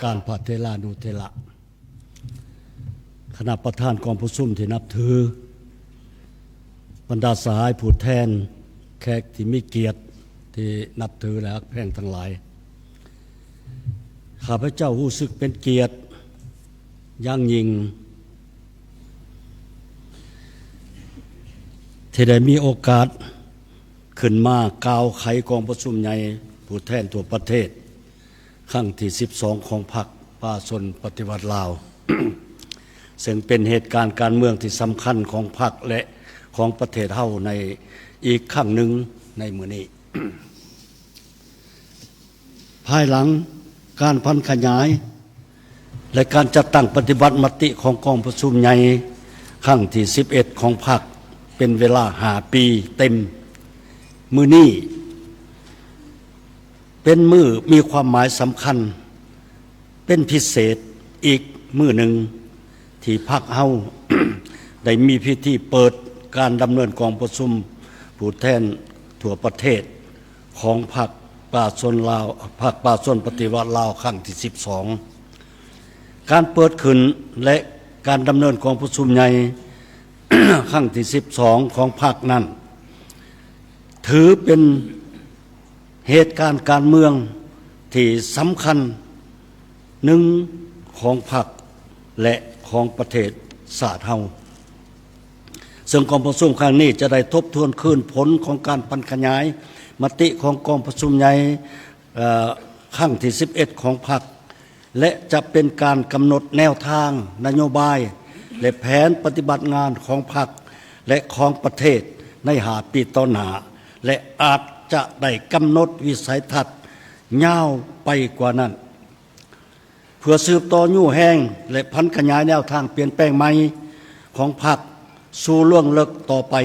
ການພະເຖລານຸເຖລະ, ຄະນະປະທານກອງປະຊຸມທີ່ນັບຖື, ບັນດາສະຫາຍຜູ້ແທນ, ແຂກທີ່ມີກຽດທີ່ນັບຖື ແລະ ຮັກແພງທັງຫຼາຍ, ຂ້າພະເຈົ້າຮູ້ສຶກເປັນກຽດຢ່າງຍິ່ງ ທີ່ໄດ້ມີໂອກາດຂຶ້ນມາກ່າວໄຂກອງປະຊຸມໃຫຍ່ຜູ້ແທນທົ່ວປະເທດ ຄັ້ງທີສິບສອງ ຂອງພັກປະຊາຊົນປະຕິວັດລາວ, ເຊິ່ງເປັນເຫດການການເມືອງທີ່ສຳຄັນຂອງພັກ ແລະ ຂອງປະເທດເຮົາໃນອີກຄັ້ງໜຶ່ງໃນມື້ນີ້. ພາຍຫຼັງການຜັນຂະຫຍາຍ ແລະ ການຈັດຕັ້ງປະຕິບັດມະຕິຂອງກອງປະຊຸມໃຫຍ່ຄັ້ງທີສິບເອັດ ຂອງພັກ ເປັນເວລາຫ້າປີເຕັມ, ມື້ນີ້ ເປັນມື້ມີຄວາມໝາຍສຳຄັນເປັນພິເສດອີກມື້ໜຶ່ງ ທີ່ພັກເຮົາ ໄດ້ມີພິທີເປີດການດຳເນີນກອງປະຊຸມຜູ້ແທນທົ່ວປະເທດຂອງພັກປະຊາຊົນລາວ, ພັກປະຊາຊົນປະຕິວັດລາວ ຄັ້ງທີສິບສອງ. ການເປີດຂຶ້ນ ແລະ ການດຳເນີນກອງປະຊຸມໃຫຍ່ຄັ້ງທີສິບສອງຂອງພັກນັ້ນ ຖືເປັນ ເຫດການການເມືອງທີ່ສຳຄັນໜຶ່ງຂອງພັກ ແລະ ຂອງປະເທດຊາດເຮົາ, ເຊິ່ງກອງປະຊຸມຄັ້ງນີ້ຈະໄດ້ທົບທວນຄືນຜົນຂອງການຜັນຂະຫຍາຍມະຕິຂອງກອງປະຊຸມໃຫຍ່ ເອີ ຄັ້ງທີສິບເອັດຂອງພັກ ແລະ ຈະເປັນການກຳນົດແນວທາງນະໂຍບາຍ ແລະ ແຜນປະຕິບັດງານຂອງພັກ ແລະ ຂອງປະເທດໃນຫ້າປີຕໍ່ໜ້າ ແລະ ອາດຈະໄດ້ກຳນົດວິໄສທັດຍາວໄປກວ່ານັ້ນ ເພື່ອສືບຕໍ່ຍູ້ແຮງ ແລະ ຜັນຂະຫຍາຍແນວທາງປ່ຽນແປງໃໝ່ຂອງພັກສູ່ລວງເລິກຕໍ່ໄປ.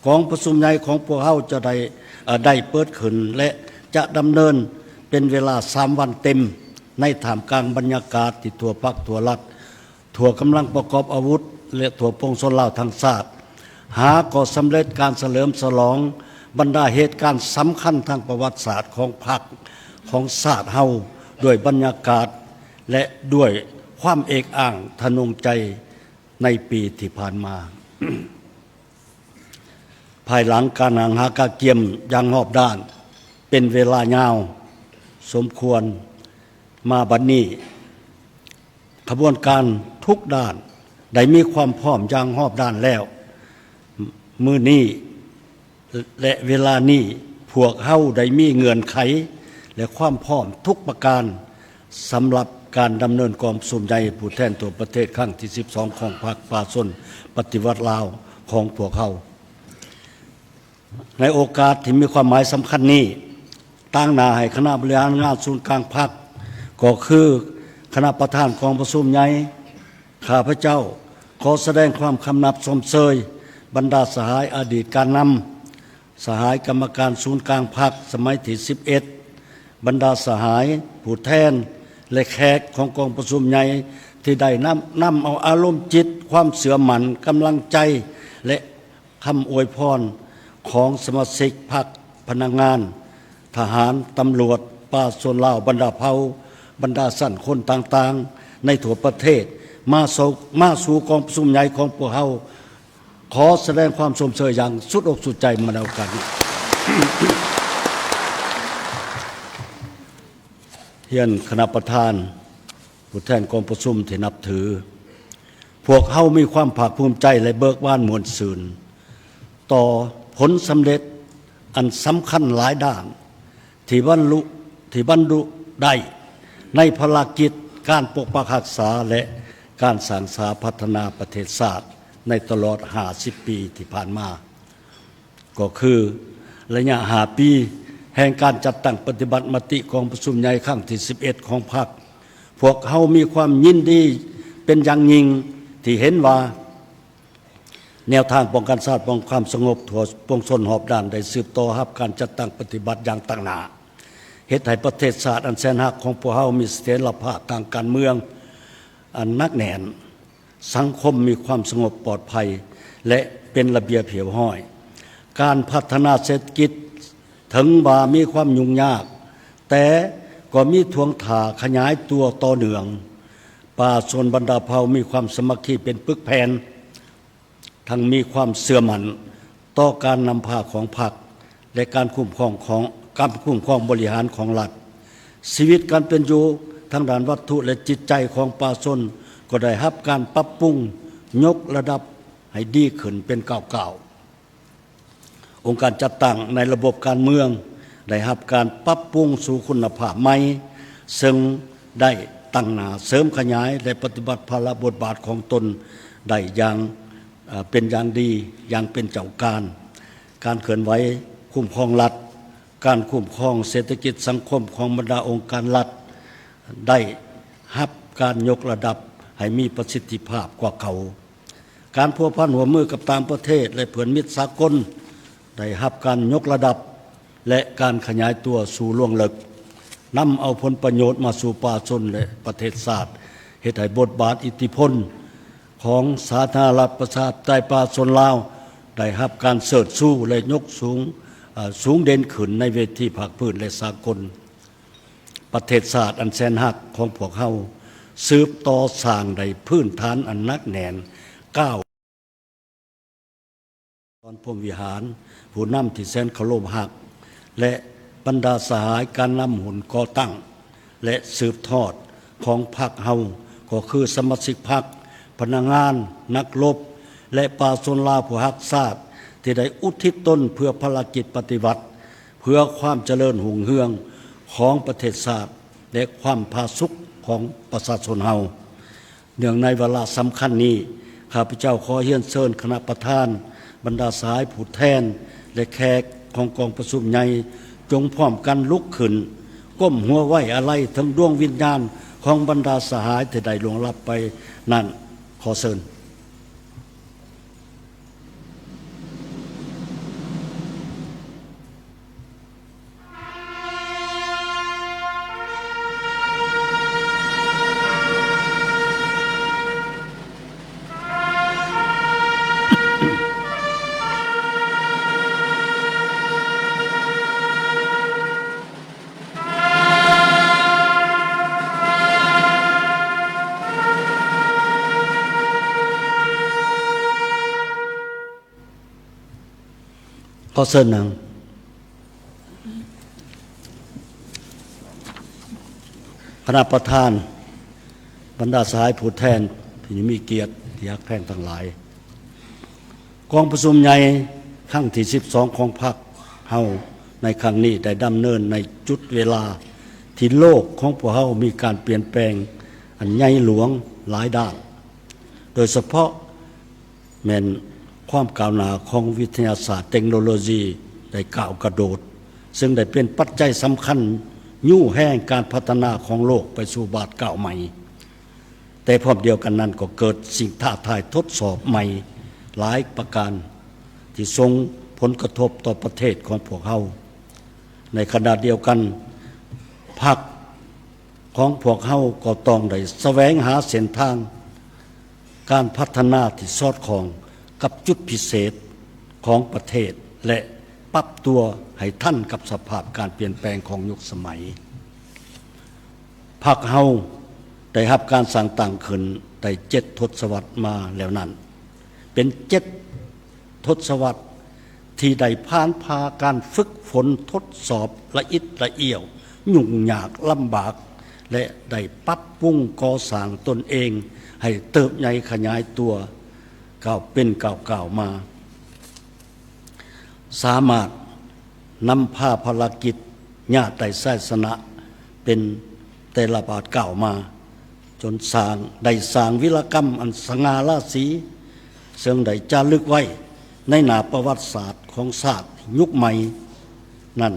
ກອງປະຊຸມໃຫຍ່ຂອງພວກເຮົາຈະໄດ້ ເອີ ໄດ້ເປີດຂຶ້ນ ແລະ ຈະດຳເນີນເປັນເວລາສາມວັນເຕັມ ໃນທ່າມກາງບັນຍາກາດທີ່ທົ່ວພັກທົ່ວລັດ, ທົ່ວກຳລັງປະກອບອາວຸດ ແລະ ທົ່ວປວງຊົນລາວທັງຊາດ ຫາກໍສຳເລັດການສະເຫຼີມສະຫຼອງບັນດາເຫດການສຳຄັນທາງປະຫວັດສາດຂອງພັກ ຂອງຊາດເຮົາ ດ້ວຍບັນຍາກາດ ແລະ ດ້ວຍຄວາມເອກອ້າງທະນົງໃຈໃນປີທີ່ຜ່ານມາ. ພາຍຫຼັງການຫາກະກຽມຢ່າງຮອບດ້ານເປັນເວລາຍາວສົມຄວນມາບັດນີ້, ຂະບວນການທຸກດ້ານໄດ້ມີຄວາມພ້ອມຢ່າງຮອບດ້ານແລ້ວ. ມື້ນີ້ ແລະ ເວລານີ້ ພວກເຮົາໄດ້ມີເງື່ອນໄຂ ແລະ ຄວາມພ້ອມທຸກປະການ ສຳລັບການດຳເນີນກອງປະຊຸມໃຫຍ່ຜູ້ແທນທົ່ວປະເທດຄັ້ງທີສິບສອງຂອງພັກປະຊາຊົນປະຕິວັດລາວຂອງພວກເຮົາ. ໃນໂອກາດທີ່ມີຄວາມໝາຍສຳຄັນນີ້, ຕາງໜ້າໃຫ້ຄະນະບໍລິຫານງານສູນກາງພັກ ກໍຄືຄະນະປະທານກອງປະຊຸມໃຫຍ່, ຂ້າພະເຈົ້າຂໍສະແດງຄວາມຄຳນັບຊົມເຊີຍບັນດາສະຫາຍອະດີດການນຳ, ສະຫາຍກຳມະການສູນກາງພັກສະໄໝທີສິບເອັດ, ບັນດາສະຫາຍຜູ້ແທນ ແລະ ແຂກຂອງກອງປະຊຸມໃຫຍ່ ທີ່ໄດ້ນຳ, ນຳເອົາອາລົມຈິດ, ຄວາມເຊື່ອໝັ້ນ, ກຳລັງໃຈ ແລະ ຄຳອວຍພອນຂອງສະມາຊິກພັກ, ພະນັກງານ, ທະຫານ, ຕຳຫຼວດ, ປະຊາຊົນລາວບັນດາເຜົ່າ, ບັນດາຊັ້ນຄົນຕ່າງໆໃນທົ່ວປະເທດ ມາສູ່, ມາສູ່ກອງປະຊຸມໃຫຍ່ຂອງພວກເຮົາ. ຂໍສະແດງຄວາມຊົມເຊີຍຢ່າງສຸດອົກສຸດໃຈມາໃນໂອກາດນີ້. ຮຽນຄະນະປະທານ, ຜູ້ແທນກອງປະຊຸມທີ່ນັບຖື, ພວກເຮົາມີຄວາມພາກພູມໃຈ ແລະ ເບີກບານມ່ວນຊື່ນຕໍ່ຜົນສຳເລັດອັນສຳຄັນຫຼາຍດ້ານ ທີ່ບັນລຸ, ທີ່ບັນລຸໄດ້ໃນພາລະກິດການປົກປັກຮັກສາ ແລະ ການສ້າງສາພັດທະນາປະເທດຊາດໃນຕະຫຼອດຫ້າສິບປີທີ່ຜ່ານມາ, ກໍຄືໄລຍະຫ້າປີແຫ່ງການຈັດຕັ້ງປະຕິບັດມະຕິກອງປະຊຸມໃຫຍ່ຄັ້ງທີສິບເອັດຂອງພັກ. ພວກເຮົາມີຄວາມຍິນດີເປັນຢ່າງຍິ່ງທີ່ເຫັນວ່າ ແນວທາງປ້ອງກັນຊາດ ປ້ອງກັນຄວາມສະຫງົບທົ່ວປວງຊົນຮອບດ້ານ ໄດ້ສືບຕໍ່ຮັບການຈັດຕັ້ງປະຕິບັດຢ່າງຕັ້ງໜ້າ, ເຮັດໃຫ້ປະເທດຊາດອັນແສນຮັກຂອງພວກເຮົາມີສະຖຽນລະພາບທາງການເມືອງອັນໜັກແໜ້ນ, ສັງຄົມມີຄວາມສະຫງົບປອດໄພ ແລະ ເປັນລະບຽບຮຽບຮ້ອຍ. ການພັດທະນາເສດຖະກິດ ເຖິງວ່າມີຄວາມຫຍຸ້ງຍາກ, ແຕ່ ກໍມີທ່ວງທ່າຂະຫຍາຍຕົວຕໍ່ເນື່ອງ. ປະຊາຊົນບັນດາເຜົ່າມີຄວາມສາມັກຄີເປັນປຶກແຜ່ນ, ທັງມີຄວາມເຊື່ອໝັ້ນຕໍ່ການນຳພາຂອງພັກ ແລະ ການຄຸ້ມຄອງຂອງ ການຄຸ້ມຄອງບໍລິຫານຂອງລັດ. ຊີວິດການເປັນຢູ່ທາງດ້ານວັດຖຸ ແລະ ຈິດໃຈຂອງປະຊາຊົນກໍໄດ້ຮັບການປັບປຸງຍົກລະດັບໃຫ້ດີຂຶ້ນເປັນກ້າວໆ. ອົງການຈັດຕັ້ງໃນລະບົບການເມືອງໄດ້ຮັບການປັບປຸງສູ່ຄຸນນະພາບໃໝ່, ເຊິ່ງໄດ້ຕັ້ງໜ້າເສີມຂະຫຍາຍ ແລະ ປະຕິບັດພາລະບົດບາດຂອງຕົນໄດ້ຢ່າງ ເອີ ເປັນຢ່າງດີ, ຢ່າງເປັນເຈົ້າການ. ການເຄື່ອນໄຫວຄຸ້ມຄອງລັດ, ການຄຸ້ມຄອງເສດຖະກິດສັງຄົມຂອງບັນດາອົງການລັດ ໄດ້ຮັບການຍົກລະດັບໃຫ້ມີປະສິດທິພາບກວ່າເກົ່າ. ການພົວພັນຮ່ວມມືກັບຕ່າງປະເທດ ແລະ ເພື່ອນມິດສາກົນ ໄດ້ຮັບການຍົກລະດັບ ແລະ ການຂະຫຍາຍຕົວສູ່ລວງເລິກ, ນຳເອົາຜົນປະໂຫຍດມາສູ່ປະຊາຊົນ ແລະ ປະເທດຊາດ, ເຮັດໃຫ້ບົດບາດອິດທິພົນຂອງສາທາລະນະລັດປະຊາທິປະໄຕປະຊາຊົນລາວ ໄດ້ຮັບການເຊີດຊູ ແລະ ຍົກສູງ ເອີ ສູງເດັ່ນຂຶ້ນໃນເວທີພາກພື້ນ ແລະ ສາກົນ. ປະເທດຊາດອັນແສນຮັກຂອງພວກເຮົາ ສືບຕໍ່ສ້າງໄດ້ພື້ນຖານອັນໜັກແໜ້ນ, ກ້າວ ດອນພົມວິຫານ, ຜູ້ນຳທີ່ແສນເຄົາລົບຮັກ ແລະ ບັນດາສະຫາຍການນຳຮຸ່ນກໍ່ຕັ້ງ ແລະ ສືບທອດຂອງພັກເຮົາ ກໍຄືສະມາຊິກພັກ, ພະນັກງານ, ນັກລົບ ແລະ ປະຊາຊົນລາວຜູ້ຮັກຊາດ ທີ່ໄດ້ອຸທິດຕົນເພື່ອພາລະກິດປະຕິວັດ, ເພື່ອຄວາມຈະເລີນຮຸ່ງເຮືອງຂອງປະເທດຊາດ ແລະ ຄວາມຜາສຸກຂອງປະຊາຊົນເຮົາ. ເນື່ອງໃນວາລະສຳຄັນນີ້, ຂ້າພະເຈົ້າຂໍຮຽນເຊີນຄະນະປະທານ, ບັນດາສະຫາຍຜູ້ແທນ ແລະ ແຂກຂອງກອງປະຊຸມໃຫຍ່ ຈົ່ງພ້ອມກັນລຸກຂຶ້ນ, ກົ້ມຫົວໄວ້ອາໄລເຖິງດວງວິນຍານຂອງບັນດາສະຫາຍທີ່ໄດ້ລ່ວງລັບໄປນັ້ນ. ຂໍເຊີນ. ຂໍເຊີນນາງ ຄະນະປະທານ, ບັນດາສະຫາຍຜູ້ແທນທີ່ມີກຽດທີ່ຮັກແພງທັງຫຼາຍ, ກອງປະຊຸມໃຫຍ່ຄັ້ງທີສິບສອງຂອງພັກເຮົາໃນຄັ້ງນີ້ໄດ້ດຳເນີນໃນຈຸດເວລາທີ່ໂລກຂອງພວກເຮົາມີການປ່ຽນແປງອັນໃຫຍ່ຫຼວງຫຼາຍດ້ານ, ໂດຍສະເພາະ ແມ່ນຄວາມກ້າວໜ້າຂອງວິທະຍາສາດເຕັກໂນໂລຊີໄດ້ກ້າວກະໂດດ, ເຊິ່ງໄດ້ເປັນປັດໄຈສຳຄັນຍູ້ແຮງການພັດທະນາຂອງໂລກໄປສູ່ບາດກ້າວໃໝ່. ແຕ່ພ້ອມດຽວກັນນັ້ນກໍເກີດສິ່ງທ້າທາຍທົດສອບໃໝ່ຫຼາຍປະການ ທີ່ສົ່ງຜົນກະທົບຕໍ່ປະເທດຂອງພວກເຮົາ. ໃນຂະນະດຽວກັນ, ພັກຂອງພວກເຮົາກໍຕ້ອງໄດ້ສະແຫວງຫາເສັ້ນທາງ ການພັດທະນາທີ່ສອດຄ່ອງກັບຈຸດພິເສດຂອງປະເທດ ແລະ ປັບຕົວໃຫ້ທັນກັບສະພາບການປ່ຽນແປງຂອງຍຸກສະໄໝ. ພັກເຮົາໄດ້ຮັບການສ້າງຕັ້ງຂຶ້ນໄດ້ເຈັດທົດສະວັດມາແລ້ວນັ້ນ, ເປັນເຈັດ ທົດສະວັດທີ່ໄດ້ຜ່ານຜ່າການຝຶກຝົນທົດສອບລະອິດລະອ້ຽວ, ຫຍຸ້ງຍາກລຳບາກ ແລະ ໄດ້ປັບປຸງກໍ່ສ້າງຕົນເອງໃຫ້ເຕີບໃຫຍ່ຂະຫຍາຍຕົວ ກ້າວເປັນກ້າວໆມາ, ສາມາດ ນຳພາພາລະກິດຍາດໄດ້ໄຊຊະນະເປັນແຕ່ລະບາດກ້າວມາ, ຈົນສ້າງ ໄດ້ສ້າງວິລະກຳອັນສະຫງ່າລາສີ, ເຊິ່ງໄດ້ຈາລຶກໄວ້ໃນໜ້າປະຫວັດສາດຂອງຊາດຍຸກໃໝ່. ນັ້ນ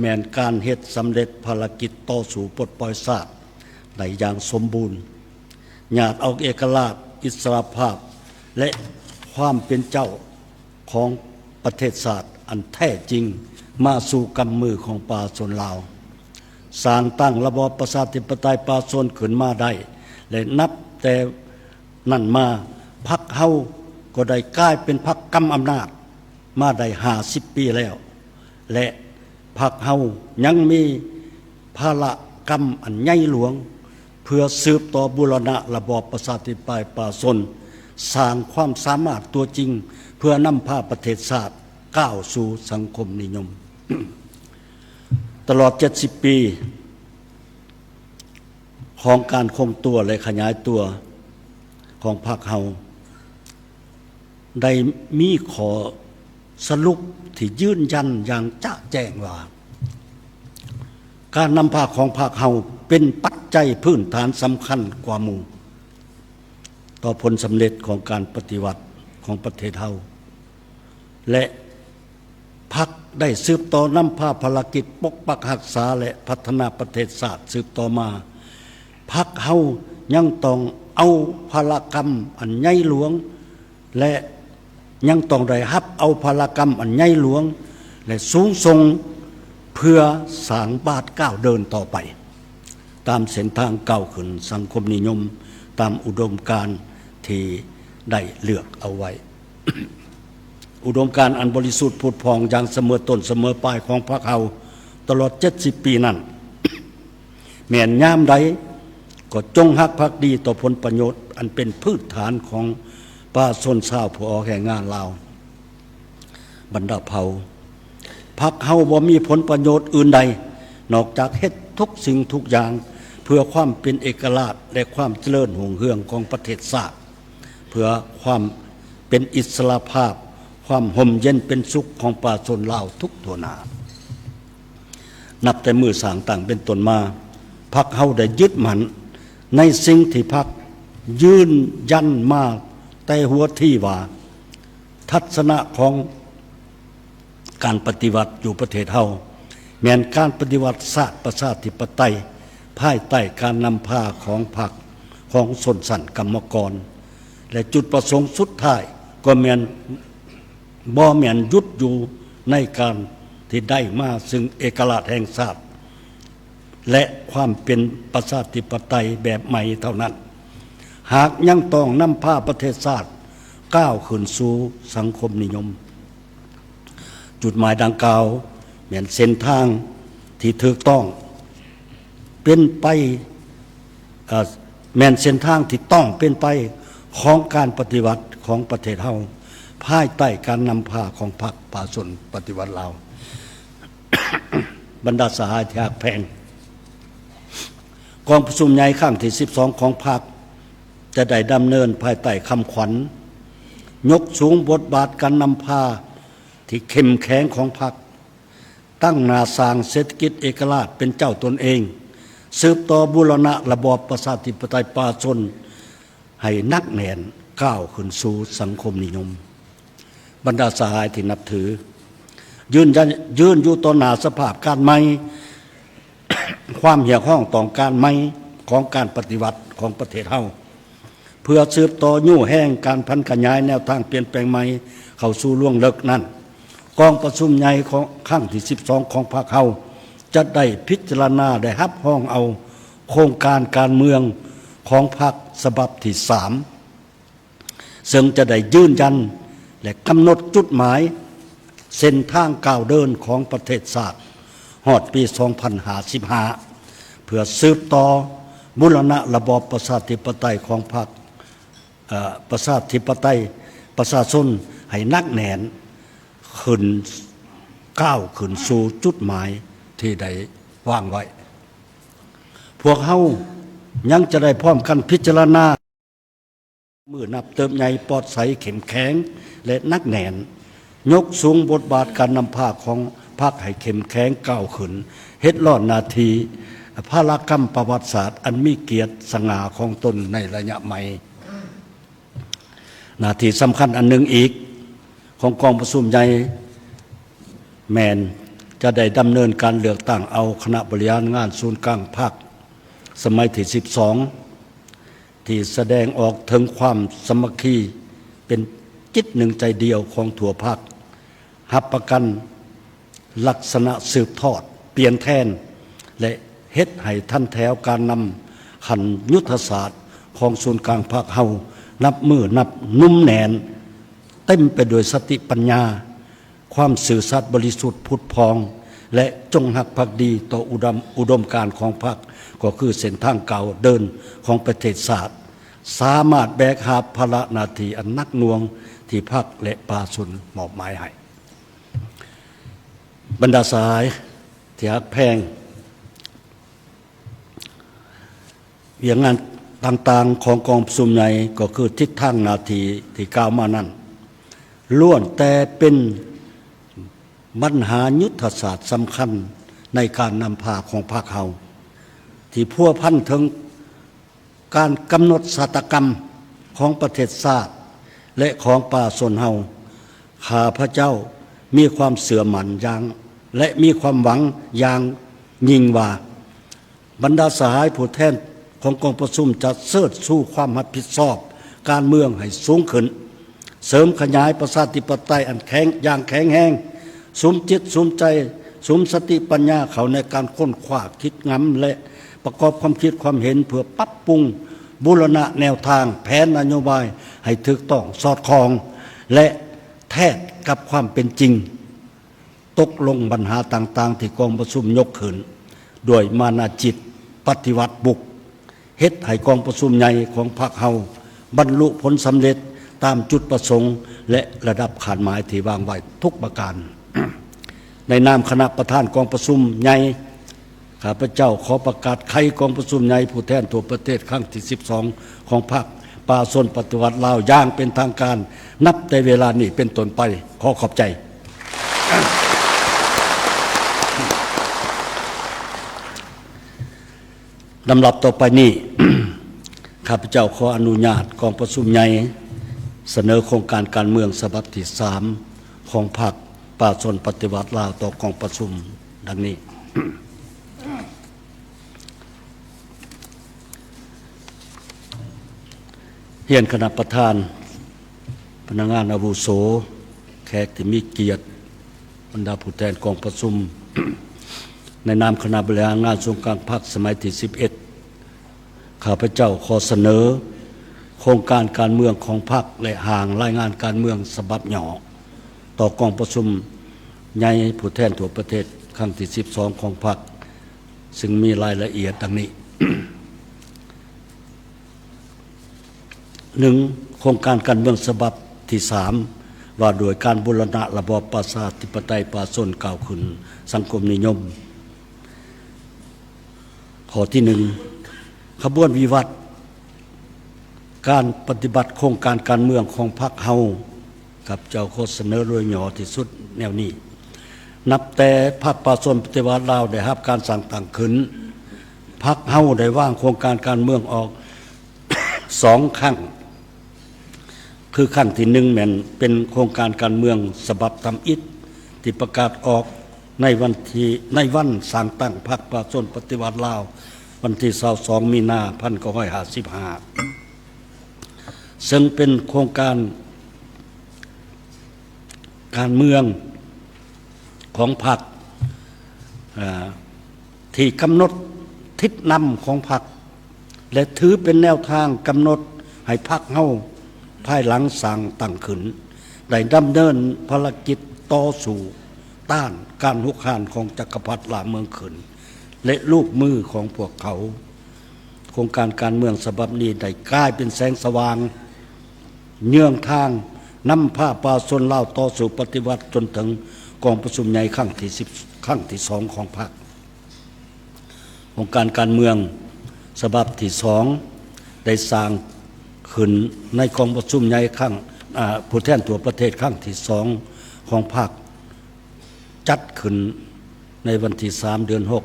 ແມ່ນການເຮັດສຳເລັດພາລະກິດຕໍ່ສູ້ປົດປ່ອຍຊາດໄດ້ຢ່າງສົມບູນ, ຍາດເອົາເອກະລາດ, ອິດສະຫຼະພາບ ແລະ ຄວາມເປັນເຈົ້າ ຂອງປະເທດຊາດອັນແທ້ຈິງມາສູ່ກຳມືຂອງປະຊາຊົນລາວ, ສ້າງຕັ້ງລະບອບປະຊາທິປະໄຕປະຊາຊົນຂຶ້ນມາໄດ້ ແລະ ນັບແຕ່ນັ້ນມາ, ພັກເຮົາກໍໄດ້ກາຍເປັນພັກກຳອຳນາດມາໄດ້ຫ້າສິບປີແລ້ວ ແລະ ພັກເຮົາຍັງມີພາລະ ກຳອັນໃຫຍ່ຫຼວງ ເພື່ອສືບຕໍ່ບູລະນະລະບອບປະຊາທິປະໄຕປະຊາຊົນ, ສ້າງຄວາມສາມາດຕົວຈິງ ເພື່ອນຳພາປະເທດຊາດກ້າວສູ່ສັງຄົມນິຍົມ. ຕະຫຼອດເຈັດສິບປີຂອງການຄົງຕົວ ແລະ ຂະຫຍາຍຕົວຂອງພັກເຮົາ ໄດ້ມີຂໍ້ສະຫຼຸບທີ່ຢືນຢັນຢ່າງຈະແຈ້ງວ່າ ການນຳພາຂອງພັກເຮົາເປັນປັດໄຈພື້ນຖານສຳຄັນກວ່າໝູ່ຕໍ່ຜົນສຳເລັດຂອງການປະຕິວັດຂອງປະເທດເຮົາ ແລະ ພັກໄດ້ສືບຕໍ່ນຳພາພາລະກິດປົກປັກຮັກສາ ແລະ ພັດທະນາປະເທດຊາດສືບຕໍ່ມາ. ພັກເຮົາຍັງຕ້ອງເອົາພາລະກຳອັນໃຫຍ່ຫຼວງ ແລະ ຍັງຕ້ອງໄດ້ຮັບເອົາພາລະກຳອັນໃຫຍ່ຫຼວງ ແລະ ສູງສົ່ງ ເພື່ອສ້າງບາດກ້າວເດີນຕໍ່ໄປ ຕາມເສັ້ນທາງກ້າວຂຶ້ນສັງຄົມນິຍົມ ຕາມອຸດົມການທີ່ໄດ້ເລືອກເອົາໄວ້. ອຸດົມການອັນບໍລິສຸດຜຸດຜ່ອງຢ່າງສະເໝີຕົ້ນສະເໝີປາຍຂອງພັກເຮົາຕະຫຼອດເຈັດສິບປີນັ້ນ ແມ່ນຍາມໃດກໍຈົ່ງຮັກພັກດີຕໍ່ຜົນປະໂຫຍດອັນເປັນພື້ນຖານຂອງປະຊາຊົນຊາວຜູ້ອອກແຮງງານລາວບັນດາເຜົ່າ. ພັກເຮົາບໍ່ມີຜົນປະໂຫຍດອື່ນໃດ ນອກຈາກເຮັດທຸກສິ່ງທຸກຢ່າງເພື່ອຄວາມເປັນເອກະລາດ ແລະ ຄວາມຈະເລີນຮຸ່ງເຮືອງຂອງປະເທດຊາດ, ເພື່ອຄວາມເປັນອິດສະຫຼະພາບ, ຄວາມຮົ່ມເຢັນເປັນສຸກຂອງປະຊາຊົນລາວທຸກທົ່ວໜ້າ. ນັບແຕ່ມື້ສ້າງຕັ້ງເປັນຕົ້ນມາ, ພັກເຮົາໄດ້ຍຶດໝັ້ນໃນສິ່ງທີ່ພັກຢືນຢັນມາແຕ່ຫົວທີວ່າ ທັດສະນະຂອງການປະຕິວັດຢູ່ປະເທດເຮົາ ແມ່ນການປະຕິວັດຊາດປະຊາທິປະໄຕ ພາຍໃຕ້ການນຳພາຂອງພັກ ຂອງຊົນຊັ້ນກຳມະກອນ ແລະ ຈຸດປະສົງສຸດທ້າຍກໍແມ່ນ ບໍ່ແມ່ນຢຸດຢູ່ໃນການທີ່ໄດ້ມາເຊິ່ງເອກະລາດແຫ່ງຊາດ ແລະ ຄວາມເປັນປະຊາທິປະໄຕແບບໃໝ່ເທົ່ານັ້ນ, ຫາກຍັງຕ້ອງນຳພາປະເທດຊາດກ້າວຂຶ້ນສູ່ສັງຄົມນິຍົມ. ຈຸດໝາຍດັ່ງກ່າວແມ່ນເສັ້ນທາງທີ່ຖືກຕ້ອງເປັນໄປ ເອີ່ ແມ່ນເສັ້ນທາງທີ່ຕ້ອງເປັນໄປຂອງການປະຕິວັດຂອງປະເທດເຮົາ ພາຍໃຕ້ການນຳພາຂອງພັກປະຊາຊົນປະຕິວັດລາວ. ບັນດາສະຫາຍທີ່ຮັກແພງ, ກອງປະຊຸມໃຫຍ່ຄັ້ງທີສິບສອງຂອງພັກ ຈະໄດ້ດຳເນີນພາຍໃຕ້ຄຳຂວັນ ຍົກສູງບົດບາດການນຳພາທີ່ເຂັ້ມແຂງຂອງພັກ, ຕັ້ງໜ້າສ້າງເສດຖະກິດເອກະລາດເປັນເຈົ້າຕົນເອງ, ສືບຕໍ່ບູລະນະລະບອບປະຊາທິປະໄຕປະຊາຊົນໃຫ້ໜັກແໜ້ນ, ກ້າວຂຶ້ນສູ່ສັງຄົມນິຍົມ. ບັນດາສະຫາຍທີ່ນັບຖື, ຢືນຢັນ, ຢືນຢູ່ຕໍ່ໜ້າສະພາບການໃໝ່, ຄວາມຮຽກຮ້ອງຕ້ອງການໃໝ່ຂອງການປະຕິວັດຂອງປະເທດເຮົາ ເພື່ອສືບຕໍ່ຍູ້ແຮງການຜັນຂະຫຍາຍແນວທາງປ່ຽນແປງໃໝ່ເຂົ້າສູ່ລວງເລິກນັ້ນ, ກອງປະຊຸມໃຫຍ່ຂອງຄັ້ງທີສິບສອງຂອງພັກເຮົາ ຈະໄດ້ພິຈາລະນາ ໄດ້ຮັບຮອງເອົາໂຄງການການເມືອງຂອງພັກສະບັບທີສາມ ເຊິ່ງຈະໄດ້ຢືນຢັນ ແລະ ກຳນົດຈຸດໝາຍເສັ້ນທາງກ້າວເດີນຂອງປະເທດຊາດ ຮອດປີສອງພັນຫ້າສິບຫ້າ ເພື່ອສືບຕໍ່ບູລະນະລະບອບປະຊາທິປະໄຕຂອງພັກ, ເອີ່ ປະຊາທິປະໄຕປະຊາຊົນໃຫ້ໜັກແໜ້ນຂຶ້ນ, ກ້າວຂຶ້ນສູ່ຈຸດໝາຍທີ່ໄດ້ວາງໄວ້. ພວກເຮົາຍັງຈະໄດ້ພ້ອມກັນພິຈາລະນາ ມືນັບເຕີບໃຫຍ່ປອດໃສເຂັ້ມແຂງ ແລະ ໜັກແໜ້ນ, ຍົກສູງບົດບາດການນຳພາຂອງພັກໃຫ້ເຂັ້ມແຂງກ້າວຂຶ້ນ, ເຮັດລ້ອນໜ້າທີ່ພາລະກຳປະຫວັດສາດອັນມີກຽດສະຫງ່າຂອງຕົນໃນໄລຍະໃໝ່. ໜ້າທີ່ສຳຄັນອັນໜຶ່ງອີກຂອງກອງປະຊຸມໃຫຍ່ ແມ່ນຈະໄດ້ດຳເນີນການເລືອກຕັ້ງເອົາຄະນະບໍລິຫານງານສູນກາງພັກສະໄໝທີສິບສອງ ທີ່ສະແດງອອກເຖິງຄວາມສາມັກຄີເປັນຈິດໜຶ່ງໃຈດຽວຂອງທົ່ວພັກ, ຮັບປະກັນລັກສະນະສືບທອດ, ປ່ຽນແທນ ແລະ ເຮັດໃຫ້ທັນແຖວການນຳຂັ້ນຍຸດທະສາດຂອງສູນກາງພັກເຮົາ ນັບມື້ນັບໜຸ່ມແໜ້ນ, ເຕັມໄປດ້ວຍສະຕິປັນຍາ, ຄວາມຊື່ສັດບໍລິສຸດຜຸດຜ່ອງ, ແລະ ຈົ່ງຮັກພັກດີຕໍ່ອຸດຳ ອຸດົມການຂອງພັກ ກໍຄືເສັ້ນທາງກ້າວເດີນຂອງປະເທດຊາດ, ສາມາດແບກຫາບພາລະໜ້າທີ່ອັນໜັກໜ່ວງທີ່ພັກ ແລະ ປະຊາຊົນມອບໝາຍໃຫ້. ບັນດາສະຫາຍທີ່ຮັກແພງ, ວຽກງານຕ່າງໆຂອງກອງປະຊຸມໃຫຍ່ ກໍຄືທິດທາງໜ້າທີ່ທີ່ກ່າວມານັ້ນ ລ້ວນແຕ່ເປັນບັນຫາຍຸດທະສາດສຳຄັນໃນການນຳພາຂອງພັກເຮົາ ທີ່ພົວພັນເຖິງການກຳນົດຊະຕາກຳຂອງປະເທດຊາດ ແລະ ຂອງປະຊາຊົນເຮົາ. ຂ້າພະເຈົ້າມີຄວາມເຊື່ອໝັ້ນຢ່າງ ແລະ ມີຄວາມຫວັງຢ່າງຍິ່ງວ່າ ບັນດາສະຫາຍຜູ້ແທນຂອງກອງປະຊຸມຈະເຊີດຊູຄວາມຮັບຜິດຊອບການເມືອງໃຫ້ສູງຂຶ້ນ, ເສີມຂະຫຍາຍປະຊາທິປະໄຕອັນແຂງ ຢ່າງແຂງແຮງ, ສຸມຈິດສຸມໃຈ, ສຸມສະຕິປັນຍາເຂົ້າໃນການຄົ້ນຄວ້າຄິດງຳ ແລະ ປະກອບຄວາມຄິດຄວາມເຫັນເພື່ອປັບປຸງບູລະນະແນວທາງແຜນນະໂຍບາຍໃຫ້ຖືກຕ້ອງສອດຄ່ອງ ແລະ ແທດກັບຄວາມເປັນຈິງ. ຕົກລົງບັນຫາຕ່າງໆທີ່ກອງປະຊຸມຍົກຂຶ້ນດ້ວຍມານະຈິດປະຕິວັດບຸກ ເຮັດໃຫ້ກອງປະຊຸມໃຫຍ່ຂອງພັກເຮົາບັນລຸຜົນສຳເລັດຕາມຈຸດປະສົງ ແລະ ລະດັບຄາດໝາຍທີ່ວາງໄວ້ທຸກປະການ. ໃນນາມຄະນະປະທານກອງປະຊຸມໃຫຍ່ ຂ້າພະເຈົ້າຂໍປະກາດໄຂກອງປະຊຸມໃຫຍ່ຜູ້ແທນທົ່ວປະເທດຄັ້ງທີສິບສອງຂອງພັກປະຊາຊົນປະຕິວັດລາວຢ່າງເປັນທາງການ ນັບແຕ່ເວລານີ້ເປັນຕົ້ນໄປ. ຂໍຂອບໃຈ. ລຳດັບຕໍ່ໄປນີ້ ຂ້າພະເຈົ້າຂໍອະນຸຍາດກອງປະຊຸມໃຫຍ່ສະເໜີໂຄງການການເມືອງສະບັບທີສາມຂອງພັກປະຊາຊົນປະຕິວັດລາວຕໍ່ກອງປະຊຸມ ດັ່ງນີ້. ຮຽນຄະນະປະທານ, ພະນັກງານອາວຸໂສ, ແຂກທີ່ມີກຽດ, ບັນດາຜູ້ແທນກອງປະຊຸມ, ໃນນາມຄະນະບໍລິຫານງານສູນກາງພັກສະໄໝທີສິບເອັດ ຂ້າພະເຈົ້າຂໍສະເໜີໂຄງການການເມືອງຂອງພັກ ແລະ ຮ່າງລາຍງານການເມືອງສະບັບຫຍໍ້ຕໍ່ກອງປະຊຸມໃຫຍ່ຜູ້ແທນທົ່ວປະເທດຄັ້ງທີສິບສອງຂອງພັກ ຊຶ່ງມີລາຍລະອຽດດັ່ງນີ້. ໜຶ່ງ, ໂຄງການການເມືອງສະບັບທີສາມ ວ່າດ້ວຍການບູລະນະລະບອບປະຊາທິປະໄຕປະຊາຊົນກ້າວຂຶ້ນສັງຄົມນິຍົມ. ຂໍ້ທີໜຶ່ງ, ຂະບວນວິວັດການປະຕິບັດໂຄງການການເມືອງຂອງພັກເຮົາ. ຂ້າພະເຈົ້າຂໍສະເໜີໂດຍຫຍໍ້ທີ່ສຸດແນວນີ້. ນັບແຕ່ພັກປະຊາຊົນປະຕິວັດລາວໄດ້ຮັບການສ້າງຕັ້ງຂຶ້ນ, ພັກເຮົາໄດ້ວາງໂຄງການການເມືອງອອກສອງຄັ້ງ. ຄືຄັ້ງທີໜຶ່ງ ແມ່ນເປັນໂຄງການການເມືອງສະບັບທຳອິດ ທີ່ປະກາດອອກໃນວັນທີ ໃນວັນສ້າງຕັ້ງພັກປະຊາຊົນປະຕິວັດລາວ ວັນທີຊາວສອງ ມີນາ ພັນເກົ້າຮ້ອຍຫ້າສິບຫ້າ ເຊິ່ງເປັນໂຄງການການເມືອງຂອງພັກ ເອີ ທີ່ກຳນົດທິດນຳຂອງພັກ ແລະ ຖືເປັນແນວທາງກຳນົດໃຫ້ພັກເຮົາ ພາຍຫຼັງສ້າງຕັ້ງຂຶ້ນ ໄດ້ດຳເນີນພາລະກິດຕໍ່ສູ້ຕ້ານການຮຸກຮານຂອງຈັກກະພັດລ່າເມືອງຂືນ ແລະ ລູກມືຂອງພວກເຂົາ. ໂຄງການການເມືອງສະບັບນີ້ໄດ້ກາຍເປັນແສງສະຫວ່າງ ເຍືອງທາງນຳພາປະຊາຊົນລາວຕໍ່ສູ້ປະຕິວັດຈົນເຖິງກອງປະຊຸມໃຫຍ່ຄັ້ງທີສິບ ຄັ້ງທີສອງຂອງພັກ. ໂຄງການການເມືອງສະບັບທີສອງ ໄດ້ສ້າງຂຶ້ນໃນກອງປະຊຸມໃຫຍ່ຄັ້ງ ອາ ຜູ້ແທນທົ່ວປະເທດຄັ້ງທີສອງຂອງພັກ ຈັດຂຶ້ນໃນວັນທີສາມ ເດືອນຫົກ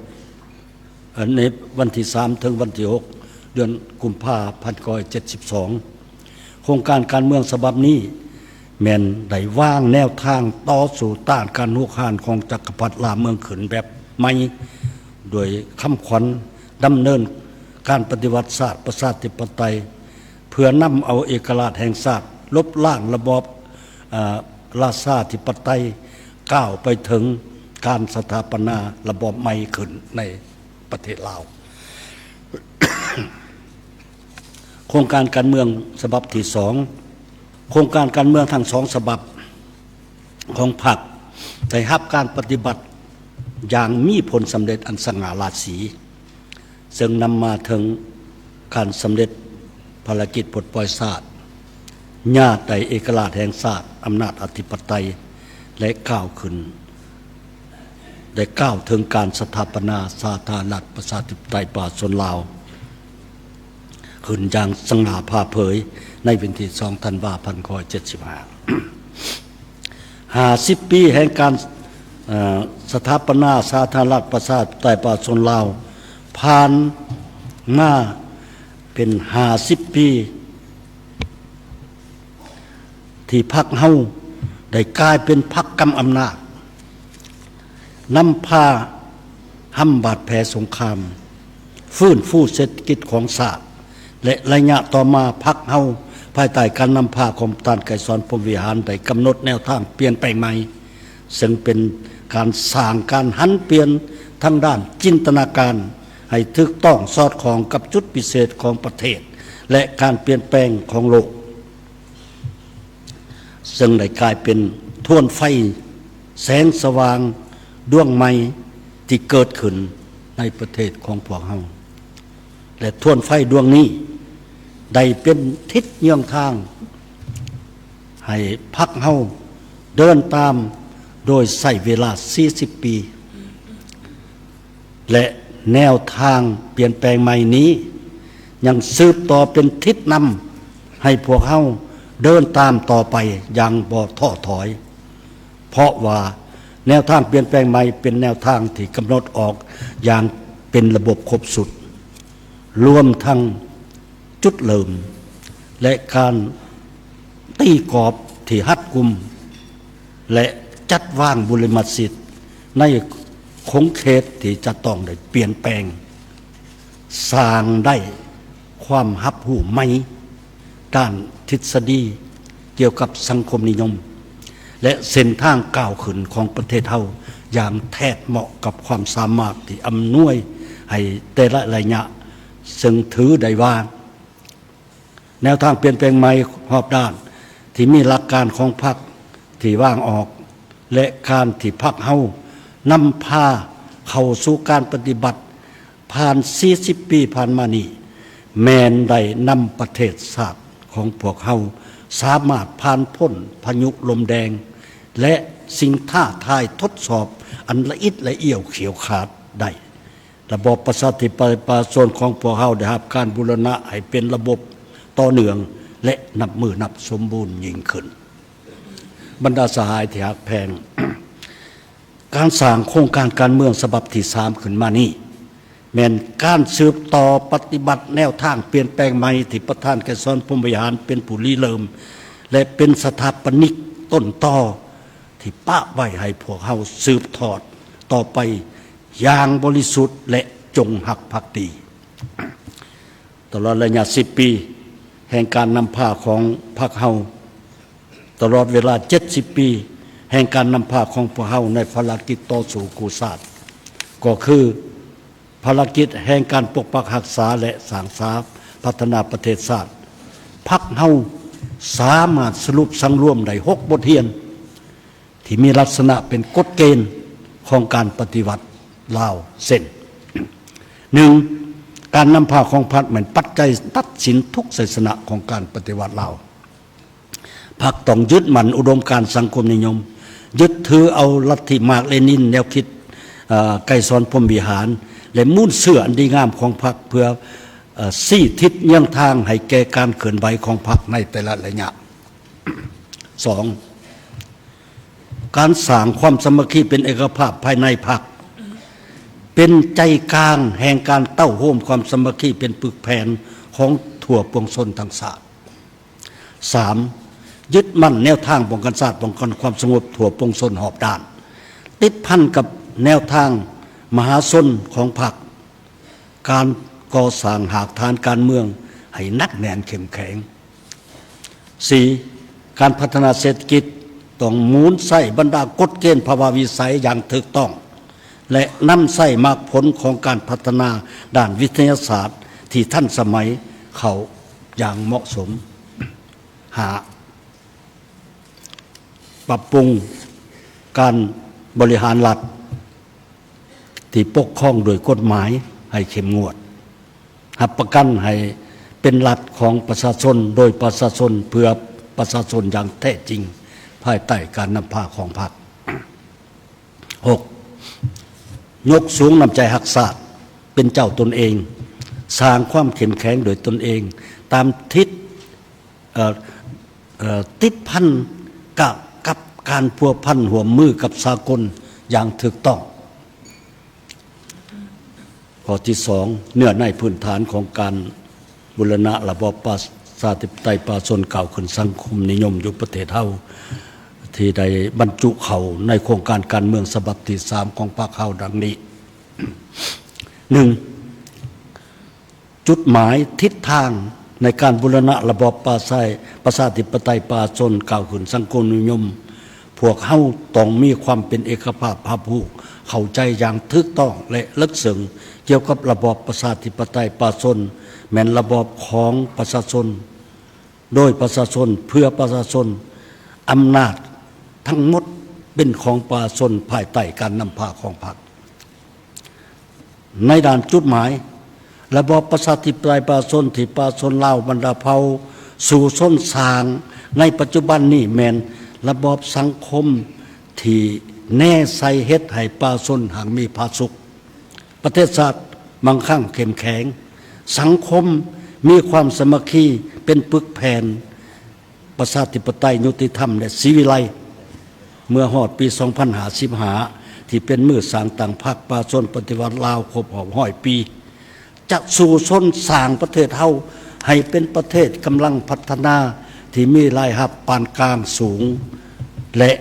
ເອີ ໃນວັນທີສາມ ເຖິງວັນທີຫົກ ເດືອນກຸມພາ ພັນເກົ້າຮ້ອຍເຈັດສິບສອງ. ໂຄງການການເມືອງສະບັບນີ້ ແມ່ນໄດ້ວາງແນວທາງຕໍ່ສູ້ຕ້ານການຮຸກຮານຂອງຈັກກະພັດລ່າເມືອງຂືນແບບໃໝ່ ໂດຍຄຳຂວັນດຳເນີນການປະຕິວັດຊາດປະຊາທິປະໄຕ ເພື່ອນຳເອົາເອກະລາດແຫ່ງຊາດ, ລົບລ້າງລະບອບ ອາ ລາຊາທິປະໄຕ, ກ້າວໄປເຖິງການສະຖາປະນາລະບອບໃໝ່ຂຶ້ນໃນປະເທດລາວ. ໂຄງການການເມືອງສະບັບທີສອງ ໂຄງການການເມືອງທັງສອງສະບັບຂອງພັກ ໄດ້ຮັບການປະຕິບັດ ຢ່າງມີຜົນສຳເລັດອັນສະຫງ່າລາສີ, ເຊິ່ງນຳມາເຖິງການສຳເລັດພາລະກິດປົດປ່ອຍຊາດ, ຍາດໄດ້ເອກະລາດແຫ່ງຊາດ, ອຳນາດອະທິປະໄຕ ແລະ ກ່າວຂຶ້ນ ໄດ້ກ່າວເຖິງການສະຖາປະນາສາທາລະນະລັດປະຊາທິປະໄຕປະຊາຊົນລາວ ຂຶ້ນຢ່າງສະຫງ່າຜ່າເຜີຍໃນວັນທີສອງ ທັນວາ ພັນເກົ້າຮ້ອຍເຈັດສິບຫ້າ. ຫ້າສິບປີແຫ່ງການ ເອີ ສະຖາປະນາສາທາລະນະລັດປະຊາທິປະໄຕປະຊາຊົນລາວ ຜ່ານມາເປັນຫ້າສິບປີ ທີ່ພັກເຮົາໄດ້ກາຍເປັນພັກກຳອຳນາດ, ນຳພາຫ້ຳບາດແຜສົງຄາມ, ຟື້ນຟູເສດຖະກິດຂອງຊາດ ແລະ ໄລຍະຕໍ່ມາ ພັກເຮົາ ພາຍໃຕ້ການນຳພາຂອງທ່ານ ໄກສອນ ພົມວິຫານ ໄດ້ກຳນົດແນວທາງປ່ຽນແປງໃໝ່, ເຊິ່ງເປັນການສ້າງການຫັນປ່ຽນທາງດ້ານຈິນຕະນາການ ໃຫ້ຖືກຕ້ອງສອດຄ່ອງກັບຈຸດພິເສດຂອງປະເທດ ແລະ ການປ່ຽນແປງຂອງໂລກ. ເຊິ່ງໄດ້ກາຍເປັນທວນໄຟແສງສະຫວ່າງດວງໃໝ່ທີ່ເກີດຂຶ້ນໃນປະເທດຂອງພວກເຮົາ ແລະ ທວນໄຟດວງນີ້ໄດ້ເປັນທິດເຍືອງທາງໃຫ້ພັກເຮົາເດີນຕາມ ໂດຍໃຊ້ເວລາສີ່ສິບປີ. ແລະ ແນວທາງປ່ຽນແປງໃໝ່ນີ້ ຍັງສືບຕໍ່ເປັນທິດນຳໃຫ້ພວກເຮົາເດີນຕາມຕໍ່ໄປຢ່າງບໍ່ທໍ້ຖອຍ, ເພາະວ່າແນວທາງປ່ຽນແປງໃໝ່ເປັນແນວທາງທີ່ກຳນົດອອກຢ່າງເປັນລະບົບຄົບຊຸດ, ລວມທັງຈຸດເລີ່ມ ແລະ ການຕີກອບທີ່ຮັດກຸມ ແລະ ຈັດວາງບຸລິມະສິດໃນຂົງເຂດທີ່ຈະຕ້ອງໄດ້ປ່ຽນແປງ, ສ້າງໄດ້ຄວາມຮັບຮູ້ໃໝ່ດ້ານທິດສະດີກ່ຽວກັບສັງຄົມນິຍົມ ແລະ ເສັ້ນທາງກ້າວຂຶ້ນຂອງປະເທດເຮົາຢ່າງແທດເໝາະກັບຄວາມສາມາດທີ່ອຳນວຍໃຫ້ແຕ່ລະໄລຍະ, ເຊິ່ງຖືໄດ້ວ່າ ແນວທາງປ່ຽນແປງໃໝ່ຮອບດ້ານທີ່ມີຫຼັກການຂອງພັກທີ່ວາງອອກ ແລະ ການທີ່ພັກເຮົານຳພາເຂົ້າສູ່ການປະຕິບັດຜ່ານສີ່ສິບປີຜ່ານມານີ້ ແມ່ນໄດ້ນຳປະເທດຊາດຂອງພວກເຮົາສາມາດຜ່ານພົ້ນພາຍຸລົມແດງ ແລະ ສິ່ງທ້າທາຍທົດສອບອັນລະອິດລະອ້ຽວຂຽວຂາດໄດ້. ລະບອບປະຊາທິປະໄຕປະຊາຊົນຂອງພວກເຮົາໄດ້ຮັບການບູລະນະໃຫ້ເປັນລະບົບຕໍ່ເນື່ອງ ແລະ ນັບມື້ນັບສົມບູນຍິ່ງຂຶ້ນ. ບັນດາສະຫາຍທີ່ຮັກແພງ, ການສ້າງໂຄງການການເມືອງສະບັບທີສາມຂຶ້ນມານີ້ ແມ່ນການສືບຕໍ່ປະຕິບັດແນວທາງປ່ຽນແປງໃໝ່ທີ່ປະທານໄກສອນ ພົມວິຫານ ເປັນຜູ້ລິເລີ່ມ ແລະ ເປັນສະຖາປະນິກຕົ້ນຕໍ ທີ່ປະໄວ້ໃຫ້ພວກເຮົາສືບທອດຕໍ່ໄປຢ່າງບໍລິສຸດ ແລະ ຈົງຮັກພັກດີ. ຕະຫຼອດໄລຍະສິບປີແຫ່ງການນຳພາຂອງພັກເຮົາ, ຕະຫຼອດເວລາເຈັດສິບປີແຫ່ງການນຳພາຂອງພວກເຮົາໃນພາລະກິດຕໍ່ສູ້ກູ້ຊາດ, ກໍຄື ພາລະກິດແຫ່ງການປົກປັກຮັກສາ ແລະ ສ້າງສາພັດທະນາປະເທດຊາດ, ພັກເຮົາສາມາດສະຫຼຸບສັງລວມໄດ້ຫົກບົດຮຽນ ທີ່ມີລັກສະນະເປັນກົດເກນຂອງການປະຕິວັດລາວ ເຊັ່ນ: ໜຶ່ງ, ການນຳພາຂອງພັກແມ່ນປັດໄຈຕັດສິນທຸກໄຊຊະນະຂອງການປະຕິວັດລາວ. ພັກຕ້ອງຍຶດໝັ້ນອຸດົມການສັງຄົມນິຍົມ, ຍຶດຖືເອົາລັດທິມາກເລນິນ, ແນວຄິດ ເອີ ໄກສອນ ພົມວິຫານ ແລະ ມູນເຊື້ອອັນດີງາມຂອງພັກ ເພື່ອ ເອີ ຊີ້ທິດເຍືອງທາງໃຫ້ແກ່ການເຄື່ອນໄຫວຂອງພັກໃນແຕ່ລະໄລຍະ. ສອງ, ການສ້າງຄວາມສາມັກຄີເປັນເອກະພາບພາຍໃນພັກ ເປັນໃຈກາງແຫ່ງການເຕົ້າໂຮມຄວາມສາມັກຄີເປັນປຶກແຜ່ນຂອງທົ່ວປວງຊົນທັງຊາດ. ສາມ, ຍຶດໝັ້ນແນວທາງປ້ອງກັນຊາດ, ປ້ອງກັນຄວາມສະຫງົບທົ່ວປວງຊົນຮອບດ້ານ, ຕິດພັນກັບແນວທາງມະຫາຊົນຂອງພັກ, ການກໍ່ສ້າງຮາກຖານການເມືອງໃຫ້ໜັກແໜ້ນເຂັ້ມແຂງ. ສີ່, ການພັດທະນາເສດຖະກິດຕ້ອງໝູນໃຊ້ບັນດາກົດເກນພາວະວິໄສຢ່າງຖືກຕ້ອງ ແລະ ນຳໃຊ້ໝາກຜົນຂອງການພັດທະນາດ້ານວິທະຍາສາດທີ່ທັນສະໄໝເຂົ້າຢ່າງເໝາະສົມ. ຫ້າ, ປັບປຸງການບໍລິຫານລັດ ທີ່ປົກຄອງໂດຍກົດໝາຍໃຫ້ເຂັ້ມງວດ, ຮັບປະກັນໃຫ້ເປັນລັດຂອງປະຊາຊົນ, ໂດຍປະຊາຊົນ, ເພື່ອປະຊາຊົນຢ່າງແທ້ຈິງ ພາຍໃຕ້ການນຳພາຂອງພັກ. ຫົກ, ຍົກສູງນ້ຳໃຈຮັກຊາດ, ເປັນເຈົ້າຕົນເອງ, ສ້າງຄວາມເຂັ້ມແຂງໂດຍຕົນເອງ, ຕາມທິດ, ເອີ, ເອີ, ຕິດພັນກະ, ກັບການພົວພັນຮ່ວມມືກັບສາກົນຢ່າງຖືກຕ້ອງ. ຂໍ້ທີສອງ, ເນື້ອໃນພື້ນຖານຂອງການບູລະນະລະບອບປະຊາທິປະໄຕປະຊາຊົນ ກ້າວຂຶ້ນສັງຄົມນິຍົມຢູ່ປະເທດເຮົາ ທີ່ໄດ້ບັນຈຸເຂົ້າໃນໂຄງການການເມືອງສະບັບທີສາມຂອງພັກເຮົາ ດັ່ງນີ້. ໜຶ່ງ, ຈຸດໝາຍທິດທາງໃນການບູລະນະລະບອບປະຊາ, ປະຊາທິປະໄຕປະຊາຊົນ ກ້າວຂຶ້ນສັງຄົມນິຍົມ. ພວກເຮົາຕ້ອງມີຄວາມເປັນເອກະພາບຮັບຮູ້ເຂົ້າໃຈຢ່າງຖືກຕ້ອງ ແລະ ເລິກເຊິ່ງກ່ຽວກັບລະບອບປະຊາທິປະໄຕປະຊາຊົນ ແມ່ນລະບອບຂອງປະຊາຊົນ, ໂດຍປະຊາຊົນ, ເພື່ອປະຊາຊົນ, ອຳນາດທັງໝົດເປັນຂອງປະຊາຊົນ ພາຍໃຕ້ການນຳພາຂອງພັກ. ໃນດ້ານຈຸດໝາຍ, ລະບອບປະຊາທິປະໄຕປະຊາຊົນທີ່ປະຊາຊົນລາວບັນດາເຜົ່າສູ້ຊົນສ້າງໃນປັດຈຸບັນນີ້ ແມ່ນລະບອບສັງຄົມທີ່ແນໃສ່ເຮັດໃຫ້ປະຊາຊົນຮັ່ງມີຜາສຸກ, ປະເທດຊາດມັ່ງຄັ່ງເຂັ້ມແຂງ, ສັງຄົມມີຄວາມສາມັກຄີເປັນປຶກແຜ່ນ, ປະຊາທິປະໄຕ, ຍຸຕິທຳ ແລະ ສີວິໄລ. ເມື່ອຮອດປີສອງພັນຫ້າສິບຫ້າ ທີ່ເປັນມື້ສ້າງຕັ້ງພັກປະຊາຊົນປະຕິວັດລາວຄົບຮອບຮ້ອຍປີ, ຈະສູ້ຊົນສ້າງປະເທດເຮົາໃຫ້ເປັນປະເທດກຳລັງພັດທະນາທີ່ມີລາຍຮັບປານກາງສູງ ແລະ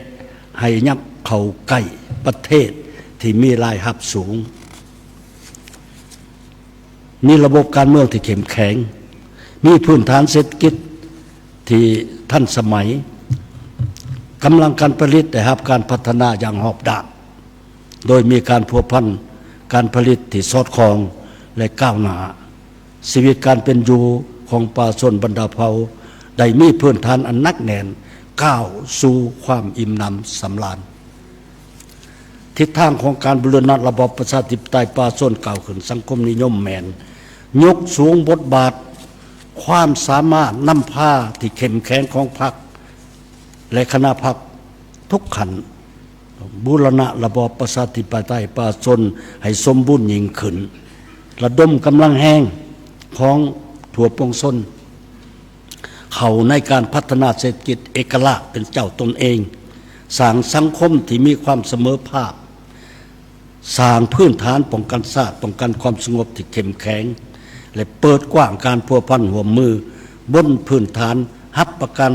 ໃຫ້ຫຍັບເຂົ້າໃກ້ປະເທດທີ່ມີລາຍຮັບສູງ. ມີລະບົບການເມືອງທີ່ເຂັ້ມແຂງ, ມີພື້ນຖານເສດຖະກິດທີ່ທັນສະໄໝ, ກຳລັງການຜະລິດໄດ້ຮັບການພັດທະນາຢ່າງຮອບດ້ານ, ໂດຍມີການພົວພັນການຜະລິດທີ່ສອດຄ່ອງ ແລະ ກ້າວໜ້າ. ຊີວິດການເປັນຢູ່ຂອງປະຊາຊົນບັນດາເຜົ່າໄດ້ມີພື້ນຖານອັນໜັກແໜ້ນ, ກ້າວສູ່ຄວາມອີ່ມໜຳສຳລານ. ທິດທາງຂອງການບູລະນະລະບອບປະຊາທິປະໄຕປະຊາຊົນ ກ້າວຂຶ້ນສັງຄົມນິຍົມ ແມ່ນຍົກສູງບົດບາດຄວາມສາມາດນຳພາທີ່ເຂັ້ມແຂງຂອງພັກ ແລະ ຄະນະພັກທຸກຂັ້ນ, ບູລະນະລະບອບປະຊາທິປະໄຕປະຊາຊົນໃຫ້ສົມບູນຍິ່ງຂຶ້ນ, ລະດົມກຳລັງແຮງຂອງທົ່ວປວງຊົນ ເຂົ້າໃນການພັດທະນາເສດຖະກິດເອກະລາດເປັນເຈົ້າຕົນເອງ, ສ້າງສັງຄົມທີ່ມີຄວາມສະເໝີພາບ, ສ້າງພື້ນຖານປ້ອງກັນຊາດ, ປ້ອງກັນຄວາມສະຫງົບທີ່ເຂັ້ມແຂງ ແລະ ເປີດກວ້າງການພົວພັນຮ່ວມມືບົນພື້ນຖານຮັບປະກັນ,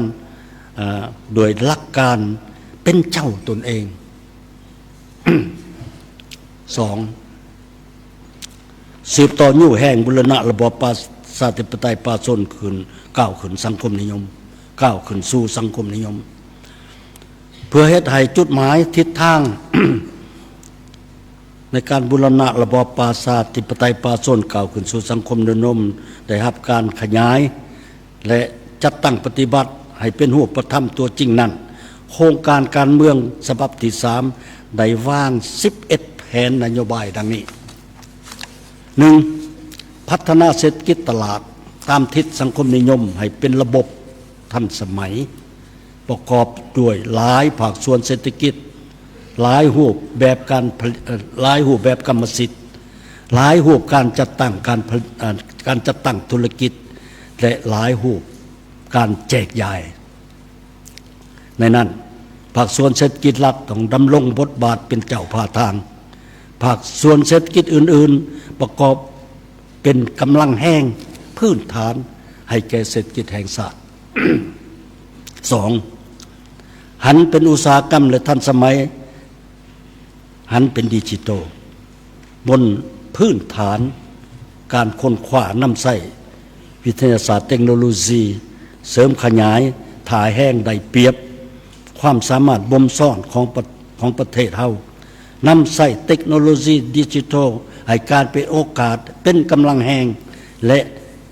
ເອີ, ດ້ວຍຫຼັກການເປັນເຈົ້າຕົນເອງ. ສອງ, ສືບຕໍ່ຍູ້ແຮງບູລະນະລະບອບປະຊາທິປະໄຕປະຊາຊົນຂຶ້ນ, ກ້າວຂຶ້ນສັງຄົມນິຍົມ, ກ້າວຂຶ້ນສູ່ສັງຄົມນິຍົມ, ເພື່ອເຮັດໃຫ້ຈຸດໝາຍທິດທາງໃນການບູລະນະລະບອບປະຊາທິປະໄຕປະຊາຊົນ ກ້າວຂຶ້ນສູ່ສັງຄົມນິຍົມ ໄດ້ຮັບການຂະຫຍາຍ ແລະ ຈັດຕັ້ງປະຕິບັດໃຫ້ເປັນຮູບປະທຳຕົວຈິງນັ້ນ, ໂຄງການການເມືອງສະບັບທີສາມ ໄດ້ວາງສິບເອັດແຜນນະໂຍບາຍດັ່ງນີ້. ໜຶ່ງ, ພັດທະນາເສດຖະກິດຕະຫຼາດຕາມທິດສັງຄົມນິຍົມໃຫ້ເປັນລະບົບທັນສະໄໝ, ປະກອບດ້ວຍຫຼາຍພາກສ່ວນເສດຖະກິດ, ຫຼາຍຮູບແບບການຜະລິດ, ເອີ, ຫຼາຍຮູບແບບກຳມະສິດ, ຫຼາຍຮູບການຈັດຕັ້ງການຜະ, ເອີ, ການຈັດຕັ້ງທຸລະກິດ ແລະ ຫຼາຍຮູບການແຈກຢາຍ. ໃນນັ້ນ, ພາກສ່ວນເສດຖະກິດລັດຕ້ອງດຳລົງບົດບາດເປັນເຈົ້າພາທາງ. ພາກສ່ວນເສດຖະກິດອື່ນໆ ປະກອບເປັນກຳລັງແຮງພື້ນຖານໃຫ້ແກ່ເສດຖະກິດແຫ່ງຊາດ. ສອງ, ຫັນເປັນອຸດສາຫະກຳ ແລະ ທັນສະໄໝ, ຫັນເປັນດິຈິໂຕ ບົນພື້ນຖານການຄົ້ນຄວ້ານຳໃຊ້ວິທະຍາສາດເຕັກໂນໂລຊີ, ເສີມຂະຫຍາຍທ່າແຮງໄດ້ປຽບ, ຄວາມສາມາດບົ່ມຊ້ອນຂອງປະ, ຂອງປະເທດເຮົາ, ນຳໃຊ້ເຕັກໂນໂລຊີດິຈິໂຕໃຫ້ກາຍເປັນໂອກາດ, ເປັນກຳລັງແຮງ ແລະ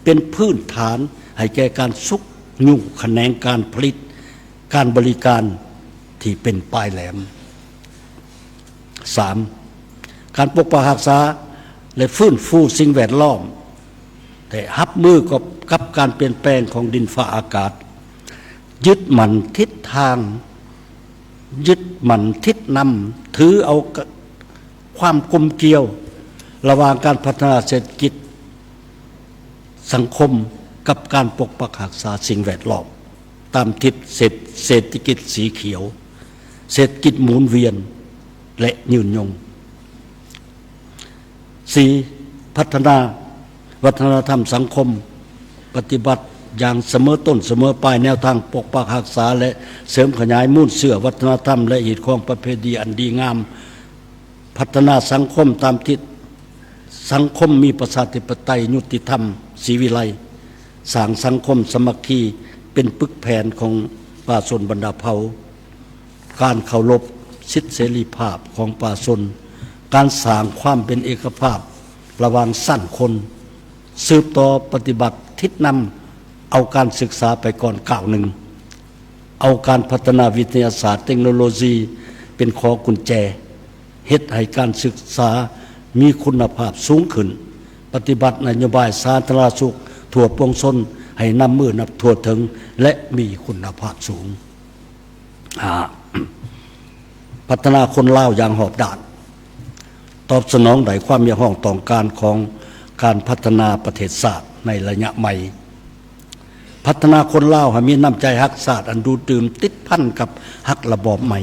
ເປັນພື້ນຖານໃຫ້ແກ່ການຊຸກຍູ້ຂະແໜງການຜະລິດ, ການບໍລິການທີ່ເປັນປາຍແຫຼມ. ສາມ, ການປົກປັກຮັກສາ ແລະ ຟື້ນຟູສິ່ງແວດລ້ອມ ແລະ ຮັບມືກັບ ກັບການປ່ຽນແປງຂອງດິນຟ້າອາກາດ, ຍຶດໝັ້ນທິດທາງ, ຍຶດໝັ້ນທິດນຳ, ຖືເອົາຄວາມກົມກ່ຽວລະຫວ່າງການພັດທະນາເສດຖະກິດສັງຄົມ ກັບການປົກປັກຮັກສາສິ່ງແວດລ້ອມ ຕາມທິດເສດ ເສດຖະກິດສີຂຽວ, ເສດຖະກິດໝູນວຽນ ແລະ ຍືນຍົງ. ສີ່, ພັດທະນາວັດທະນະທຳສັງຄົມ, ປະຕິບັດຢ່າງສະເໝີຕົ້ນສະເໝີປາຍແນວທາງປົກປັກຮັກສາ ແລະ ເສີມຂະຫຍາຍມູນເຊື້ອວັດທະນະທຳ ແລະ ຮີດຄອງປະເພນີອັນດີງາມ, ພັດທະນາສັງຄົມຕາມທິດ ສັງຄົມມີປະຊາທິປະໄຕ, ຍຸຕິທຳ, ສີວິໄລ, ສ້າງສັງຄົມສາມັກຄີເປັນປຶກແຜ່ນຂອງປະຊາຊົນບັນດາເຜົ່າ, ການເຄົາລົບສິດເສລີພາບຂອງປະຊາຊົນ, ການສ້າງຄວາມເປັນເອກະພາບລະຫວ່າງຊັ້ນຄົນ, ສືບຕໍ່ປະຕິບັດທິດນຳເອົາການສຶກສາໄປກ່ອນກ້າວໜຶ່ງ, ເອົາການພັດທະນາວິທະຍາສາດເຕັກໂນໂລຊີເປັນຂໍ້ກຸນແຈ ເຮັດໃຫ້ການສຶກສາມີຄຸນນະພາບສູງຂຶ້ນ, ປະຕິບັດນະໂຍບາຍສາທາລະນະສຸກທົ່ວປວງຊົນໃຫ້ນຳມືນັບທົ່ວເຖິງ ແລະ ມີຄຸນນະພາບສູງ. ຫ້າ, ພັດທະນາຄົນລາວຢ່າງຮອບດ້ານ, ຕອບສະໜອງໄດ້ຄວາມຮຽກຮ້ອງຕ້ອງການຂອງການພັດທະນາປະເທດຊາດໃນໄລຍະໃໝ່. ພັດທະນາຄົນລາວໃຫ້ມີນ້ຳໃຈຮັກຊາດອັນດູດດື່ມຕິດພັນກັບຮັກລະບອບໃໝ່,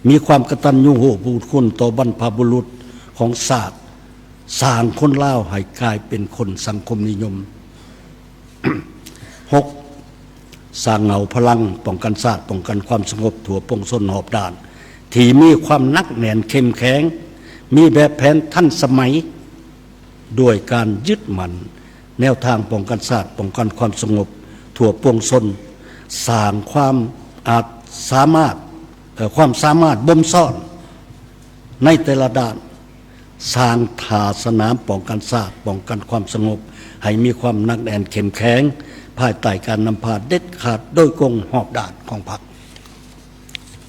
ມີຄວາມກະຕັນຍູຮູ້ບຸນຄຸນຕໍ່ບັນພະບຸລຸດຂອງຊາດ, ສ້າງຄົນລາວໃຫ້ກາຍເປັນຄົນສັງຄົມນິຍົມ. ຫົກ, ສ້າງເຫງົ້າພະລັງປ້ອງກັນຊາດ, ປ້ອງກັນຄວາມສະຫງົບທົ່ວປວງຊົນຮອບດ້ານ ທີ່ມີຄວາມໜັກແໜ້ນເຂັ້ມແຂງ, ມີແບບແຜນທັນສະໄໝ ດ້ວຍການຍຶດໝັ້ນແນວທາງປ້ອງກັນຊາດ, ປ້ອງກັນຄວາມສະຫງົບທົ່ວປວງຊົນ, ສ້າງຄວາມອາດສາມາດ ເອີ ຄວາມສາມາດບົ່ມຊ້ອນໃນແຕ່ລະດ້ານ, ສ້າງທ່າສະໜາມປ້ອງກັນຊາດ, ປ້ອງກັນຄວາມສະຫງົບໃຫ້ມີຄວາມໜັກແໜ້ນເຂັ້ມແຂງ ພາຍໃຕ້ການນຳພາເດັດຂາດໂດຍກົງຮອບດ້ານຂອງພັກ.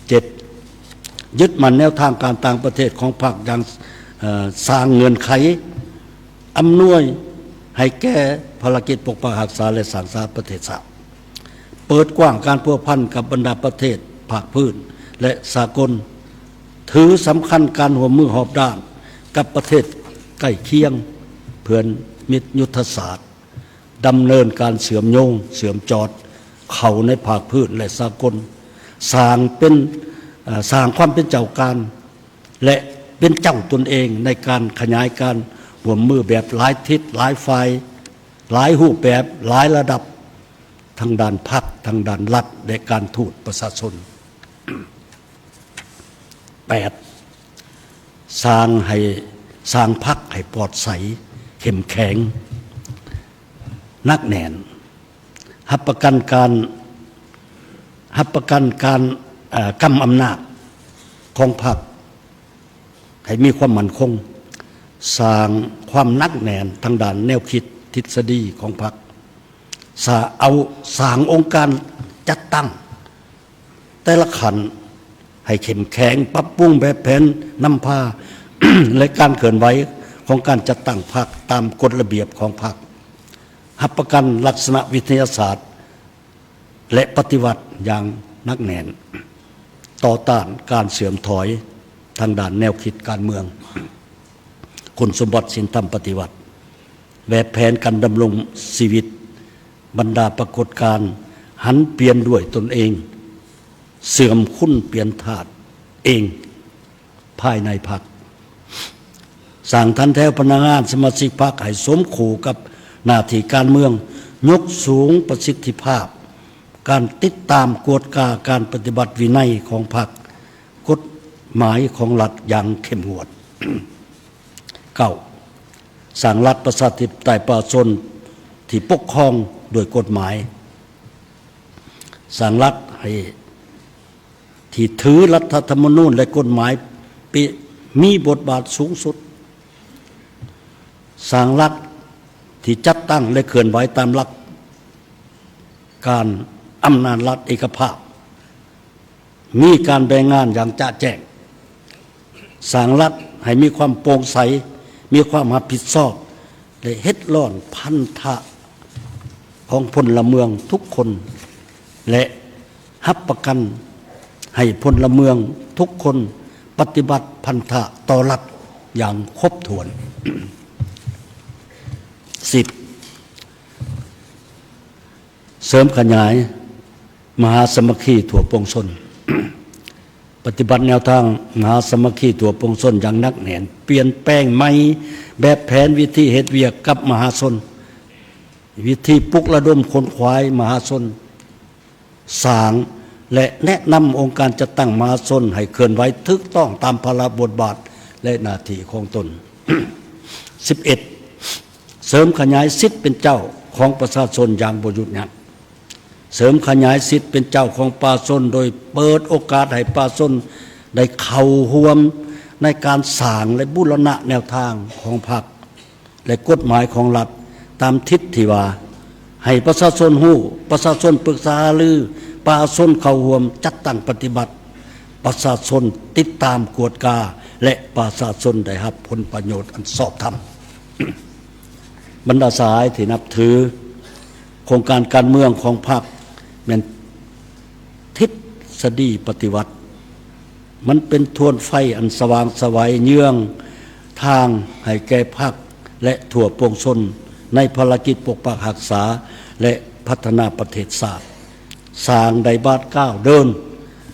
ເຈັດ, ຍຶດໝັ້ນແນວທາງການຕ່າງປະເທດຂອງພັກຢ່າງ ເອີ ສ້າງເງື່ອນໄຂອຳນວຍໃຫ້ແກ່ພາລະກິດປົກປັກຮັກສາ ແລະ ສ້າງສາປະເທດຊາດ, ເປີດກວ້າງການພົວພັນກັບບັນດາປະເທດພາກພື້ນ ແລະ ສາກົນ, ຖືສຳຄັນການຮ່ວມມືຮອບດ້ານກັບປະເທດໃກ້ຄຽງ ເພື່ອນມິດຍຸດທະສາດ, ດຳເນີນການເຊື່ອມໂຍງເຊື່ອມຈອດເຂົ້າໃນພາກພື້ນ ແລະ ສາກົນ, ສ້າງເປັນ ເອີ ສ້າງຄວາມເປັນເຈົ້າການ ແລະ ເປັນເຈົ້າຕົນເອງໃນການຂະຫຍາຍການຮ່ວມມືແບບຫຼາຍທິດ, ຫຼາຍຝ່າຍ, ຫຼາຍຮູບແບບ, ຫຼາຍລະດັບ, ທັງດ້ານພັກ, ທັງດ້ານລັດ ແລະ ການທູດປະຊາຊົນ. ແປດ, ສ້າງໃຫ້ ສ້າງພັກໃຫ້ປອດໃສ, ເຂັ້ມແຂງ, ໜັກແໜ້ນ, ຮັບປະກັນການ ຮັບປະກັນການ ເອີ ກຳອຳນາດຂອງພັກໃຫ້ມີຄວາມໝັ້ນຄົງ, ສ້າງຄວາມໜັກແໜ້ນທາງດ້ານແນວຄິດທິດສະດີຂອງພັກ, ສາ ເອົາ ສ້າງອົງການຈັດຕັ້ງ ແຕ່ລະຂັ້ນໃຫ້ເຂັ້ມແຂງ, ປັບປຸງແບບແຜນນຳພາ ແລະ ການເຄື່ອນໄຫວຂອງການຈັດຕັ້ງພັກຕາມກົດລະບຽບຂອງພັກ, ຮັບປະກັນລັກສະນະວິທະຍາສາດ ແລະ ປະຕິວັດຢ່າງໜັກແໜ້ນ, ຕໍ່ຕ້ານການເສື່ອມຖອຍທາງດ້ານແນວຄິດການເມືອງ, ຄຸນສົມບັດສິນທຳປະຕິວັດ, ແບບແຜນການດຳລົງຊີວິດ, ບັນດາປາກົດການຫັນປ່ຽນດ້ວຍຕົນເອງ, ເສື່ອມຄຸນປ່ຽນທາດເອງພາຍໃນພັກ, ສ້າງຖັນແຖວພະນັກງານສະມາຊິກພັກໃຫ້ສົມຄູ່ກັບໜ້າທີ່ການເມືອງ, ຍົກສູງປະສິດທິພາບການຕິດຕາມກວດກາການປະຕິບັດວິໄນຂອງພັກ, ກົດໝາຍຂອງລັດຢ່າງເຂັ້ມງວດ. ເກົ້າ, ສ້າງລັດປະຊາທິປະໄຕປະຊາຊົນທີ່ປົກຄອງດ້ວຍກົດໝາຍ, ສ້າງລັດໃຫ້ ທີ່ຖືລັດຖະທຳມະນູນ ແລະ ກົດໝາຍ ເປັນ ມີບົດບາດສູງສຸດ, ສ້າງລັດທີ່ຈັດຕັ້ງ ແລະ ເຄື່ອນໄຫວຕາມຫຼັກການອຳນາດລັດເອກະພາບ, ມີການແບ່ງງານຢ່າງຈະແຈ້ງ, ສ້າງລັດ ໃຫ້ມີຄວາມໂປ່ງໃສ, ມີຄວາມຮັບຜິດຊອບ ແລະ ເຮັດຮ້ອນພັນທະຂອງພົນລະເມືອງທຸກຄົນ ແລະ ຮັບປະກັນໃຫ້ພົນລະເມືອງທຸກຄົນປະຕິບັດພັນທະຕໍ່ລັດຢ່າງຄົບຖ້ວນ. ສິບ ເສີມຂະຫຍາຍມະຫາສາມັກຄີທົ່ວປວງຊົນ, ປະຕິບັດແນວທາງມະຫາສາມັກຄີທົ່ວປວງຊົນຢ່າງໜັກແໜ້ນ, ປ່ຽນແປງໃໝ່ແບບແຜນວິທີເຮັດວຽກກັບມະຫາຊົນ, ວິທີປຸກລະດົມຂົນຂວາຍມະຫາຊົນ, ສ້າງ ແລະ ແນະນຳອົງການຈັດຕັ້ງມະຫາຊົນໃຫ້ເຄື່ອນໄຫວຖືກຕ້ອງຕາມພາລະບົດບາດ ແລະ ໜ້າທີ່ຂອງຕົນ. ສິບເອັດ ເສີມຂະຫຍາຍສິດເປັນເຈົ້າຂອງປະຊາຊົນຢ່າງບໍ່ຢຸດຢັ້ງ, ເສີມຂະຫຍາຍສິດເປັນເຈົ້າຂອງປະຊາຊົນ ໂດຍເປີດໂອກາດໃຫ້ປະຊາຊົນໄດ້ເຂົ້າຮ່ວມໃນການສ້າງ ແລະ ບູລະນະແນວທາງຂອງພັກ ແລະ ກົດໝາຍຂອງລັດ ຕາມທິດທີ່ວ່າ ໃຫ້ປະຊາຊົນຮູ້, ປະຊາຊົນປຶກສາຫາລື, ປະຊາຊົນເຂົ້າຮ່ວມຈັດຕັ້ງປະຕິບັດ, ປະຊາຊົນຕິດຕາມກວດກາ ແລະ ປະຊາຊົນໄດ້ຮັບຜົນປະໂຫຍດອັນຊອບທຳ. ບັນດາສະຫາຍທີ່ນັບຖື, ໂຄງການການເມືອງຂອງພັກແມ່ນທິດສະດີປະຕິວັດ. ມັນເປັນທວນໄຟອັນສະຫວ່າງສະໄຫວເຍືອງທາງໃຫ້ແກ່ພັກ ແລະ ທົ່ວປວງຊົນໃນພາລະກິດປົກປັກຮັກສາ ແລະ ພັດທະນາປະເທດຊາດ. ສ້າງໄດ້ບາດກ້າວເດີນ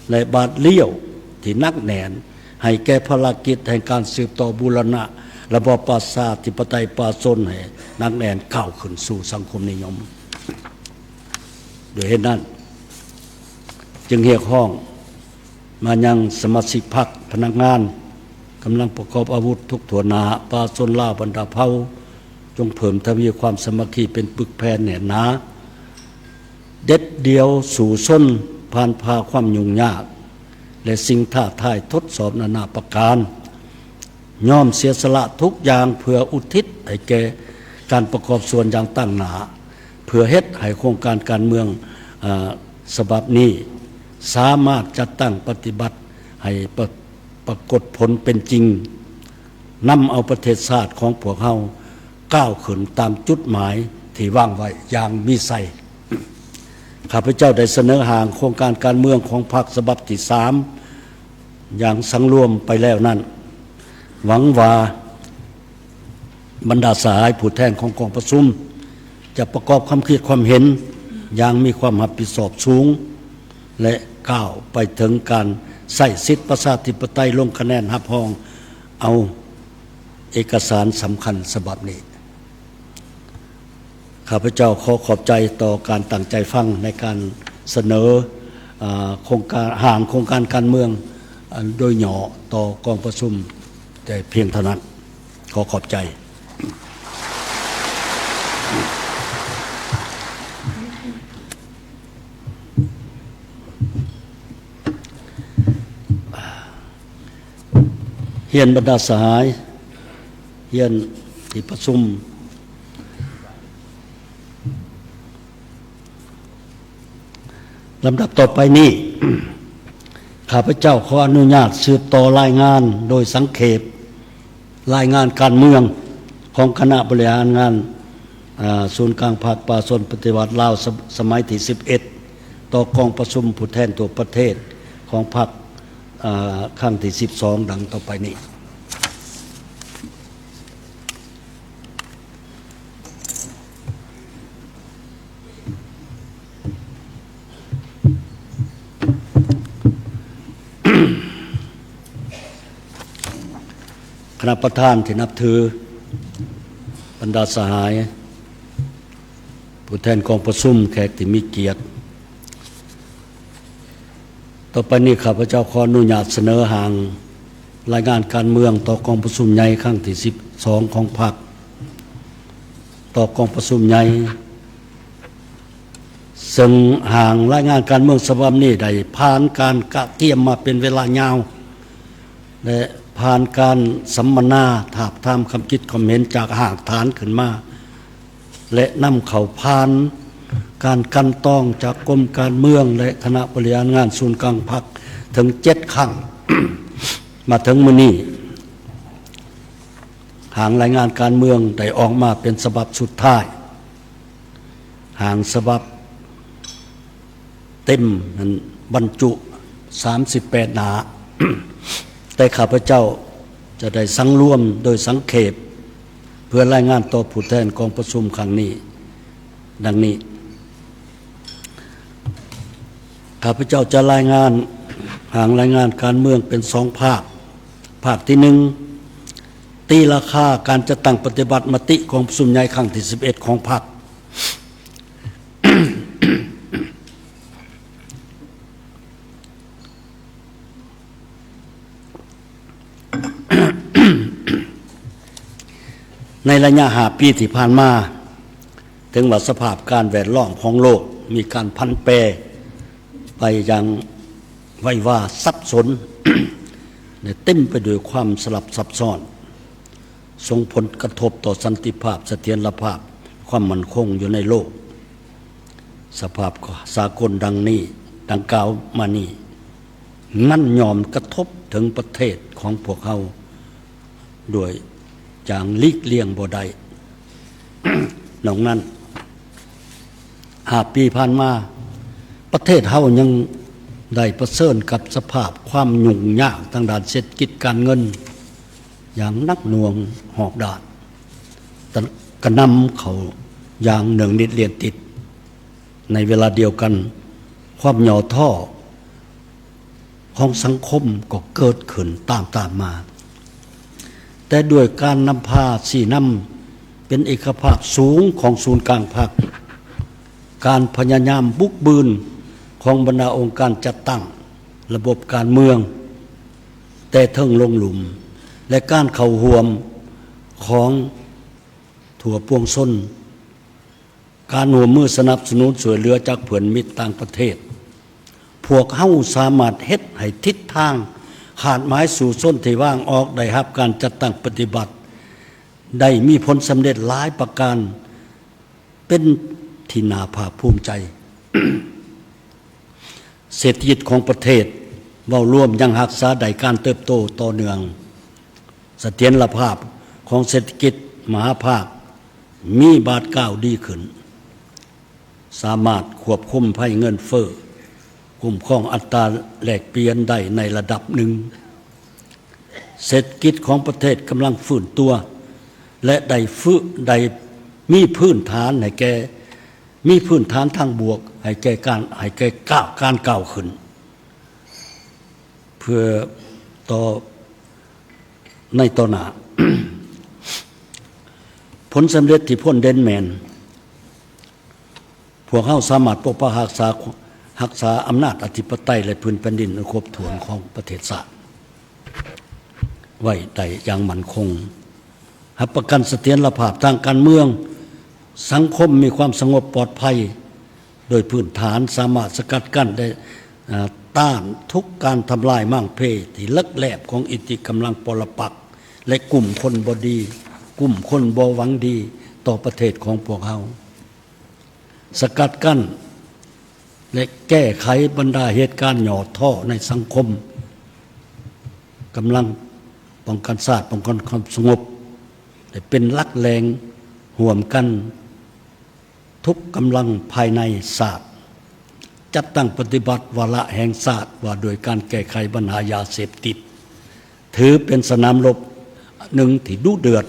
ແລະ ບາດລ້ຽວທີ່ໜັກແໜ້ນໃຫ້ແກ່ພາລະກິດແຫ່ງການສືບຕໍ່ບູລະນະລະບອບປະຊາທິປະໄຕປະຊາຊົນໃຫ້ໜັກແໜ້ນກ້າວຂຶ້ນສູ່ສັງຄົມນິຍົມ. ດ້ວຍເຫດນັ້ນ ຈຶ່ງຮຽກຮ້ອງມາຍັງສະມາຊິກພັກ, ພະນັກງານ, ກຳລັງປະກອບອາວຸດທຸກທົ່ວໜ້າ, ປະຊາຊົນລາວບັນດາເຜົ່າ ຈົ່ງເພີ່ມທະວີຄວາມສາມັກຄີເປັນປຶກແຜ່ນແໜ້ນໜາ, ເດັດດ່ຽວສູ້ຊົນ, ຜ່ານຜ່າຄວາມຫຍຸ້ງຍາກ ແລະ ສິ່ງທ້າທາຍທົດສອບນານາປະການ, ຍອມເສຍສະຫຼະທຸກຢ່າງເພື່ອອຸທິດໃຫ້ແກ່ການປະກອບສ່ວນຢ່າງຕັ້ງໜ້າ ເພື່ອເຮັດໃຫ້ໂຄງການການເມືອງ, ອາ, ສະບັບນີ້ສາມາດຈັດຕັ້ງປະຕິບັດໃຫ້ປະ, ປາກົດຜົນເປັນຈິງ, ນຳເອົາປະເທດຊາດຂອງພວກເຮົາກ້າວຂຶ້ນຕາມຈຸດໝາຍທີ່ວາງໄວ້ຢ່າງມີໄຊ. ຂ້າພະເຈົ້າໄດ້ສະເໜີຮ່າງໂຄງການການເມືອງຂອງພັກສະບັບທີສາມ ຢ່າງສັງລວມໄປແລ້ວນັ້ນ, ຫວັງວ່າບັນດາສະຫາຍຜູ້ແທນຂອງກອງປະຊຸມຈະປະກອບຄວາມຄິດຄວາມເຫັນຢ່າງມີຄວາມຮັບຜິດຊອບສູງ ແລະ ກ້າວໄປເຖິງການໃຊ້ສິດປະຊາທິປະໄຕລົງຄະແນນຮັບຮອງເອົາເອກະສານສຳຄັນສະບັບນີ້. ຂ້າພະເຈົ້າຂໍຂອບໃຈຕໍ່ການຕັ້ງໃຈຟັງໃນການສະເໜີ, ອາ, ໂຄງການ, ຮ່າງໂຄງການການເມືອງ, ອາ, ໂດຍຫຍໍ້ຕໍ່ກອງປະຊຸມແຕ່ພຽງເທົ່ານັ້ນ. ຂໍຂອບໃຈ. ຮຽນບັນດາສະຫາຍ, ຮຽນທີ່ປະຊຸມ. ລຳດັບຕໍ່ໄປນີ້, ຂ້າພະເຈົ້າຂໍອະນຸຍາດສືບຕໍ່ລາຍງານໂດຍສັງເຂບ ລາຍງານການເມືອງຂອງຄະນະບໍລິຫານງານ, ອາ, ສູນກາງພັກປະຊາຊົນປະຕິວັດລາວ ສະ, ສະໄໝທີສິບເອັດ ຕໍ່ກອງປະຊຸມຜູ້ແທນທົ່ວປະເທດຂອງພັກ, ອາ, ຄັ້ງທີສິບສອງ ດັ່ງຕໍ່ໄປນີ້. ຄະນະປະທານທີ່ນັບຖື, ບັນດາສະຫາຍ, ຜູ້ແທນກອງປະຊຸມ, ແຂກທີ່ມີກຽດ, ຕໍ່ໄປນີ້ຂ້າພະເຈົ້າຂໍອະນຸຍາດສະເໜີຮ່າງລາຍງານການເມືອງຕໍ່ກອງປະຊຸມໃຫຍ່ຄັ້ງທີສິບສອງຂອງພັກ, ຕໍ່ກອງປະຊຸມໃຫຍ່, ເຊິ່ງຮ່າງລາຍງານການເມືອງສະບັບນີ້ໄດ້ຜ່ານການກະກຽມມາເປັນເວລາຍາວ ແລະ ຜ່ານການສຳມະນາ, ທາບທາມຄຳຄິດຄຳເຫັນຈາກຮາກຖານຂຶ້ນມາ ແລະ ນຳເຂົ້າຜ່ານການກັ່ນຕອງຈາກກົມການເມືອງ ແລະ ຄະນະບໍລິຫານງານສູນກາງພັກເຖິງເຈັດຄັ້ງ. ມາເຖິງມື້ນີ້, ຮ່າງລາຍງານການເມືອງໄດ້ອອກມາເປັນສະບັບສຸດທ້າຍ. ຮ່າງສະບັບເຕັມນັ້ນບັນຈຸສາມສິບແປດໜ້າ, ແຕ່ຂ້າພະເຈົ້າຈະໄດ້ສັງລວມໂດຍສັງເຂບ ເພື່ອລາຍງານຕໍ່ຜູ້ແທນກອງປະຊຸມຄັ້ງນີ້ ດັ່ງນີ້. ຂ້າພະເຈົ້າຈະລາຍງານ ຮ່າງລາຍງານການເມືອງເປັນສອງພາກ. ພາກທີໜຶ່ງ ຕີລາຄາການຈັດຕັ້ງປະຕິບັດມະຕິກອງປະຊຸມໃຫຍ່ຄັ້ງທີສິບເອັດຂອງພັກ. ໃນໄລຍະຫ້າປີທີ່ຜ່ານມາ, ເຖິງວ່າສະພາບການແວດລ້ອມຂອງໂລກມີການຜັນແປໄປຢ່າງໄວວາສັບສົນ ແລະ ເຕັມໄປດ້ວຍຄວາມສະຫຼັບສັບຊ້ອນ, ສົ່ງຜົນກະທົບຕໍ່ສັນຕິພາບ, ສະຖຽນລະພາບ, ຄວາມໝັ້ນຄົງຢູ່ໃນໂລກ. ສະພາບສາກົນດັ່ງນີ້, ດັ່ງກ່າວມານີ້, ມັນຍ່ອມກະທົບເຖິງປະເທດຂອງພວກເຮົາດ້ວຍຢ່າງຫຼີກລ່ຽງບໍ່ໄດ້. ນອກນັ້ນ, ຫ້າປີຜ່ານມາ, ປະເທດເຮົາຍັງໄດ້ປະເຊີນກັບສະພາບຄວາມຫຍຸ້ງຍາກທາງດ້ານເສດຖະກິດການເງິນຢ່າງໜັກໜ່ວງຮອບດ້ານ ກະນຳເຂົ້າຢ່າງເນື່ອງນິດລຽນຕິດ. ໃນເວລາດຽວກັນ, ຄວາມຫຍໍ້ທໍ້ຂອງສັງຄົມກໍເກີດຂຶ້ນຕາມໆມາ, ແຕ່ດ້ວຍການນຳພາຊີ້ນຳເປັນເອກະພາບສູງຂອງສູນກາງພັກ, ການພະຍາຍາມບຸກບືນຂອງບັນດາອົງການຈັດຕັ້ງລະບົບການເມືອງແຕ່ເທິງລົງລຸ່ມ ແລະ ການເຂົ້າຮ່ວມຂອງທົ່ວປວງຊົນ, ການຮ່ວມມືສະໜັບສະໜູນຊ່ວຍເຫຼືອຈາກເພື່ອນມິດຕ່າງປະເທດ, ພວກເຮົາສາມາດເຮັດໃຫ້ທິດທາງຄາດໝາຍສູ້ຊົນທີ່ວາງອອກໄດ້ຮັບການຈັດຕັ້ງປະຕິບັດ ໄດ້ມີຜົນສຳເລັດຫຼາຍປະການ ເປັນທີ່ໜ້າພາກພູມໃຈ. ເສດຖະກິດຂອງປະເທດເວົ້າລວມຍັງຮັກສາໄດ້ການເຕີບໂຕຕໍ່ເນື່ອງ. ສະຖຽນລະພາບຂອງເສດຖະກິດມະຫາພາກມີບາດກ້າວດີຂຶ້ນ, ສາມາດຄວບຄຸມໄພເງິນເຟີ້, ຄຸ້ມຄອງອັດຕາແລກປ່ຽນໄດ້ໃນລະດັບໜຶ່ງ. ເສດຖະກິດຂອງປະເທດກຳລັງຟື້ນຕົວ ແລະ ໄດ້ຟື້ນ, ໄດ້ມີພື້ນຖານໃຫ້ແກ່, ມີພື້ນຖານທາງບວກໃຫ້ແກ່ການ, ໃຫ້ແກ່ກ້າວ, ການກ້າວຂຶ້ນ ເພື່ອຕໍ່, ໃນຕໍ່ໜ້າ. ຜົນສຳເລັດທີ່ພົ້ນເດັ່ນແມ່ນ ພວກເຮົາສາມາດປົກປັກຮັກສາ, ຮັກສາອຳນາດອະທິປະໄຕ ແລະ ພື້ນແຜ່ນດິນອັນຄົບຖ້ວນຂອງປະເທດຊາດໄວ້ໄດ້ຢ່າງໝັ້ນຄົງ, ຮັບປະກັນສະຖຽນລະພາບທາງການເມືອງ, ສັງຄົມມີຄວາມສະຫງົບປອດໄພ, ໂດຍພື້ນຖານສາມາດສະກັດກັ້ນ ແລະ ຕ້ານທຸກການທຳລາຍມ້າງເພທີ່ເລິກແລບຂອງອິດທິກຳລັງປໍລະປັກ ແລະ ກຸ່ມຄົນບໍ່ດີ, ກຸ່ມຄົນບໍ່ຫວັງດີຕໍ່ປະເທດຂອງພວກເຮົາ. ສະກັດກັ້ນ ແລະ ແກ້ໄຂບັນດາເຫດການຫຍໍ້ທໍ້ໃນສັງຄົມ. ກຳລັງປ້ອງກັນຊາດ, ປ້ອງກັນຄວາມສະຫງົບ ແລະ ເປັນຫຼັກແຫຼ່ງຮ່ວມກັນທຸກກຳລັງພາຍໃນຊາດ. ຈັດຕັ້ງປະຕິບັດວາລະແຫ່ງຊາດວ່າດ້ວຍການແກ້ໄຂບັນຫາຢາເສບຕິດ ຖືເປັນສະໜາມລົບໜຶ່ງທີ່ດຸເດືອດ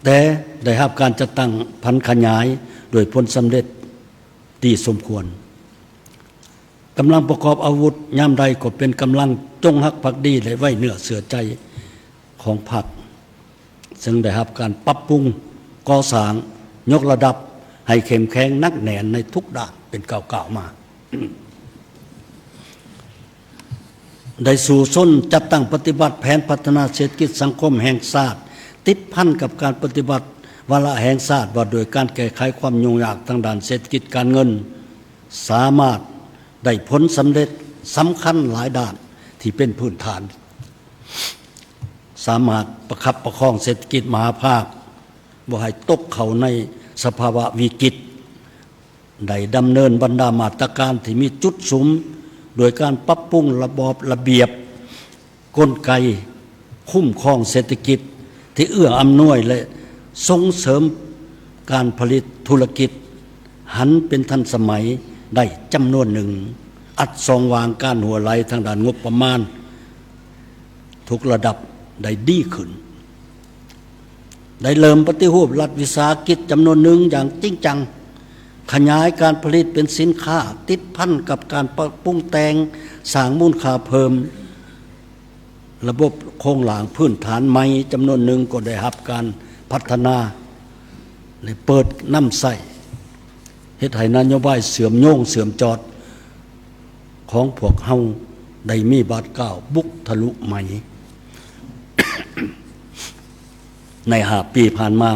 ແຕ່ໄດ້ຮັບການຈັດຕັ້ງຜັນຂະຫຍາຍດ້ວຍຜົນສຳເລັດດີສົມຄວນ. ກຳລັງປະກອບອາວຸດຍາມໃດກໍເປັນກຳລັງຈົງຮັກພັກດີ ແລະ ໄວ້ເນື້ອເຊື່ອໃຈຂອງພັກ, ເຊິ່ງໄດ້ຮັບການປັບປຸງ, ກໍ່ສ້າງ, ຍົກລະດັບໃຫ້ເຂັ້ມແຂງໜັກແໜ້ນໃນທຸກດ້ານເປັນກ້າວໆມາ. ໄດ້ສູ້ຊົນຈັດຕັ້ງປະຕິບັດແຜນພັດທະນາເສດຖະກິດສັງຄົມແຫ່ງຊາດ ຕິດພັນກັບການປະຕິບັດວາລະແຫ່ງຊາດວ່າດ້ວຍການແກ້ໄຂຄວາມຫຍຸ້ງຍາກທາງດ້ານເສດຖະກິດການເງິນ, ສາມາດໄດ້ຜົນສຳເລັດສຳຄັນຫຼາຍດ້ານທີ່ເປັນພື້ນຖານ, ສາມາດປະຄັບປະຄອງເສດຖະກິດມະຫາພາກບໍ່ໃຫ້ຕົກເຂົ້າໃນສະພາວະວິກິດ, ໄດ້ດຳເນີນບັນດາມາດຕະການທີ່ມີຈຸດສຸມ ໂດຍການປັບປຸງລະບອບລະບຽບ, ກົນໄກ, ໂຄ ຄຸ້ມຄອງເສດຖະກິດທີ່ເອື້ອອຳນວຍ ແລະ ສົ່ງເສີມການຜະລິດທຸລະກິດຫັນເປັນທັນສະໄໝໄດ້ຈຳນວນໜຶ່ງ, ອັດຊ່ອງວ່າງການຮົ່ວໄຫຼທາງດ້ານງົບປະມານທຸກລະດັບໄດ້ດີຂຶ້ນ. ໄດ້ເລີ່ມປະຕິຮູບລັດວິສາຫະກິດຈຳນວນໜຶ່ງຢ່າງຈິງຈັງ, ຂະຫຍາຍການຜະລິດເປັນສິນຄ້າ, ຕິດພັນກັບການປັບປຸງແຕ່ງສ້າງມູນຄ່າເພີ່ມ, ລະບົບໂຄງລ່າງພື້ນຖານໃໝ່ຈຳນວນໜຶ່ງກໍໄດ້ຮັບການພັດທະນາ ແລະ ເປີດນຳໃຊ້, ເຮັດໃຫ້ນະໂຍບາຍເຊື່ອມໂຍງເຊື່ອມຈອດ ຂອງພວກເຮົາໄດ້ມີບາດກ້າວບຸກທະລຸໃໝ່. ໃນຫ້າປີຜ່ານມາ,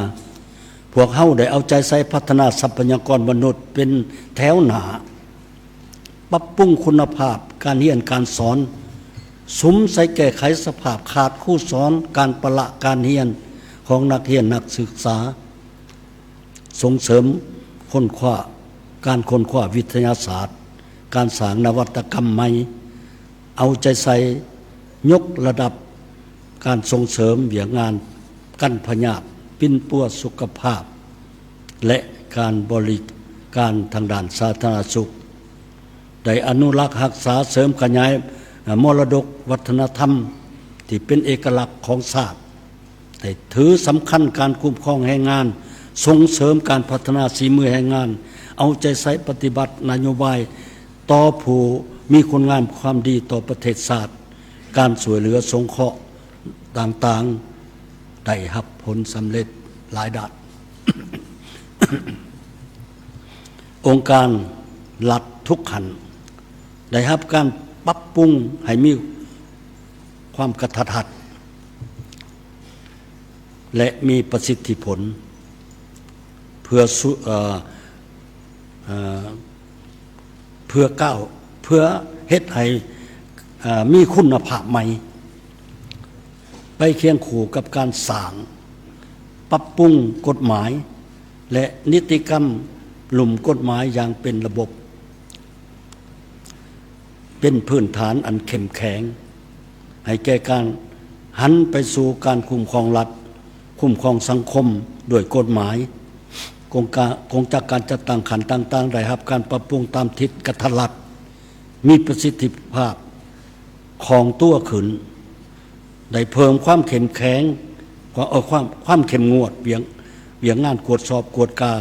ພວກເຮົາໄດ້ເອົາໃຈໃສ່ພັດທະນາຊັບພະຍາກອນມະນຸດເປັນແຖວໜ້າ, ປັບປຸງຄຸນນະພາບການຮຽນການສອນ, ສຸມໃສ່ແກ້ໄຂສະພາບຂາດຄູສອນ, ການປະລະການຮຽນຂອງນັກຮຽນນັກສຶກສາ, ສົ່ງເສີມຄົ້ນຄວ້າ ການຄົ້ນຄວ້າວິທະຍາສາດ, ການສ້າງນະວັດຕະກຳໃໝ່, ເອົາໃຈໃສ່ຍົກລະດັບການສົ່ງເສີມວຽກງານກັນພະຍາດປິ່ນປົວສຸຂະພາບ ແລະ ການບໍລິການທາງດ້ານສາທາລະນະສຸກ, ໄດ້ອະນຸລັກຮັກສາເສີມຂະຫຍາຍມໍລະດົກວັດທະນະທຳທີ່ເປັນເອກະລັກຂອງຊາດ, ໄດ້ຖືສຳຄັນການຄຸ້ມຄອງແຮງງານ, ສົ່ງເສີມການພັດທະນາສີມືແຮງງານ, ເອົາໃຈໃສ່ປະຕິບັດນະໂຍບາຍຕໍ່ຜູ້ມີຄຸນງາມຄວາມດີຕໍ່ປະເທດຊາດ, ການຊ່ວຍເຫຼືອສົງເຄາະຕ່າງໆ ໄດ້ຮັບຜົນສຳເລັດຫຼາຍດ້ານ. ອົງການລັດທຸກຂັ້ນໄດ້ຮັບການປັບປຸງໃຫ້ມີຄວາມກະທັດຮັດ ແລະ ມີປະສິດທິຜົນ ເພື່ອສຸ ເອີ ເອີ ເພື່ອກ້າວ ເພື່ອເຮັດໃຫ້ ເອີ ມີຄຸນນະພາບໃໝ່ ໄປຄຽງຄູ່ກັບການສ້າງ, ປັບປຸງກົດໝາຍ ແລະ ນິຕິກຳລຸ່ມກົດໝາຍຢ່າງເປັນລະບົບ ເປັນພື້ນຖານອັນເຂັ້ມແຂງ ໃຫ້ແກ່ການຫັນໄປສູ່ການຄຸ້ມຄອງລັດ, ຄຸ້ມຄອງສັງຄົມດ້ວຍກົດໝາຍ. ກົງກາ ກົງຈັກການຈັດຕັ້ງຂັ້ນຕ່າງໆ ໄດ້ຮັບການປັບປຸງຕາມທິດກະທັດລັດ, ມີປະສິດທິພາບ, ຄ່ອງຕົວຂຶ້ນ, ໄດ້ເພີ່ມຄວາມເຂັ້ມແຂງ ເອີ ຄວາມ ຄວາມເຂັ້ມງວດວຽກ ວຽກງານກວດສອບກວດກາ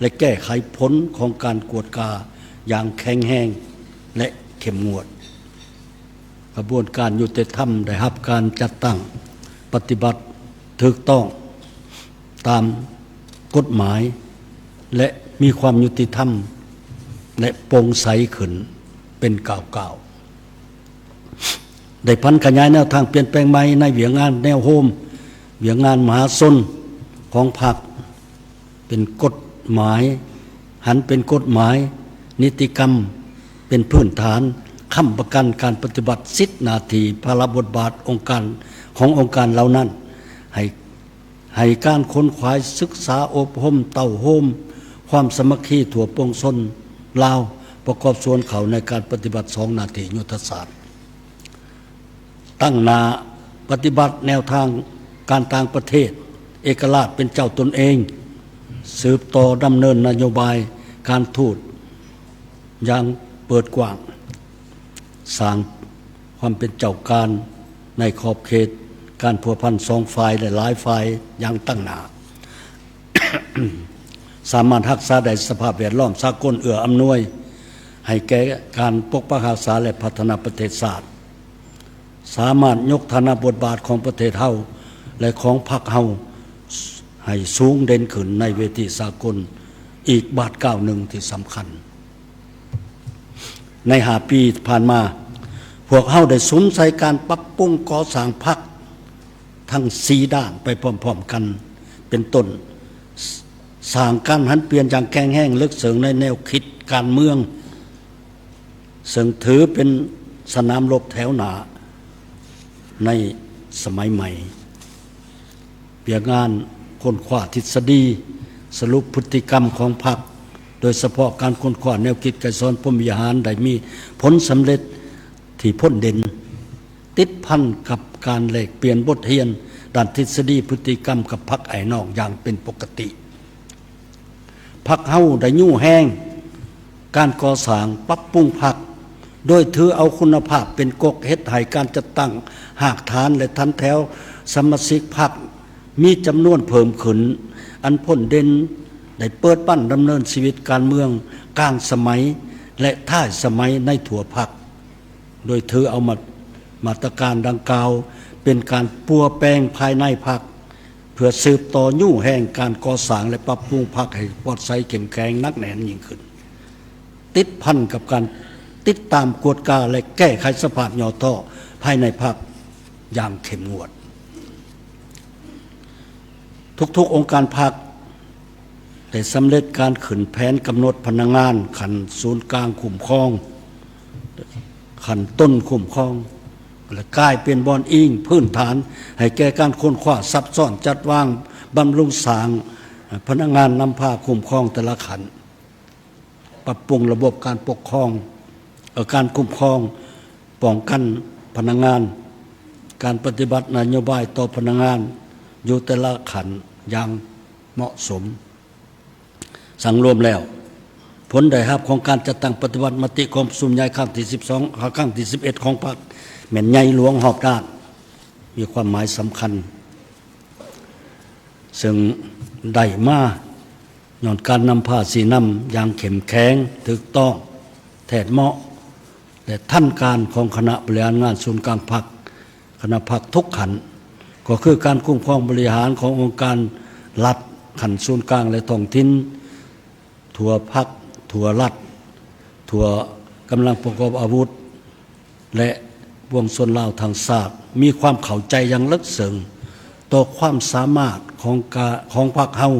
ແລະ ແກ້ໄຂຜົນຂອງການກວດກາຢ່າງແຂງແຮງ ແລະ ເຂັ້ມງວດ. ຂະບວນການຍຸຕິທຳໄດ້ຮັບການຈັດຕັ້ງປະຕິບັດຖືກຕ້ອງຕາມກົດໝາຍ ແລະ ມີຄວາມຍຸຕິທຳ ແລະ ໂປ່ງໃສຂຶ້ນເປັນກ້າວໆ. ໄດ້ຜັນຂະຫຍາຍແນວທາງປ່ຽນແປງໃໝ່ໃນວຽກງານແນວໂຮມ, ວຽກງານມະຫາຊົນຂອງພັກ ເປັນກົດໝາຍ, ຫັນເປັນກົດໝາຍ, ນິຕິກຳເປັນພື້ນຖານຄ້ຳປະກັນການປະຕິບັດສິດໜ້າທີ່, ພາລະບົດບາດອົງການ ຂອງອົງການເຫຼົ່ານັ້ນ ໃຫ້ ໃຫ້ການຂົນຂວາຍ, ສຶກສາ, ອົບຮົມ, ເຕົ້າໂຮມຄວາມສາມັກຄີທົ່ວປວງຊົນລາວ ປະກອບສ່ວນເຂົ້າໃນການປະຕິບັດສອງໜ້າທີ່ຍຸດທະສາດ. ຕັ້ງໜ້າປະຕິບັດແນວທາງການຕ່າງປະເທດເອກະລາດເປັນເຈົ້າຕົນເອງ, ສືບຕໍ່ດຳເນີນນະໂຍບາຍການທູດຢ່າງເປີດກວ້າງ, ສ້າງຄວາມເປັນເຈົ້າການໃນຂອບເຂດການພົວພັນສອງຝ່າຍ ແລະ ຫຼາຍຝ່າຍຢ່າງຕັ້ງໜ້າ. ສາມາດຮັກສາໄດ້ສະພາບແວດລ້ອມສາກົນເອື້ອອຳນວຍໃຫ້ແກ່ການປົກປັກຮັກສາ ແລະ ພັດທະນາປະເທດຊາດ, ສາມາດຍົກຖານະບົດບາດຂອງປະເທດເຮົາ ແລະ ຂອງພັກເຮົາໃຫ້ສູງເດັ່ນຂຶ້ນໃນເວທີສາກົນອີກບາດກ້າວໜຶ່ງທີ່ສຳຄັນ. ໃນຫ້າປີຜ່ານມາ, ພວກເຮົາໄດ້ສຸມໃສ່ການປັບປຸງກໍ່ສ້າງພັກທັງສີ່ດ້ານໄປພ້ອມໆກັນ, ເປັນຕົ້ນ, ສ້າງການຫັນປ່ຽນຢ່າງແຂງແຮງເລິກເຊິ່ງໃນແນວຄິດການເມືອງ, ເຊິ່ງຖືເປັນສະໜາມລົບແຖວໜ້າໃນສະໄໝໃໝ່. ວຽກງານຄົ້ນຄວ້າທິດສະດີ, ສະຫຼຸບພຶດຕິກຳຂອງພັກ, ໂດຍສະເພາະການຄົ້ນຄວ້າແນວຄິດໄກສອນພົມວິຫານ ໄດ້ມີຜົນສຳເລັດທີ່ພົ້ນເດັ່ນ, ຕິດພັນກັບ ການແລກປ່ຽນບົດຮຽນດ້ານທິດສະດີພຶດຕິກຳກັບພັກອ້າຍນ້ອງຢ່າງເປັນປົກກະຕິ. ພັກເຮົາໄດ້ຍູ້ແຮງການກໍ່ສ້າງປັບປຸງພັກ, ໂດຍຖືເອົາຄຸນນະພາບເປັນກົກ, ເຮັດໃຫ້ການຈັດຕັ້ງຮາກຖານ ແລະ ຖັນແຖວສະມາຊິກພັກມີຈຳນວນເພີ່ມຂຶ້ນ, ອັນພົ້ນເດັ່ນໄດ້ເປີດບັ້ນດຳເນີນຊີວິດການເມືອງກາງສະໄໝ ແລະ ທ້າຍສະໄໝໃນທົ່ວພັກ. ໂດຍຖືເອົາມາ ມາດຕະການດັ່ງກ່າວເປັນການປົວແປງພາຍໃນພັກ ເພື່ອສືບຕໍ່ຍູ້ແຮງການກໍ່ສ້າງ ແລະ ປັບປຸງພັກໃຫ້ປອດໃສເຂັ້ມແຂງໜັກແໜ້ນຍິ່ງຂຶ້ນ, ຕິດພັນກັບການຕິດຕາມກວດກາ ແລະ ແກ້ໄຂສະພາບຫຍໍ້ທໍ້ພາຍໃນພັກຢ່າງເຂັ້ມງວດ. ທຸກໆອົງການພັກ ໄດ້ສຳເລັດການຂຶ້ນແຜນກຳນົດພະນັກງານຂັ້ນສູນກາງຄຸ້ມຄອງ, ຂັ້ນຕົ້ນຄຸ້ມຄອງ ແລະ ກາຍເປັນບ່ອນອີງພື້ນຖານໃຫ້ແກ່ການຄົ້ນຄວ້າ, ຊັບຊ້ອນ, ຈັດວາງ, ບຳລຸງສ້າງພະນັກງານນຳພາຄຸ້ມຄອງແຕ່ລະຂັ້ນ. ປັບປຸງລະບົບການປົກຄອງ, ເອີ ການຄຸ້ມຄອງປ້ອງກັນພະນັກງານ, ການປະຕິບັດນະໂຍບາຍຕໍ່ພະນັກງານຢູ່ແຕ່ລະຂັ້ນຢ່າງເໝາະສົມ. ສັງລວມແລ້ວ, ຜົນໄດ້ຮັບຂອງການຈັດຕັ້ງປະຕິບັດມະຕິກອງປະຊຸມໃຫຍ່ຄັ້ງທີສິບສອງ ຄັ້ງທີສິບເອັດຂອງພັກ ແມ່ນໃຫຍ່ຫຼວງຮອບດ້ານ, ມີຄວາມໝາຍສຳຄັນ ເຊິ່ງໄດ້ມາຍ້ອນການນຳພາຊີ້ນຳຢ່າງເຂັ້ມແຂງ, ຖືກຕ້ອງ, ແທດເໝາະ ແລະ ທັນການຂອງຄະນະບໍລິຫານງານສູນກາງພັກ, ຄະນະພັກທຸກຂັ້ນ, ກໍຄືການຄຸ້ມຄອງບໍລິຫານຂອງອົງການລັດຂັ້ນສູນກາງ ແລະ ທ້ອງຖິ່ນ, ທົ່ວພັກ, ທົ່ວລັດ, ທົ່ວກຳລັງປະກອບອາວຸດ ແລະ ປວງຊົນລາວທັງຊາດ ມີຄວາມເຂົ້າໃຈຢ່າງເລິກເຊິ່ງຕໍ່ຄວາມສາມາດຂອງກາ ຂອງພັກເຮົາ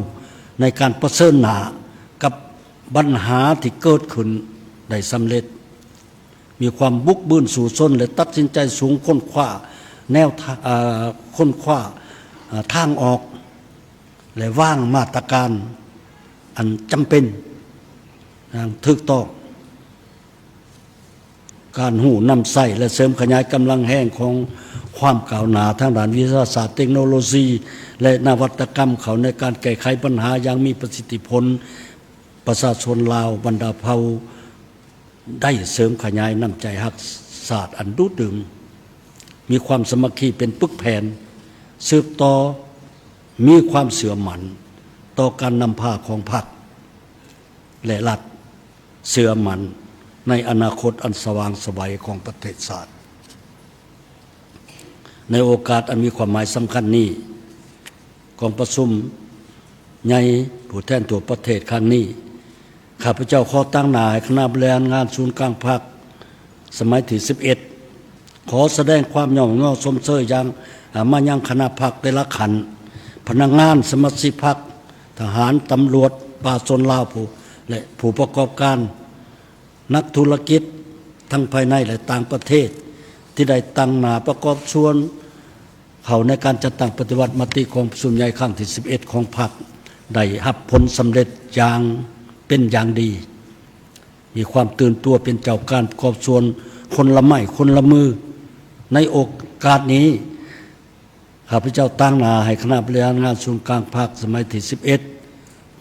ໃນການປະເຊີນໜ້າກັບບັນຫາທີ່ເກີດຂຶ້ນໄດ້ສຳເລັດ, ມີຄວາມບຸກບືນສູ້ຊົນ ແລະ ຕັດສິນໃຈສູງຄົ້ນຄວ້າແນວທາ ເອີ ຄົ້ນຄວ້າ ເອີ ທາງອອກ ແລະ ວາງມາດຕະການອັນຈຳເປັນຢ່າງຖືກຕ້ອງ. ການຮູ້ນຳໃຊ້ ແລະ ເສີມຂະຫຍາຍກຳລັງແຮງຂອງຄວາມກ້າວໜ້າທາງດ້ານວິທະຍາສາດ, ເຕັກໂນໂລຊີ ແລະ ນະວັດຕະກຳເຂົ້າໃນການແກ້ໄຂບັນຫາຢ່າງມີປະສິດທິຜົນ, ປະຊາຊົນລາວບັນດາເຜົ່າໄດ້ເສີມຂະຫຍາຍນ້ຳໃຈຮັກຊາດອັນດຸດດຶງ, ມີຄວາມສາມັກຄີເປັນປຶກແຜ່ນ, ສືບຕໍ່ມີຄວາມເຊື່ອໝັ້ນຕໍ່ການນຳພາຂອງພັກ ແລະ ລັດ, ເຊື່ອໝັ້ນໃນອະນາຄົດອັນສະຫວ່າງໄສຂອງປະເທດຊາດ. ໃນໂອກາດອັນມີຄວາມໝາຍສຳຄັນນີ້, ກອງປະຊຸມໃຫຍ່ຜູ້ແທນທົ່ວປະເທດຄັ້ງນີ້, ຂ້າພະເຈົ້າຂໍຕາງໜ້າໃຫ້ຄະນະບໍລິຫານງານສູນກາງພັກສະໄໝທີສິບເອັດ ຂໍສະແດງຄວາມຍ້ອງຍໍຊົມເຊີຍຢ່າງ ອາ ມາຍັງຄະນະພັກແຕ່ລະຂັ້ນ, ພະນັກງານ, ສະມາຊິກພັກ, ທະຫານ, ຕຳຫຼວດ, ປະຊາຊົນລາວຜູ້ ແລະ ຜູ້ປະກອບການ, ນັກທຸລະກິດທັງພາຍໃນ ແລະ ຕ່າງປະເທດ ທີ່ໄດ້ຕາງໜ້າປະກອບສ່ວນເຂົ້າໃນການຈັດຕັ້ງປະຕິບັດມະຕິກອງປະຊຸມໃຫຍ່ຄັ້ງທີສິບເອັດຂອງພັກ ໄດ້ຮັບຜົນສຳເລັດຢ່າງເປັນຢ່າງດີ. ມີຄວາມຕື່ນຕົວເປັນເຈົ້າການປະກອບສ່ວນຄົນລະໄມ້ຄົນລະມື. ໃນໂອກາດນີ້, ຂ້າພະເຈົ້າຕາງໜ້າໃຫ້ຄະນະບໍລິຫານງານສູນກາງພັກສະໄໝທີສິບເອັດ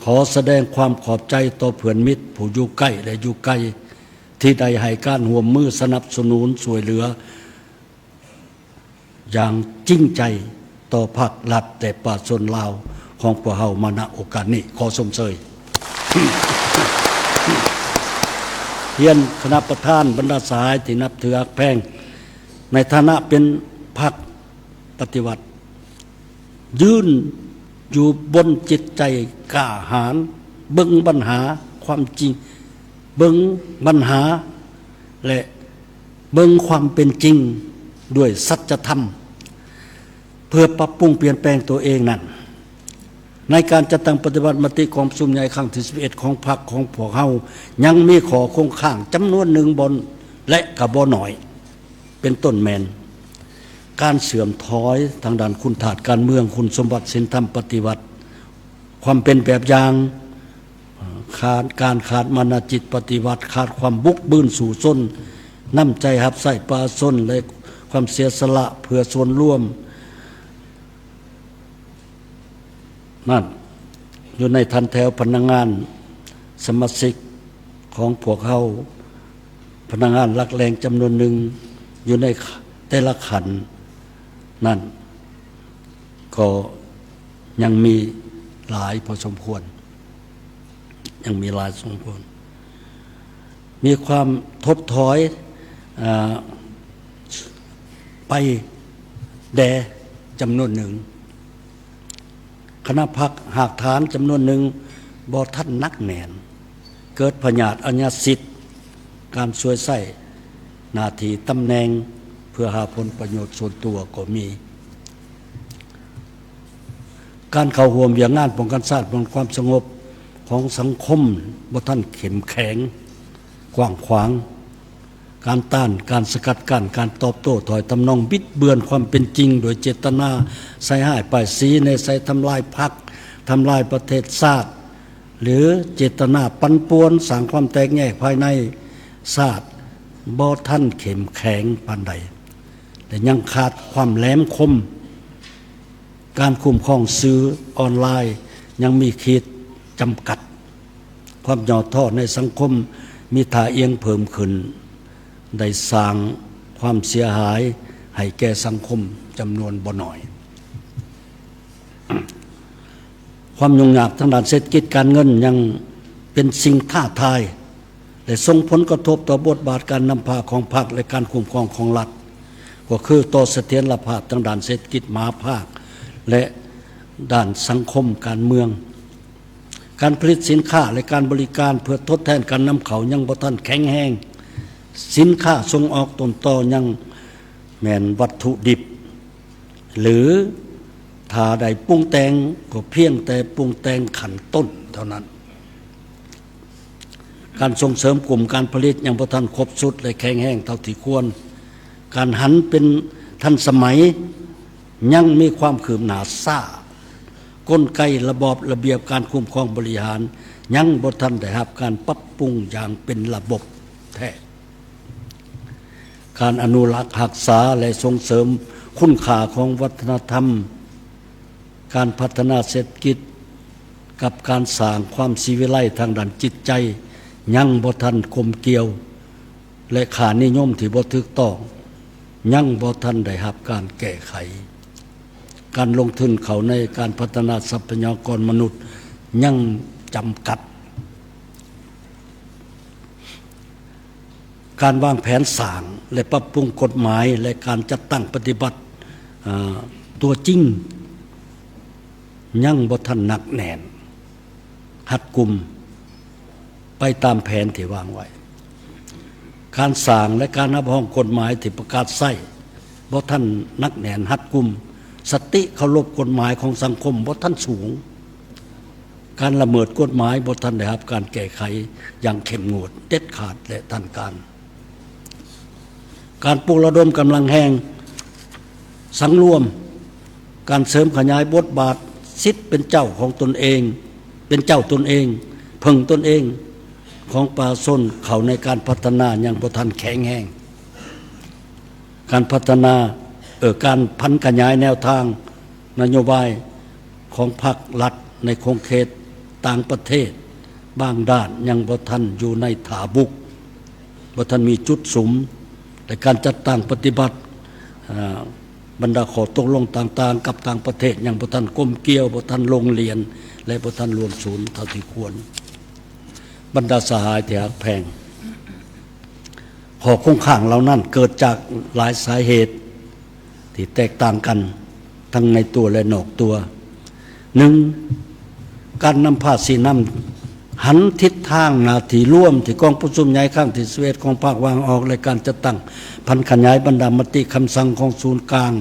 ຂໍສະແດງຄວາມຂອບໃຈຕໍ່ເພື່ອນມິດຜູ້ຢູ່ໃກ້ ແລະ ຢູ່ໄກ ທີ່ໄດ້ໃຫ້ການຮ່ວມມືສະໜັບສະໜູນຊ່ວຍເຫຼືອຢ່າງຈິງໃຈຕໍ່ພັກ, ລັດ ແລະ ປະຊາຊົນລາວຂອງພວກເຮົາມາ ນະ ໂອກາດນີ້. ຂໍຊົມເຊີຍ. ຮຽນຄະນະປະທານ, ບັນດາສະຫາຍທີ່ນັບຖືຮັກແພງ, ໃນຖານະເປັນພັກ ປະຕິວັດ ຢືນຢູ່ບົນຈິດໃຈກ້າຫານ, ເບິ່ງບັນຫາຄວາມຈິງ, ເບິ່ງບັນຫາ ແລະ ເບິ່ງຄວາມເປັນຈິງດ້ວຍສັດຈະທຳ ເພື່ອປັບປຸງປ່ຽນແປງຕົວເອງນັ້ນ, ໃນການຈັດຕັ້ງປະຕິບັດມະຕິກອງປະຊຸມໃຫຍ່ຄັ້ງທີສິບເອັດຂອງພັກຂອງພວກເຮົາ ຍັງມີຂໍ້ຄົງຄ້າງຈຳນວນໜຶ່ງບໍ່ ແລະ ກໍບໍ່ໜ້ອຍ. ເປັນຕົ້ນແມ່ນ ການເສື່ອມຖອຍທາງດ້ານຄຸນທາດການເມືອງ, ຄຸນສົມບັດສິນທຳປະຕິວັດ, ຄວາມເປັນແບບຢ່າງ, ຂາດ ການຂາດມານະຈິດປະຕິວັດ, ຂາດຄວາມບຸກບືນສູ້ຊົນ, ນ້ຳໃຈຮັບໃຊ້ປະຊາຊົນ ແລະ ຄວາມເສຍສະຫຼະເພື່ອສ່ວນລວມນັ້ນ ຢູ່ໃນຖັນແຖວພະນັກງານສະມາຊິກຂອງພວກເຮົາ, ພະນັກງານຫຼັກແຫຼ່ງຈຳນວນໜຶ່ງຢູ່ໃນແຕ່ລະຂັ້ນນັ້ນ ກໍຍັງມີຫຼາຍພໍສົມຄວນ, ຍັງມີຫຼາຍສົມຄວນ. ມີຄວາມຖົດຖອຍ, ເອີ່, ໄປແດ່ຈຳນວນໜຶ່ງ. ຄະນະພັກຮາກຖານຈຳນວນໜຶ່ງບໍ່ທັນໜັກແໜ້ນ, ເກີດພະຍາດອະຍາສິດ, ການສວຍໃຊ້ໜ້າທີ່ຕຳແໜ່ງເພື່ອຫາຜົນປະໂຫຍດສ່ວນຕົວກໍມີ. ການເຂົ້າຮ່ວມວຽກງານປ້ອງກັນຊາດ ປ້ອງກັນຄວາມສະຫງົບຂອງສັງຄົມບໍ່ທັນເຂັ້ມແຂງ, ກວ້າງຂວາງ. ການຕ້ານ, ການສະກັດກັ້ນ, ການຕອບໂຕ້ຖ້ອຍທຳນອງບິດເບືອນຄວາມເປັນຈິງ ໂດຍເຈດຕະນາໃສ່ຮ້າຍປ້າຍສີ, ໃນໃສ່ທຳລາຍພັກ, ທຳລາຍປະເທດຊາດ ຫຼື ເຈດຕະນາປັ່ນປ່ວນ, ສ້າງຄວາມແຕກແຍກພາຍໃນຊາດ ບໍ່ທັນເຂັ້ມແຂງປານໃດ ແລະ ຍັງຂາດຄວາມແຫຼມຄົມ. ການຄຸ້ມຄອງສື່ອອນລາຍຍັງມີຂີດຈຳກັດ. ຄວາມຫຍໍ້ທໍ້ໃນສັງຄົມມີທ່າອ່ຽງເພີ່ມຂຶ້ນ, ໄດ້ສ້າງຄວາມເສຍຫາຍໃຫ້ແກ່ສັງຄົມຈຳນວນບໍ່ໜ້ອຍ. ຄວາມຫຍຸ້ງຍາກທາງດ້ານເສດຖະກິດການເງິນຍັງເປັນສິ່ງທ້າທາຍ ແລະ ສົ່ງຜົນກະທົບຕໍ່ບົດບາດການນຳພາຂອງພັກ ແລະ ການຄຸ້ມຄອງຂອງລັດ, ກໍຄືຕໍ່ສະຖຽນລະພາບທາງດ້ານເສດຖະກິດມະຫາພາກ ແລະ ດ້ານສັງຄົມການເມືອງ. ການຜະລິດສິນຄ້າ ແລະ ການບໍລິການເພື່ອທົດແທນການນຳເຂົ້າຍັງບໍ່ທັນແຂງແຮງ. ສິນຄ້າສົ່ງອອກຕົ້ນຕໍຍັງແມ່ນວັດຖຸດິບ ຫຼື ຖ້າໄດ້ປຸງແຕ່ງກໍພຽງແຕ່ປຸງແຕ່ງຂັ້ນຕົ້ນເທົ່ານັ້ນ. ການສົ່ງເສີມກຸ່ມການຜະລິດຍັງບໍ່ທັນຄົບຊຸດ ແລະ ແຂງແຮງເທົ່າທີ່ຄວນ. ການຫັນເປັນທັນສະໄໝຍັງມີຄວາມຄືບໜ້າຊ້າ. ກົນໄກລະບອບລະບຽບການຄຸ້ມຄອງບໍລິຫານຍັງບໍ່ທັນໄດ້ຮັບການປັບປຸງຢ່າງເປັນລະບົບແທ້. ການອະນຸລັກຮັກສາ ແລະ ສົ່ງເສີມຄຸນຄ່າຂອງວັດທະນະທຳ, ການພັດທະນາເສດຖະກິດ ກັບການສ້າງຄວາມສີວິໄລທາງດ້ານຈິດໃຈຍັງບໍ່ທັນກົມກ່ຽວ ແລະ ຄ່ານິຍົມທີ່ບໍ່ຖືກຕ້ອງຍັງບໍ່ທັນໄດ້ຮັບການແກ້ໄຂ. ການລົງທຶນເຂົ້າໃນການພັດທະນາຊັບພະຍາກອນມະນຸດຍັງຈຳກັດ. ການວາງແຜນສ້າງ ແລະ ປັບປຸງກົດໝາຍ ແລະ ການຈັດຕັ້ງປະຕິບັດ, ເອີ່, ຕົວຈິງຍັງບໍ່ທັນໜັກແໜ້ນ, ຮັດກຸມໄປຕາມແຜນທີ່ວາງໄວ້. ການສ້າງ ແລະ ການຮັບຮອງກົດໝາຍທີ່ປະກາດໃຊ້ບໍ່ທັນໜັກແໜ້ນ, ຮັດກຸມ, ສະຕິເຄົາລົບກົດໝາຍຂອງສັງຄົມບໍ່ທັນສູງ. ການລະເມີດກົດໝາຍບໍ່ທັນໄດ້ຮັບການແກ້ໄຂຢ່າງເຂັ້ມງວດ, ເດັດຂາດ ແລະ ທັນການ. ການປຸກລະດົມກຳລັງແຮງສັງລວມ, ການເສີມຂະຫຍາຍບົດບາດສິດເປັນເຈົ້າຂອງຕົນເອງ, ເປັນເຈົ້າຕົນເອງ, ເພິ່ງຕົນເອງຂອງປະຊາຊົນເຂົ້າໃນການພັດທະນາຍັງບໍ່ທັນແຂງແຮງ. ການພັດທະນາ, ເອີ, ການຜັນຂະຫຍາຍແນວທາງນະໂຍບາຍຂອງພັກລັດໃນຂົງເຂດຕ່າງປະເທດບາງດ້ານຍັງບໍ່ທັນຢູ່ໃນທ່າບຸກ, ບໍ່ທັນມີຈຸດສຸມ, ແລະ ການຈັດຕັ້ງປະຕິບັດ, ເອີ, ບັນດາຂໍ້ຕົກລົງຕ່າງໆກັບຕ່າງປະເທດຍັງບໍ່ທັນກົມກ່ຽວ, ບໍ່ທັນລົງລຽນ ແລະ ບໍ່ທັນລວມສູນເທົ່າທີ່ຄວນ. ບັນດາສະຫາຍທີ່ຮັກແພງ, ຂໍ້ຄົງຄ້າງເຫຼົ່ານັ້ນເກີດຈາກຫຼາຍສາເຫດທີ່ແຕກຕ່າງກັນ ທັງໃນຕົວ ແລະ ນອກຕົວ. ໜຶ່ງ, ການນຳພາຊີ້ນຳຫັນທິດທາງໜ້າທີ່ລວມທີ່ກອງປະຊຸມໃຫຍ່ຄັ້ງທີສິບເອັດຂອງພັກວາງອອກ ແລະ ການຈັດຕັ້ງຜັນຂະຫຍາຍບັນດາມະຕິຄຳສັ່ງຂອງສູນກາງ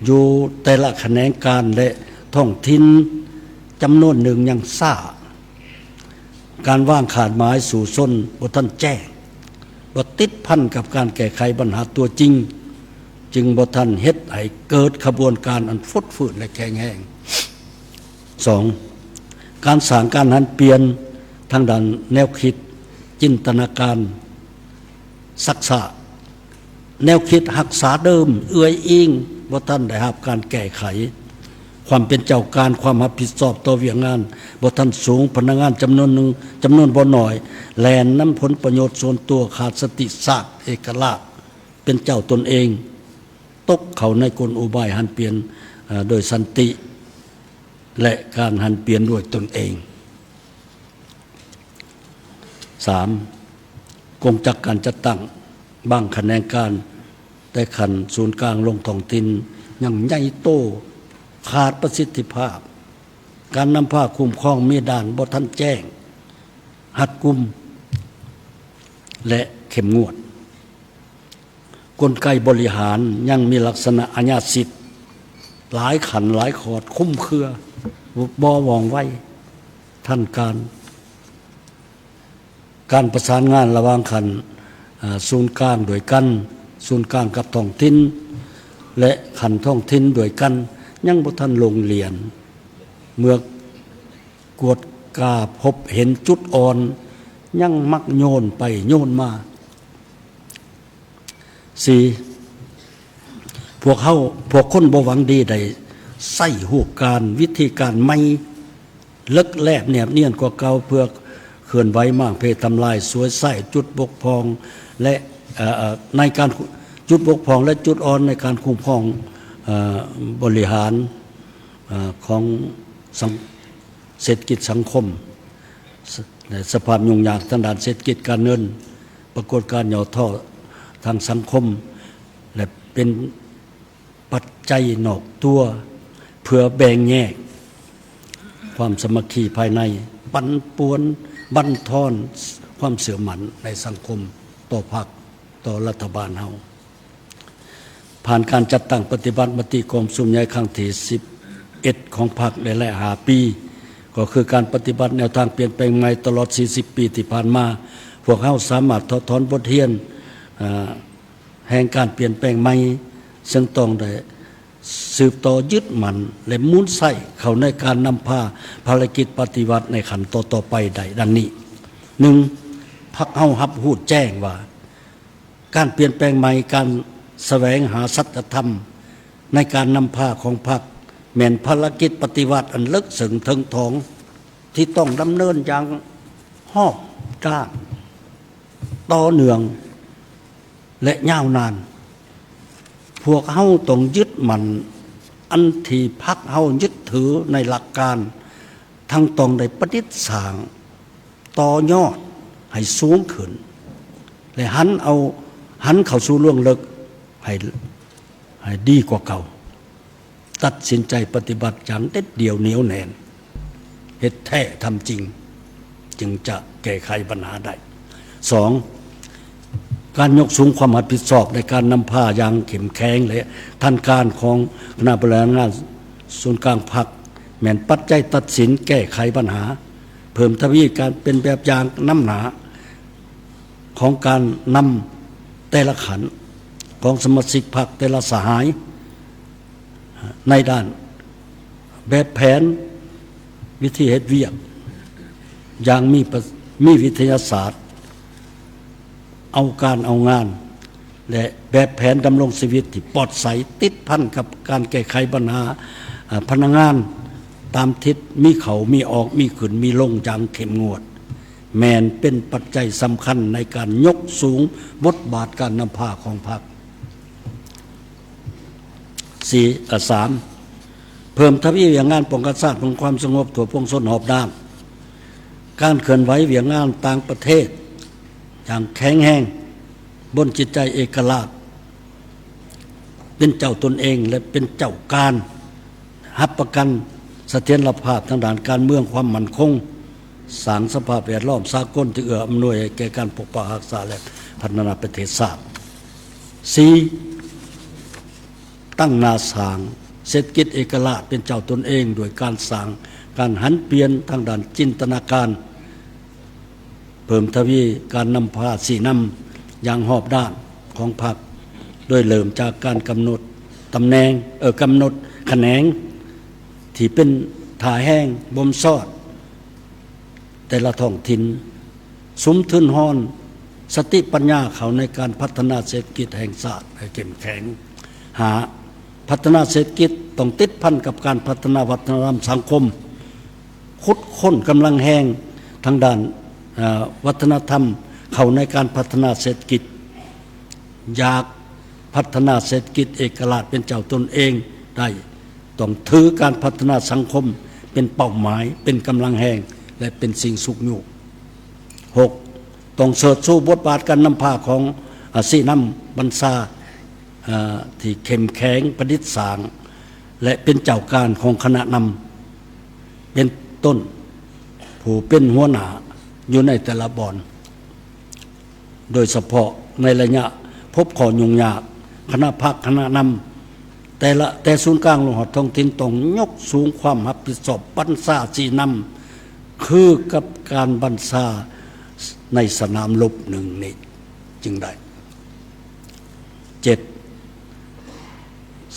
ຢູ່ແຕ່ລະຂະແໜງການ ແລະ ທ້ອງຖິ່ນຈຳນວນໜຶ່ງຍັງຊ້າ. ການວາງຄາດໝາຍສູ້ຊົນບໍ່ທັນແຈ້ງ, ບໍ່ຕິດພັນກັບການແກ້ໄຂບັນຫາຕົວຈິງ, ຈຶ່ງບໍ່ທັນເຮັດໃຫ້ເກີດຂະບວນການອັນຟົດຟື້ນ ແລະ ແຂງແຮງ. ສອງ, ການສ້າງການຫັນປ່ຽນທາງດ້ານແນວຄິດ, ຈິນຕະນາການ, ທັກສະ ແນວຄິດຮັກສາເດີມ ເອື້ອຍອີງ ບໍ່ທັນໄດ້ຮັບການແກ້ໄຂ. ຄວາມເປັນເຈົ້າການ, ຄວາມຮັບຜິດຊອບຕໍ່ວຽກງານບໍ່ທັນສູງ, ພະນັກງານຈຳນວນໜຶ່ງ, ຈຳນວນບໍ່ໜ້ອຍ ແລ່ນນຳຜົນປະໂຫຍດສ່ວນຕົວ, ຂາດສະຕິສາດເອກະລາດເປັນເຈົ້າຕົນເອງ, ຕົກເຂົ້າໃນກົນອຸບາຍຫັນປ່ຽນ, ເອີ, ໂດຍສັນຕິ ແລະ ການຫັນປ່ຽນດ້ວຍຕົນເອງ. ສາມ, ກົງຈັກການຈັດຕັ້ງບາງຂະແໜງການ ແຕ່ຂັ້ນສູນກາງລົງທ້ອງຖິ່ນຍັງໃຫຍ່ໂຕ, ຂາດປະສິດທິພາບ, ການນຳພາຄຸ້ມຄອງມີດ້ານບໍ່ທັນແຈ້ງ, ຮັດກຸມ ແລະ ເຂັ້ມງວດ. ກົນໄກບໍລິຫານຍັງມີລັກສະນະອາຍາສິດ, ຫຼາຍຂັ້ນຫຼາຍຂອດ, ຄຸມເຄືອ, ບໍ່ວ່ອງໄວ, ທັນການ. ການປະສານງານລະຫວ່າງຂັ້ນ, ເອີ, ສູນກາງດ້ວຍກັນ, ສູນກາງກັບທ້ອງຖິ່ນ ແລະ ຂັ້ນທ້ອງຖິ່ນດ້ວຍກັນ ຍັງບໍ່ທັນລົງລຽນ. ເມື່ອກວດກາພົບເຫັນຈຸດອ່ອນ, ຍັງມັກໂຍນໄປໂຍນມາ. ສີ່, ພວກເຮົາ, ພວກຄົນບໍ່ຫວັງດີໄດ້ໃຊ້ຮູບການ, ວິທີການໃໝ່, ເລິກແລບແນບນຽນກວ່າເກົ່າ ເພື່ອເຄື່ອນໄຫວມ້າງເພທຳລາຍ, ສວຍໃຊ້ຈຸດບົກຜ່ອງ ແລະ ເອີ, ເອີ, ໃນການຈຸດບົກຜ່ອງ ແລະ ຈຸດອ່ອນໃນການຄຸ້ມຄອງ, ເອີ, ບໍລິຫານ, ເອີ, ຂອງສັງ, ເສດຖະກິດສັງຄົມ. ສະ, ແລະ ສະພາບຫຍຸ້ງຍາກທາງດ້ານເສດຖະກິດການເງິນ, ປາກົດການຫຍໍ້ທໍ້ທາງສັງຄົມ ແລະ ເປັນປັດໄຈນອກຕົວ ເພື່ອແບ່ງແຍກຄວາມສາມັກຄີພາຍໃນ, ປັ່ນປ່ວນບັນທອນຄວາມເຊື່ອໝັ້ນໃນສັງຄົມຕໍ່ພັກ, ຕໍ່ລັດຖະບານເຮົາ. ຜ່ານການຈັດຕັ້ງປະຕິບັດມະຕິກອງປະຊຸມໃຫຍ່ຄັ້ງທີສິບເອັດຂອງພັກໃນໄລຍະຫ້າປີ, ກໍຄືການປະຕິບັດແນວທາງປ່ຽນແປງໃໝ່ຕະຫຼອດສີ່ສິບປີທີ່ຜ່ານມາ, ພວກເຮົາສາມາດຖອດຖອນບົດຮຽນ, ເອີ, ແຫ່ງການປ່ຽນແປງໃໝ່, ເຊິ່ງຕ້ອງໄດ້ສືບຕໍ່ຍຶດໝັ້ນ ແລະ ໝູນໃຊ້ເຂົ້າໃນການນຳພາພາລະກິດປະຕິວັດໃນຂັ້ນຕໍ່ໆໄປໄດ້ດັ່ງນີ້. ໜຶ່ງ, ພັກເຮົາຮັບຮູ້ແຈ້ງວ່າ ການປ່ຽນແປງໃໝ່, ການສະແຫວງຫາສັດຈະທຳໃນການນຳພາຂອງພັກ ແມ່ນພາລະກິດປະຕິວັດອັນເລິກເຊິ່ງເຖິງຖອງ ທີ່ຕ້ອງດຳເນີນຢ່າງຮອບດ້ານ, ຕໍ່ເນື່ອງ ແລະ ຍາວນານ. ພວກເຮົາຕ້ອງຍຶດໝັ້ນອັນທີ່ພັກເຮົາຍຶດຖືໃນຫຼັກການ, ທັງຕ້ອງໄດ້ປະດິດສ້າງ ຕໍ່ຍອດໃຫ້ສູງຂຶ້ນ ແລະ ຫັນເອົາ, ຫັນເຂົ້າສູ່ລວງເລິກໃຫ້, ໃຫ້ດີກວ່າເກົ່າ. ຕັດສິນໃຈປະຕິບັດຢ່າງເດັດດ່ຽວໜຽວແໜ້ນ, ເຮັດແທ້ທຳຈິງ, ຈຶ່ງຈະແກ້ໄຂບັນຫາໄດ້. ສອງ, ການຍົກສູງຄວາມຮັບຜິດຊອບໃນການນຳພາຢ່າງເຂັ້ມແຂງ ແລະ ທັນການຂອງຄະນະບໍລິຫານງານສູນກາງພັກ ແມ່ນປັດໄຈຕັດສິນແກ້ໄຂບັນຫາ, ເພີ່ມທະວີການເປັນແບບຢ່າງນຳໜ້າຂອງການນຳແຕ່ລະຂັ້ນຂອງສະມາຊິກພັກແຕ່ລະສະຫາຍ ໃນດ້ານແບບແຜນວິທີເຮັດວຽກຢ່າງມີປະ, ມີວິທະຍາສາດ, ເອົາການເອົາງານ ແລະ ແບບແຜນດຳລົງຊີວິດທີ່ປອດໃສ, ຕິດພັນກັບການແກ້ໄຂບັນຫາ, ອາ, ພະນັກງານຕາມທິດ, ມີເຂົ້າມີອອກ, ມີຂຶ້ນມີລົງຢ່າງເຂັ້ມງວດ, ແມ່ນເປັນປັດໄຈສຳຄັນໃນການຍົກສູງບົດບາດການນຳພາຂອງພັກ. ສີ່, ເອີ, ສາມ, ເພີ່ມທະວີວຽກງານປ້ອງກັນຊາດ ເພື່ອຄວາມສະຫງົບທົ່ວປວງຊົນຮອບດ້ານ, ການເຄື່ອນໄຫວວຽກງານຕ່າງປະເທດຢ່າງແຂງແຮງ ບົນຈິດໃຈເອກະລາດ ເປັນເຈົ້າຕົນເອງ ແລະ ເປັນເຈົ້າການ, ຮັບປະກັນສະຖຽນລະພາບທາງດ້ານການເມືອງ, ຄວາມໝັ້ນຄົງ, ສ້າງສະພາບແວດລ້ອມສາກົນທີ່ເອື້ອອຳນວຍໃຫ້ແກ່ການປົກປັກຮັກສາ ແລະ ພັດທະນາປະເທດຊາດ. ສີ່, ຕັ້ງໜ້າສ້າງເສດຖະກິດເອກະລາດເປັນເຈົ້າຕົນເອງ ດ້ວຍການສ້າງການຫັນປ່ຽນທາງດ້ານຈິນຕະນາການ, ເພີ່ມທະວີການນຳພາຊີ້ນຳຢ່າງຮອບດ້ານຂອງພັກ, ໂດຍເລີ່ມຈາກການກຳນົດຕຳແໜ່ງ, ເອີ, ກຳນົດຂະແໜງທີ່ເປັນທ່າແຮງບົ່ມຊອດ ແຕ່ລະທ້ອງຖິ່ນ, ສຸມທຶນຮອນ ສະຕິປັນຍາເຂົ້າໃນການພັດທະນາເສດຖະກິດແຫ່ງຊາດໃຫ້ເຂັ້ມແຂງ. ຫ້າ, ພັດທະນາເສດຖະກິດຕ້ອງຕິດພັນກັບການພັດທະນາວັດທະນະທຳສັງຄົມ, ຂຸດຄົ້ນກຳລັງແຮງທາງດ້ານ, ເອີ່, ວັດທະນະທຳເຂົ້າໃນການພັດທະນາເສດຖະກິດ. ຢາກພັດທະນາເສດຖະກິດເອກະລາດເປັນເຈົ້າຕົນເອງໄດ້, ຕ້ອງຖືການພັດທະນາສັງຄົມເປັນເປົ້າໝາຍ, ເປັນກຳລັງແຮງ ແລະ ເປັນສິ່ງຊຸກຍູ້. ຫົກ, ຕ້ອງເຊີດຊູບົດບາດການນຳພາຂອງ, ອາ, ຊີ້ນຳບັນຊາ, ອາ, ທີ່ເຂັ້ມແຂງ, ປະດິດສ້າງ ແລະ ເປັນເຈົ້າການຂອງຄະນະນຳ, ເປັນຕົ້ນຜູ້ເປັນຫົວໜ້າຢູ່ໃນແຕ່ລະບ່ອນ. ໂດຍສະເພາະໃນໄລຍະພົບຂໍ້ຫຍຸ້ງຍາກ, ຄະນະພັກຄະນະນຳແຕ່ລະ, ແຕ່ສູນກາງລົງຮອດທ້ອງຖິ່ນ ຕ້ອງຍົກສູງຄວາມຮັບຜິດຊອບບັນຊາຊີ້ນຳ ຄືກັບການບັນຊາໃນສະໜາມລົບໜຶ່ງນີ້ຈຶ່ງໄດ້. ເຈັດ,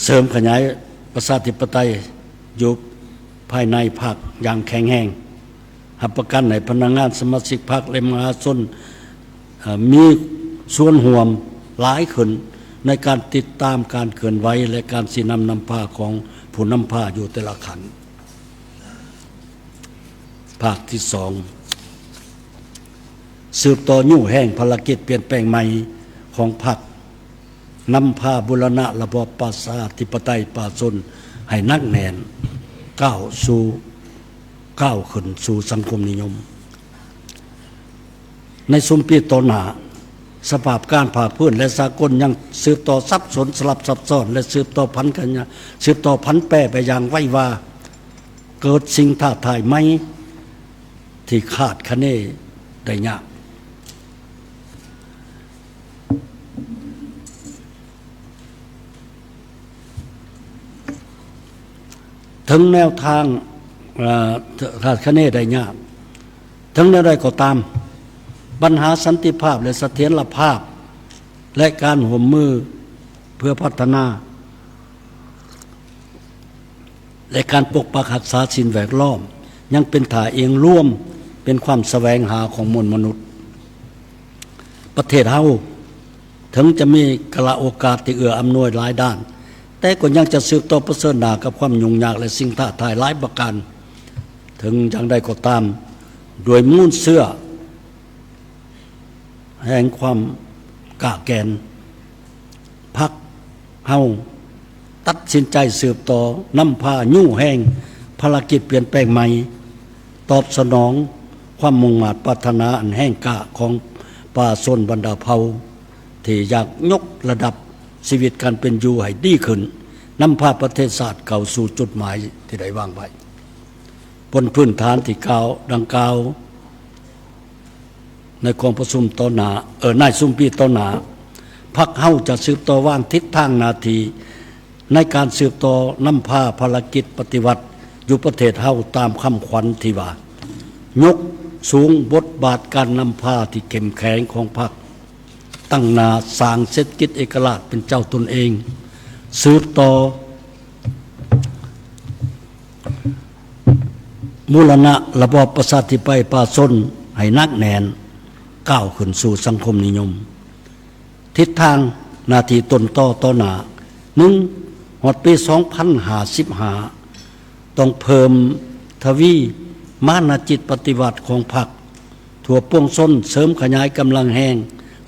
ເສີມຂະຫຍາຍປະຊາທິປະໄຕຢູ່ພາຍໃນພັກຢ່າງແຂງແຮງ, ຮັບປະກັນໃຫ້ພະນັກງານ, ສະມາຊິກພັກ ແລະ ມະຫາຊົນ, ເອີ່, ມີສ່ວນຮ່ວມຫຼາຍຂຶ້ນໃນການຕິດຕາມການເຄື່ອນໄຫວ ແລະ ການຊີ້ນຳນຳພາຂອງຜູ້ນຳພາຢູ່ແຕ່ລະຂັ້ນ. ພາກທີສອງ, ສືບຕໍ່ຍູ້ແຮງພາລະກິດປ່ຽນແປງໃໝ່ຂອງພັກ, ນຳພາບູລະນະລະບອບປະຊາທິປະໄຕປະຊາຊົນໃຫ້ໜັກແໜ້ນ, ກ້າວສູ່, ກ້າວຂຶ້ນສູ່ສັງຄົມນິຍົມ. ໃນຊຸມປີຕໍ່ໜ້າ, ສະພາບການພາກພື້ນ ແລະ ສາກົນຍັງສືບຕໍ່ສັບສົນ, ສະຫຼັບຊັບຊ້ອນ ແລະ ສືບຕໍ່ຜັນຂະຫຍາຍ, ສືບຕໍ່ຜັນແປໄປຢ່າງໄວວາ, ເກີດສິ່ງທ້າທາຍໃໝ່ທີ່ຄາດຄະເນໄດ້ຍາກ. ເຖິງແນວທາງ, ເອີ່, ຄາດຄະເນໄດ້ຍາກ, ເຖິງແນວໃດກໍຕາມ, ບັນຫາສັນຕິພາບ ແລະ ສະຖຽນລະພາບ ແລະ ການຮ່ວມມືເພື່ອພັດທະນາ ແລະ ການປົກປັກຮັກສາສິ່ງແວດລ້ອມ ຍັງເປັນທ່າເອງລວມ, ເປັນຄວາມສະແຫວງຫາຂອງມວນມະນຸດ. ປະເທດເຮົາ ເຖິງຈະມີກາລະໂອກາດທີ່ເອື້ອອຳນວຍຫຼາຍດ້ານ, ແຕ່ກໍຍັງຈະສືບຕໍ່ປະເຊີນໜ້າກັບຄວາມຫຍຸ້ງຍາກ ແລະ ສິ່ງທ້າທາຍຫຼາຍປະການ. ເຖິງຢ່າງໃດກໍຕາມ, ດ້ວຍມູນເຊື້ອແຫ່ງຄວາມກະແກ່ນ, ພັກເຮົາຕັດສິນໃຈສືບຕໍ່ນຳພາຍູ້ແຮງພາລະກິດປ່ຽນແປງໃໝ່, ຕອບສະໜອງຄວາມມຸ່ງມາດປາດຖະໜາອັນແຮງກ້າຂອງປະຊາຊົນບັນດາເຜົ່າ ທີ່ຢາກຍົກລະດັບຊີວິດການເປັນຢູ່ໃຫ້ດີຂຶ້ນ, ນຳພາປະເທດຊາດເຂົ້າສູ່ຈຸດໝາຍທີ່ໄດ້ວາງໄວ້. ບົນພື້ນຖານທີ່ກ່າວ ດັ່ງກ່າວໃນກອງປະຊຸມຕໍ່ໜ້າ, ເອີ, ໃນຊຸມປີຕໍ່ໜ້າ, ພັກເຮົາຈະສືບຕໍ່ວາງທິດທາງໜ້າທີ່ໃນການສືບຕໍ່ນຳພາພາລະກິດປະຕິວັດຢູ່ປະເທດເຮົາຕາມຄຳຂວັນທີ່ວ່າ ຍົກສູງບົດບາດການນຳພາທີ່ເຂັ້ມແຂງຂອງພັກ, ຕັ້ງໜ້າສ້າງເສດຖະກິດເອກະລາດເປັນເຈົ້າຕົນເອງ, ສືບຕໍ່ບູລະນະລະບອບປະຊາທິປະໄຕປະຊາຊົນໃຫ້ໜັກແໜ້ນ, ກ້າວຂຶ້ນສູ່ສັງຄົມນິຍົມ. ທິດທາງໜ້າທີ່ຕົ້ນຕໍຕໍ່ໜ້າ, ໜຶ່ງ, ຮອດປີສອງພັນຫ້າສິບຫ້າ ຕ້ອງເພີ່ມທະວີມານະຈິດປະຕິວັດຂອງພັກທົ່ວປວງຊົນ, ເສີມຂະຫຍາຍກຳລັງແຮງ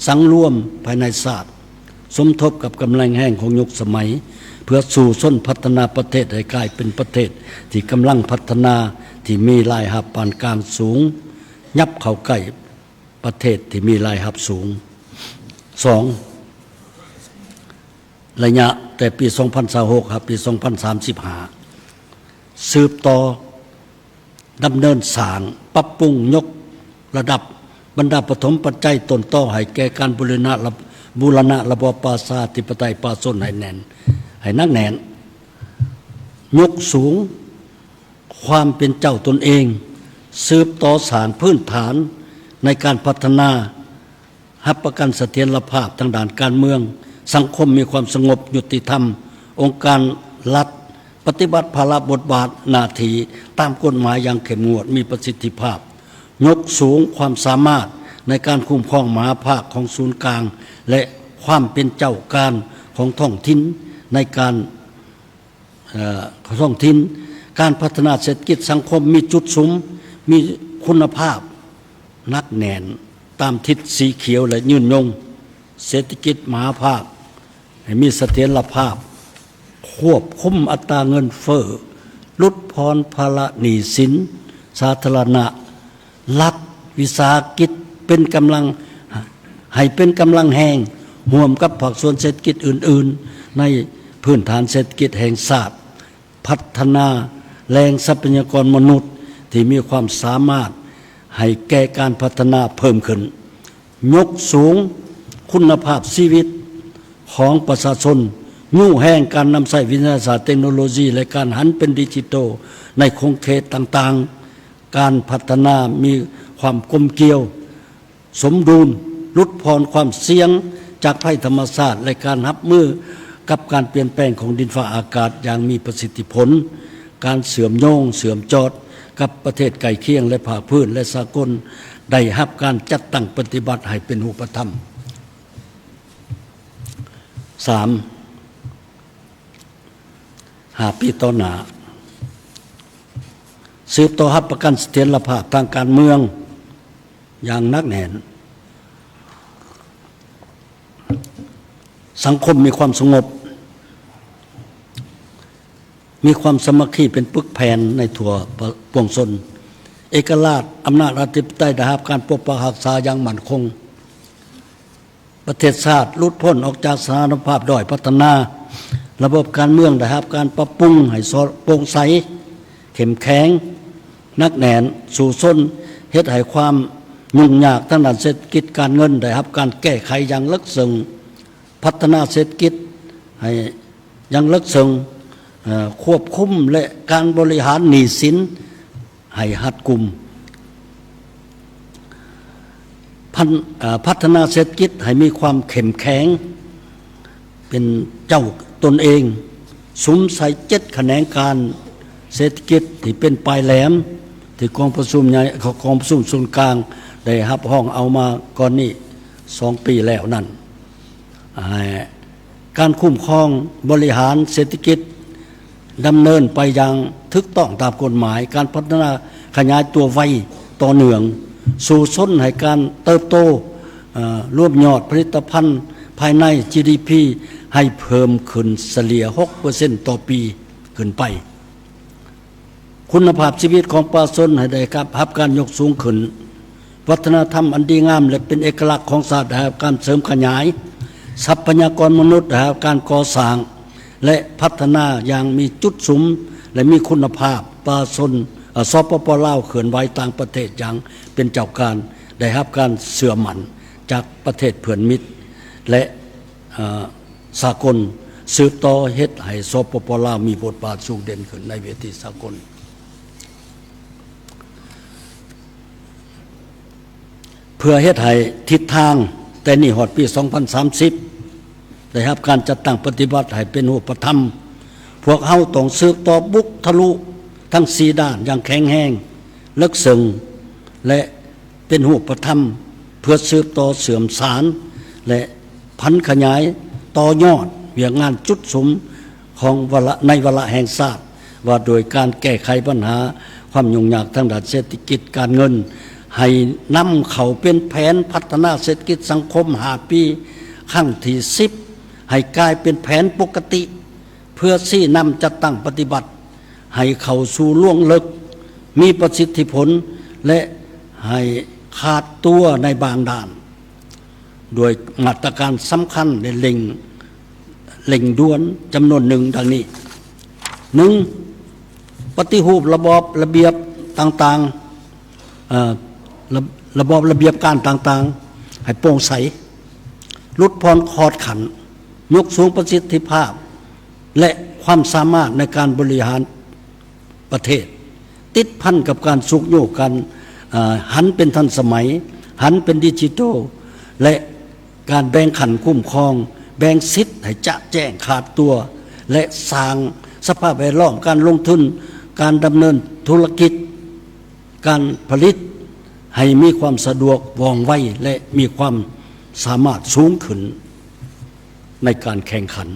ສັງລວມພາຍໃນຊາດ, ສົມທົບກັບກຳລັງແຮງຂອງຍຸກສະໄໝ ເພື່ອສູ້ຊົນພັດທະນາປະເທດໃຫ້ກາຍເປັນປະເທດທີ່ກຳລັງພັດທະນາ, ທີ່ມີລາຍຮັບປານກາງສູງ, ຫຍັບເຂົ້າໃກ້ ປະເທດທີ່ມີລາຍຮັບສູງ. ສອງ, ໄລຍະແຕ່ປີສອງພັນຊາວຫົກຫາປີສອງພັນສາມສິບຫ້າ ສືບຕໍ່ດຳເນີນສ້າງ, ປັບປຸງ, ຍົກລະດັບບັນດາປະຖົມປັດໄຈຕົ້ນຕໍໃຫ້ແກ່ການບູລະນະລະ, ບູລະນະລະບອບປະຊາທິປະໄຕປະຊາຊົນໃຫ້ແໜ້ນ, ໃຫ້ໜັກແໜ້ນ, ຍົກສູງ ຄວາມເປັນເຈົ້າຕົນເອງ, ສືບຕໍ່ສ້າງພື້ນຖານໃນການພັດທະນາ, ຮັບປະກັນສະຖຽນລະພາບທາງດ້ານການເມືອງ, ສັງຄົມມີຄວາມສະຫງົບ, ຍຸຕິທຳ, ອົງການລັດປະຕິບັດພາລະບົດບາດໜ້າທີ່ຕາມກົດໝາຍຢ່າງເຂັ້ມງວດ, ມີປະສິດທິພາບ, ຍົກສູງຄວາມສາມາດ ໃນການຄຸ້ມຄອງມະຫາພາກຂອງສູນກາງ ແລະ ຄວາມເປັນເຈົ້າການຂອງທ້ອງຖິ່ນໃນການ ເອີ ທ້ອງຖິ່ນ. ການພັດທະນາເສດຖະກິດສັງຄົມມີຈຸດສຸມ, ມີຄຸນນະພາບໜັກແໜ້ນຕາມທິດສີຂຽວ ແລະ ຍືນຍົງເສດຖະກິດມະຫາພາກ ໃຫ້ມີສະຖຽນລະພາບ, ຄວບຄຸມອັດຕາເງິນເຟີ້, ຫຼຸດຜ່ອນພາລະໜີ້ສິນສາທາລະນະ, ລັດວິສາຫະກິດເປັນກຳລັງ, ໃຫ້ເປັນກຳລັງແຮງຮ່ວມກັບພາກສ່ວນເສດຖະກິດອື່ນໆ ໃນພື້ນຖານເສດຖະກິດແຫ່ງຊາດ, ພັດທະນາແຫຼ່ງຊັບພະຍາກອນມະນຸດທີ່ມີຄວາມສາມາດໃຫ້ແກ່ການພັດທະນາເພີ່ມຂຶ້ນ. ຍົກສູງຄຸນນະພາບຊີວິດຂອງປະຊາຊົນ, ຍູ້ແຮງການນຳໃຊ້ວິທະຍາສາດເຕັກໂນໂລຢີ ແລະ ການຫັນເປັນດິຈິໂຕໃນຂົງເຂດຕ່າງໆ. ການພັດທະນາມີຄວາມກົມກຽວສົມດຸນ, ຫຼຸດຜ່ອນຄວາມສ່ຽງຈາກໄພທຳມະຊາດ ແລະ ການຮັບມືກັບການປ່ຽນແປງຂອງດິນຟ້າອາກາດຢ່າງມີປະສິດທິຜົນ. ການເຊື່ອມໂຍງເຊື່ອມຈອດກັບປະເທດໃກ້ຄຽງ ແລະ ພາກພື້ນ ແລະ ສາກົນ ໄດ້ຮັບການຈັດຕັ້ງປະຕິບັດໃຫ້ເປັນຮູບປະທຳ. ສາມ, ຫ້າປີຕໍ່ໜ້າ, ສືບຕໍ່ຮັບປະກັນສະຖຽນລະພາບທາງການເມືອງຢ່າງໜັກແໜ້ນ, ສັງຄົມມີຄວາມສະຫງົບ, ມີຄວາມສາມັກຄີເປັນປຶກແຜ່ນໃນທົ່ວປະ, ປວງຊົນ, ເອກະລາດ, ອຳນາດອະທິປະໄຕໄດ້ຮັບການປົກປັກຮັກສາຢ່າງໝັ້ນຄົງ, ປະເທດຊາດຫຼຸດພົ້ນອອກຈາກສະຖານະພາບດ້ອຍພັດທະນາ, ລະບົບການເມືອງໄດ້ຮັບການປັບປຸງໃຫ້ສອດໂປ່ງໃສ, ເຂັ້ມແຂງ, ໜັກແໜ້ນ, ສູ້ຊົນ, ເຮັດໃຫ້ຄວາມຫຍຸ້ງຍາກທາງດ້ານເສດຖະກິດການເງິນໄດ້ຮັບການແກ້ໄຂຢ່າງເລິກເຊິ່ງ, ພັດທະນາເສດຖະກິດໃຫ້ຢ່າງເລິກເຊິ່ງ, ເອີ ຄວບຄຸມ ແລະ ການບໍລິຫານໜີ້ສິນໃຫ້ຮັດກຸມ, ພັນ, ເອີ ພັດທະນາເສດຖະກິດໃຫ້ມີຄວາມເຂັ້ມແຂງ ເປັນເຈົ້າຕົນເອງ, ສຸມໃສ່ເຈັດຂະແໜງການເສດຖະກິດທີ່ເປັນປາຍແຫຼມ ທີ່ກອງປະຊຸມໃຫຍ່, ກອງປະຊຸມສູນກາງໄດ້ຮັບຮອງເອົາມາກ່ອນນີ້ສອງປີແລ້ວນັ້ນ. ໃຫ້ການຄຸ້ມຄອງບໍລິຫານເສດຖະກິດດຳເນີນໄປຢ່າງຖືກຕ້ອງຕາມກົດໝາຍ, ການພັດທະນາຂະຫຍາຍຕົວໄວຕໍ່ເນື່ອງ, ສູ້ຊົນໃຫ້ການເຕີບໂຕ, ເອີ, ລວມຍອດຜະລິດຕະພັນພາຍໃນ ຈີດີພີ ໃຫ້ເພີ່ມຂຶ້ນສະເລ່ຍຫົກເປີເຊັນຕໍ່ປີຂຶ້ນໄປ. ຄຸນນະພາບຊີວິດຂອງປະຊາຊົນໃຫ້ໄດ້ຮັບ, ຮັບການຍົກສູງຂຶ້ນ, ວັດທະນະທຳອັນດີງາມ ແລະ ເປັນເອກະລັກຂອງຊາດໄດ້ຮັບການເສີມຂະຫຍາຍ, ຊັບພະຍາກອນມະນຸດໄດ້ຮັບການກໍ່ສ້າງ ແລະ ພັດທະນາຢ່າງມີຈຸດສຸມ ແລະ ມີຄຸນນະພາບ, ປະຊາຊົນ, ເອີ, ສປປ ລາວ ເຄື່ອນໄຫວຕ່າງປະເທດຢ່າງເປັນເຈົ້າການ, ໄດ້ຮັບການເຊື່ອໝັ້ນຈາກປະເທດເພື່ອນມິດ ແລະ ເອີ ສາກົນ ສືບຕໍ່ເຮັດໃຫ້ ສປປ ລາວ ມີບົດບາດສູງເດັ່ນຂຶ້ນໃນເວທີສາກົນ. ເພື່ອເຮັດໃຫ້ທິດທາງແຕ່ນີ້ຮອດປີສອງພັນສາມສິບ ໄດ້ຮັບການຈັດຕັ້ງປະຕິບັດໃຫ້ເປັນຮູບປະທຳ, ພວກເຮົາຕ້ອງສືບຕໍ່ບຸກທະລຸທັງສີ່ດ້ານຢ່າງແຂງແຮງ, ເລິກເຊິ່ງ ແລະ ເປັນຮູບປະທຳ ເພື່ອສືບຕໍ່ເຊື່ອມສານ ແລະ ຜັນຂະຫຍາຍຕໍ່ຍອດວຽກງານຈຸດສຸມຂອງວາລະ, ໃນວາລະແຫ່ງຊາດ ວ່າໂດຍການແກ້ໄຂບັນຫາຄວາມຫຍຸ້ງຍາກທາງດ້ານເສດຖະກິດການເງິນ ໃຫ້ນຳເຂົ້າເປັນແຜນພັດທະນາເສດຖະກິດສັງຄົມຫ້າປີ ຄັ້ງທີສິບ ໃຫ້ກາຍເປັນແຜນປົກກະຕິ ເພື່ອຊີ້ນຳຈັດຕັ້ງປະຕິບັດໃຫ້ເຂົ້າສູ່ລວງເລິກ, ມີປະສິດທິຜົນ ແລະ ໃຫ້ຂາດຕົວໃນບາງດ້ານ, ດ້ວຍມາດຕະການສຳຄັນ ແລະ ເລັ່ງ, ເລັ່ງດ່ວນຈຳນວນໜຶ່ງ ດັ່ງນີ້. ໜຶ່ງ, ປະຕິຮູບລະບອບລະບຽບຕ່າງໆ, ເອີ ລະ, ລະບອບລະບຽບການຕ່າງໆ ໃຫ້ໂປ່ງໃສ, ຫຼຸດຜ່ອນຂອດຂັ້ນ, ຍົກສູງປະສິດທິພາບ ແລະ ຄວາມສາມາດໃນການບໍລິຫານປະເທດ, ຕິດພັນກັບການຊຸກຍູ້ການ, ເອີ, ຫັນເປັນທັນສະໄໝ, ຫັນເປັນດິຈິໂຕ ແລະ ການແບ່ງຂັ້ນຄຸ້ມຄອງ, ແບ່ງສິດໃຫ້ຈະແຈ້ງຂາດຕົວ ແລະ ສ້າງສະພາບແວດລ້ອມການລົງທຶນ, ການດຳເນີນທຸລະກິດ, ການຜະລິດ ໃຫ້ມີຄວາມສະດວກວ່ອງໄວ ແລະ ມີຄວາມສາມາດສູງຂຶ້ນໃນການແຂ່ງຂັນ.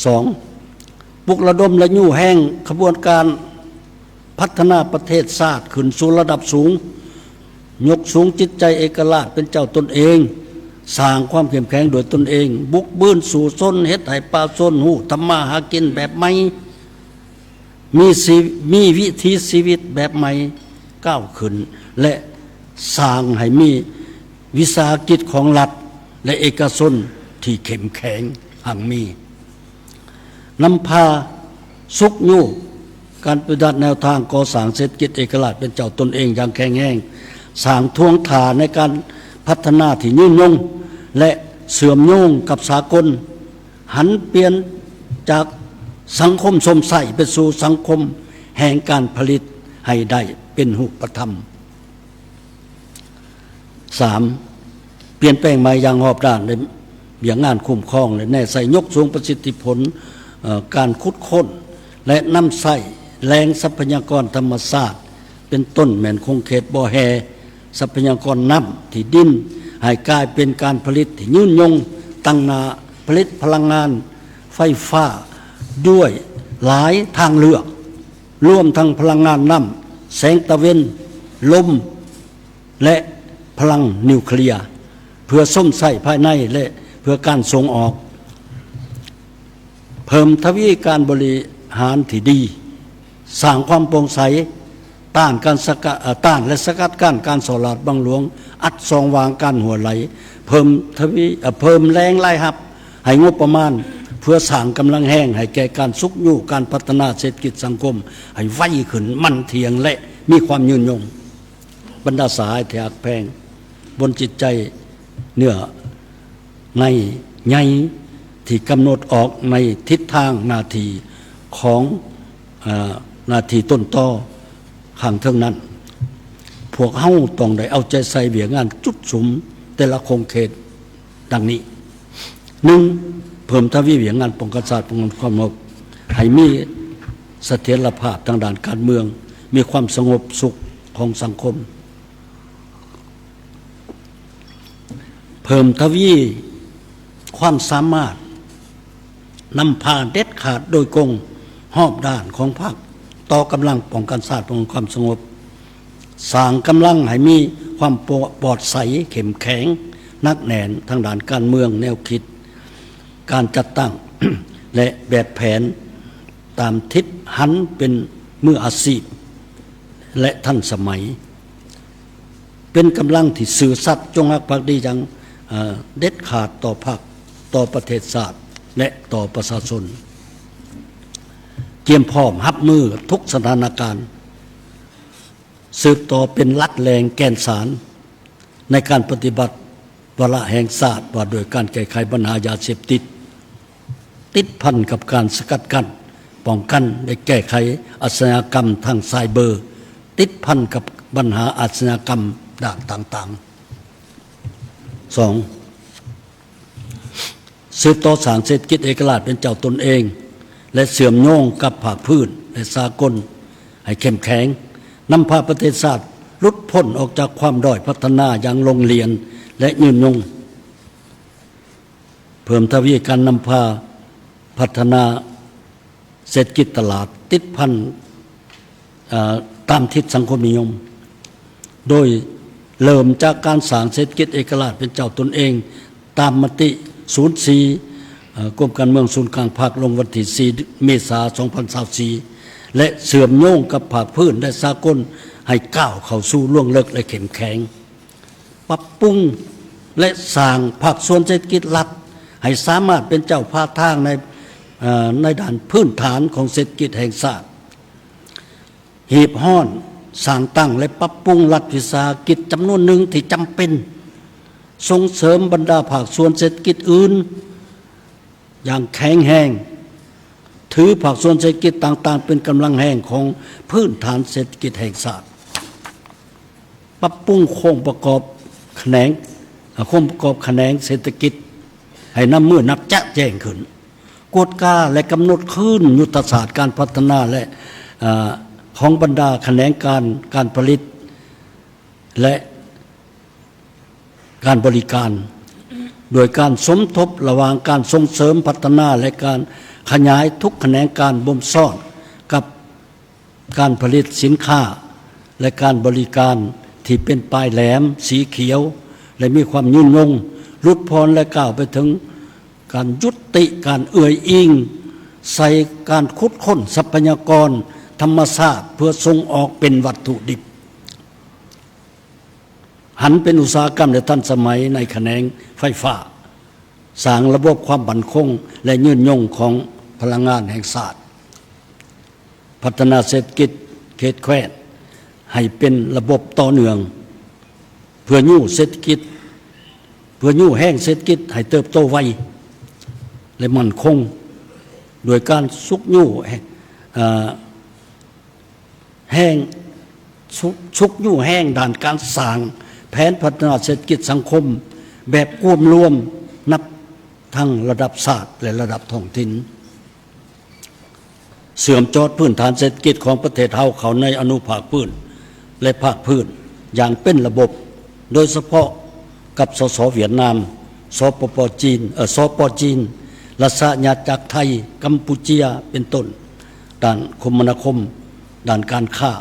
ສອງ, ປຸກລະດົມ ແລະ ຍູ້ແຮງຂະບວນການພັດທະນາປະເທດຊາດຂຶ້ນສູ່ລະດັບສູງ, ຍົກສູງຈິດໃຈເອກະລາດເປັນເຈົ້າຕົນເອງ, ສ້າງຄວາມເຂັ້ມແຂງໂດຍຕົນເອງ, ບຸກບືນສູ້ຊົນ, ເຮັດໃຫ້ປະຊາຊົນຮູ້ທຳມາຫາກິນແບບໃໝ່, ມີຊີ ມີວິຖີຊີວິດແບບໃໝ່ກ້າວຂຶ້ນ ແລະ ສ້າງໃຫ້ມີວິສາຫະກິດຂອງລັດ ແລະ ເອກະຊົນທີ່ເຂັ້ມແຂງຮັ່ງມີ. ນຳພາຊຸກຍູ້ການປະຕິບັດແນວທາງກໍ່ສ້າງເສດຖະກິດເອກະລາດເປັນເຈົ້າຕົນເອງຢ່າງແຂງແຮງ, ສ້າງທວງທ່າໃນການພັດທະນາທີ່ຍືນຍົງ ແລະ ເຊື່ອມໂຍງກັບສາກົນ, ຫັນປ່ຽນຈາກສັງຄົມຊົມໃຊ້ໄປສູ່ສັງຄົມແຫ່ງການຜະລິດໃຫ້ໄດ້ເປັນຮູບປະທຳ. ສາມ, ປ່ຽນແປງໃໝ່ຢ່າງຮອບດ້ານໃນວຽກງານຄຸ້ມຄອງ ແລະ ແນໃສ່ຍົກສູງປະສິດທິຜົນ ເອີ ການຂຸດຄົ້ນ ແລະ ນຳໃຊ້ແຫຼ່ງຊັບພະຍາກອນທຳມະຊາດ ເປັນຕົ້ນແມ່ນຂົງເຂດບໍ່ແຮ່, ຊັບພະຍາກອນນ້ຳ, ທີ່ດິນ ໃຫ້ກາຍເປັນການຜະລິດທີ່ຍືນຍົງ, ຕັ້ງໜ້າຜະລິດພະລັງງານໄຟຟ້າດ້ວຍຫຼາຍທາງເລືອກ, ລວມທັງພະລັງງານນ້ຳ, ແສງຕາເວັນ, ລົມ ແລະ ພະລັງນິວເຄລຍ ເພື່ອຊົມໃຊ້ພາຍໃນ ແລະ ເພື່ອການສົ່ງອອກ. ເພີ່ມທະວີການບໍລິຫານທີ່ດີ, ສ້າງຄວາມໂປ່ງໃສ, ຕ້ານການສະກະ ເອີ ຕ້ານ ແລະ ສະກັດກັ້ນການສໍ້ລາດບັງຫຼວງ, ອັດຊ່ອງວ່າງການຮົ່ວໄຫຼ, ເພີ່ມທະວີ ເອີ ເພີ່ມແຫຼ່ງລາຍຮັບໃຫ້ງົບປະມານ ເພື່ອສ້າງກຳລັງແຮງໃຫ້ແກ່ການຊຸກຍູ້ການພັດທະນາເສດຖະກິດສັງຄົມໃຫ້ໄວຂຶ້ນ, ໝັ້ນທ່ຽງ ແລະ ມີຄວາມຍືນຍົງ. ບັນດາສະຫາຍທີ່ຮັກແພງ, ບົນຈິດໃຈເນື້ອໃນໃຫຍ່ທີ່ກຳນົດອອກໃນທິດທາງໜ້າທີ່ຂອງ ເອີ ໜ້າທີ່ຕົ້ນຕໍຂ້າງເທິງນັ້ນ, ພວກເຮົາຕ້ອງໄດ້ເອົາໃຈໃສ່ວຽກງານຈຸດສຸມແຕ່ລະຂົງເຂດ ດັ່ງນີ້: ໜຶ່ງ, ເພີ່ມທະວີວຽກງານປ້ອງກັນຊາດ, ປ້ອງກັນຄວາມສະຫງົບ ໃຫ້ມີສະຖຽນລະພາບທາງດ້ານການເມືອງ, ມີຄວາມສະຫງົບສຸກຂອງສັງຄົມ. ເພີ່ມທະວີຄວາມສາມາດນຳພາເດັດຂາດໂດຍກົງຮອບດ້ານຂອງພັກຕໍ່ກຳລັງປ້ອງກັນຊາດ, ປ້ອງກັນຄວາມສະຫງົບ. ສ້າງກຳລັງໃຫ້ມີຄວາມປອດ ປອດໃສ, ເຂັ້ມແຂງ, ໜັກແໜ້ນທາງດ້ານການເມືອງ, ແນວຄິດ, ການຈັດຕັ້ງ ແລະ ແບບແຜນຕາມທິດຫັນເປັນມືອາຊີບ ແລະ ທັນສະໄໝ. ເປັນກຳລັງທີ່ຊື່ສັດ, ຈົງຮັກພັກດີຢ່າງ ເອີ ເດັດຂາດຕໍ່ພັກ, ຕໍ່ປະເທດຊາດ ແລະ ຕໍ່ປະຊາຊົນ. ກຽມພ້ອມຮັບມືທຸກສະຖານະການ. ສືບຕໍ່ເປັນຫຼັກແຫຼ່ງແກ່ນສານໃນການປະຕິບັດວາລະແຫ່ງຊາດວ່າດ້ວຍການແກ້ໄຂບັນຫາຢາເສບຕິດ, ຕິດພັນກັບການສະກັດກັ້ນ, ປ້ອງກັນ ແລະ ແກ້ໄຂອາຊະຍາກຳທາງໄຊເບີ, ຕິດພັນກັບບັນຫາອາຊະຍາກຳດ້ານຕ່າງໆ. ສອງ, ສືບຕໍ່ສ້າງເສດຖະກິດເອກະລາດເປັນເຈົ້າຕົນເອງ ແລະ ເຊື່ອມໂຍງກັບພາກພື້ນ ແລະ ສາກົນໃຫ້ເຂັ້ມແຂງ, ນຳພາປະເທດຊາດຫຼຸດພົ້ນອອກຈາກຄວາມດ້ອຍພັດທະນາຢ່າງລົງລຽນ ແລະ ຍືນຍົງ. ເພີ່ມທະວີການນຳພາພັດທະນາເສດຖະກິດຕະຫຼາດ, ຕິດພັນ ເອີ ຕາມທິດສັງຄົມນິຍົມ, ໂດຍເລີ່ມຈາກການສ້າງເສດຖະກິດເອກະລາດເປັນເຈົ້າຕົນເອງ ຕາມມະຕິສູນສີ່ ເອີ ກົມການເມືອງສູນກາງພັກ ລົງວັນທີສີ່ ເມສາ ສອງພັນຊາວສີ່ ແລະ ເຊື່ອມໂຍງກັບພາກພື້ນ ແລະ ສາກົນ ໃຫ້ກ້າວເຂົ້າສູ່ລວງເລິກ ແລະ ເຂັ້ມແຂງ. ປັບປຸງ ແລະ ສ້າງພາກສ່ວນເສດຖະກິດລັດໃຫ້ສາມາດເປັນເຈົ້າພາທາງໃນ ເອີ ໃນດ້ານພື້ນຖານຂອງເສດຖະກິດແຫ່ງຊາດ. ຮີບຮ້ອນສ້າງຕັ້ງ ແລະ ປັບປຸງລັດວິສາຫະກິດຈຳນວນໜຶ່ງທີ່ຈຳເປັນ, ສົ່ງເສີມບັນດາພາກສ່ວນເສດຖະກິດອື່ນຢ່າງແຂງແຮງ, ຖືພາກສ່ວນເສດຖະກິດຕ່າງໆເປັນກຳລັງແຮງຂອງພື້ນຖານເສດຖະກິດແຫ່ງຊາດ. ປັບປຸງໂຄງປະກອບຂະແໜງ ໂຄງປະກອບຂະແໜງເສດຖະກິດໃຫ້ໜ້າມືໜັກຈະແຈ້ງຂຶ້ນ, ກວດກາ ແລະ ກຳນົດຄືນຍຸດທະສາດການພັດທະນາ ແລະ ເອີ ຂອງບັນດາຂະແໜງການການຜະລິດ ແລະ ການບໍລິການ ໂດຍການສົມທົບລະຫວ່າງການສົ່ງເສີມພັດທະນາ ແລະ ການຂະຫຍາຍທຸກຂະແໜງການບົ່ມຊ້ອນກັບການຜະລິດສິນຄ້າ ແລະ ການບໍລິການທີ່ເປັນປາຍແຫຼມ, ສີຂຽວ ແລະ ມີຄວາມຍືນຍົງ, ຫຼຸດຜ່ອນ ແລະ ກ້າວໄປເຖິງການຍຸຕິການເອື້ອຍອີງໃສ່ການຂຸດຄົ້ນຊັບພະຍາກອນທຳມະຊາດເພື່ອສົ່ງອອກເປັນວັດຖຸດິບ. ຫັນເປັນອຸດສາຫະກຳ ແລະ ທັນສະໄໝໃນຂະແໜງໄຟຟ້າ, ສ້າງລະບົບຄວາມໝັ້ນຄົງ ແລະ ຍືນຍົງຂອງພະລັງງານແຫ່ງຊາດ, ພັດທະນາເສດຖະກິດເຂດແຄວ້ນໃຫ້ເປັນລະບົບຕໍ່ເນື່ອງ ເພື່ອຍູ້ເສດຖະກິດ, ເພື່ອຍູ້ແຮງເສດຖະກິດໃຫ້ເຕີບໂຕໄວ ແລະ ໝັ້ນຄົງ ໂດຍການຊຸກຍູ້ ເອີ ແຮງ ຊຸກ ຊຸກຍູ້ແຮງດ້ານການສ້າງແຜນພັດທະນາເສດຖະກິດສັງຄົມແບບກວມລວມ ນັບທັງລະດັບຊາດ ແລະ ລະດັບທ້ອງຖິ່ນ, ເຊື່ອມຈອດພື້ນຖານເສດຖະກິດຂອງປະເທດເຮົາເຂົ້າໃນອະນຸພາກພື້ນ ແລະ ພາກພື້ນຢ່າງເປັນລະບົບ, ໂດຍສະເພາະກັບ ສສ ຫວຽດນາມ, ສປປ ຈີນ, ເອີ ສປ ຈີນ, ລາຊະອານາຈັກໄທ, ກຳປູເຈຍ ເປັນຕົ້ນ, ດ້ານຄົມມະນາຄົມ, ດ້ານການຄ້າ,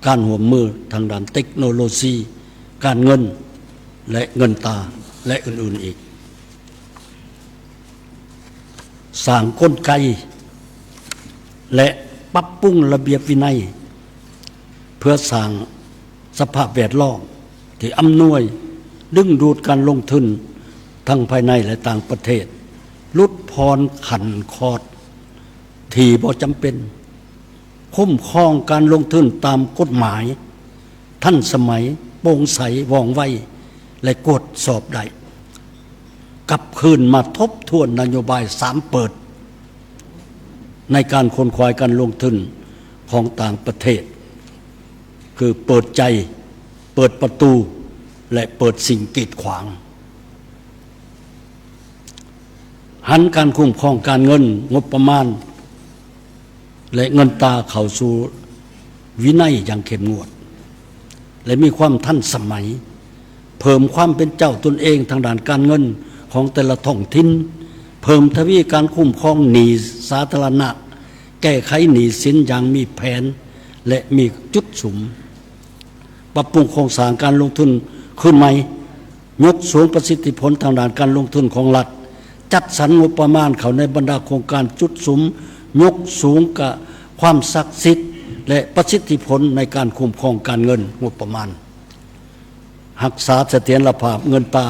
ການຮ່ວມມືທາງດ້ານເຕັກໂນໂລຊີ, ການເງິນ ແລະ ເງິນຕາ ແລະ ອື່ນໆອີກ. ສ້າງກົນໄກ ແລະ ປັບປຸງລະບຽບວິໄນ ເພື່ອສ້າງສະພາບແວດລ້ອມທີ່ອຳນວຍດຶງດູດການລົງທຶນທັງພາຍໃນ ແລະ ຕ່າງປະເທດ, ຫຼຸດຜ່ອນຂັ້ນຄອດທີ່ບໍ່ຈຳເປັນ, ຄຸ້ມຄອງການລົງທຶນຕາມກົດໝາຍ, ທັນສະໄໝ, ໂປ່ງໃສ, ວ່ອງໄວ ແລະ ກວດສອບໄດ້, ກັບຄືນມາທົບທວນນະໂຍບາຍສາມເປີດ ໃນການຂົນຂວາຍການລົງທຶນຂອງຕ່າງປະເທດ, ຄືເປີດໃຈ, ເປີດປະຕູ ແລະ ເປີດສິ່ງກີດຂວາງ. ຫັນການຄຸ້ມຄອງການເງິນ, ງົບປະມານ ແລະ ເງິນຕາເຂົ້າສູ່ວິໄນຢ່າງເຂັ້ມງວດ ແລະ ມີຄວາມທັນສະໄໝ, ເພີ່ມຄວາມເປັນເຈົ້າຕົນເອງທາງດ້ານການເງິນຂອງແຕ່ລະທ້ອງຖິ່ນ, ເພີ່ມທະວີການຄຸ້ມຄອງໜີ້ສາທາລະນະ, ແກ້ໄຂໜີ້ສິນຢ່າງມີແຜນ ແລະ ມີຈຸດສຸມ. ປັບປຸງໂຄງສ້າງການລົງທຶນຄືນໃໝ່, ຍົກສູງປະສິດທິຜົນທາງດ້ານການລົງທຶນຂອງລັດ, ຈັດສັນງົບປະມານເຂົ້າໃນບັນດາໂຄງການຈຸດສຸມ, ຍົກສູງກະຄວາມສັກສິດ ແລະ ປະສິດທິຜົນໃນການຄຸ້ມຄອງການເງິນງົບປະມານ, ຮັກສາສະຖຽນລະພາບເງິນຕາ,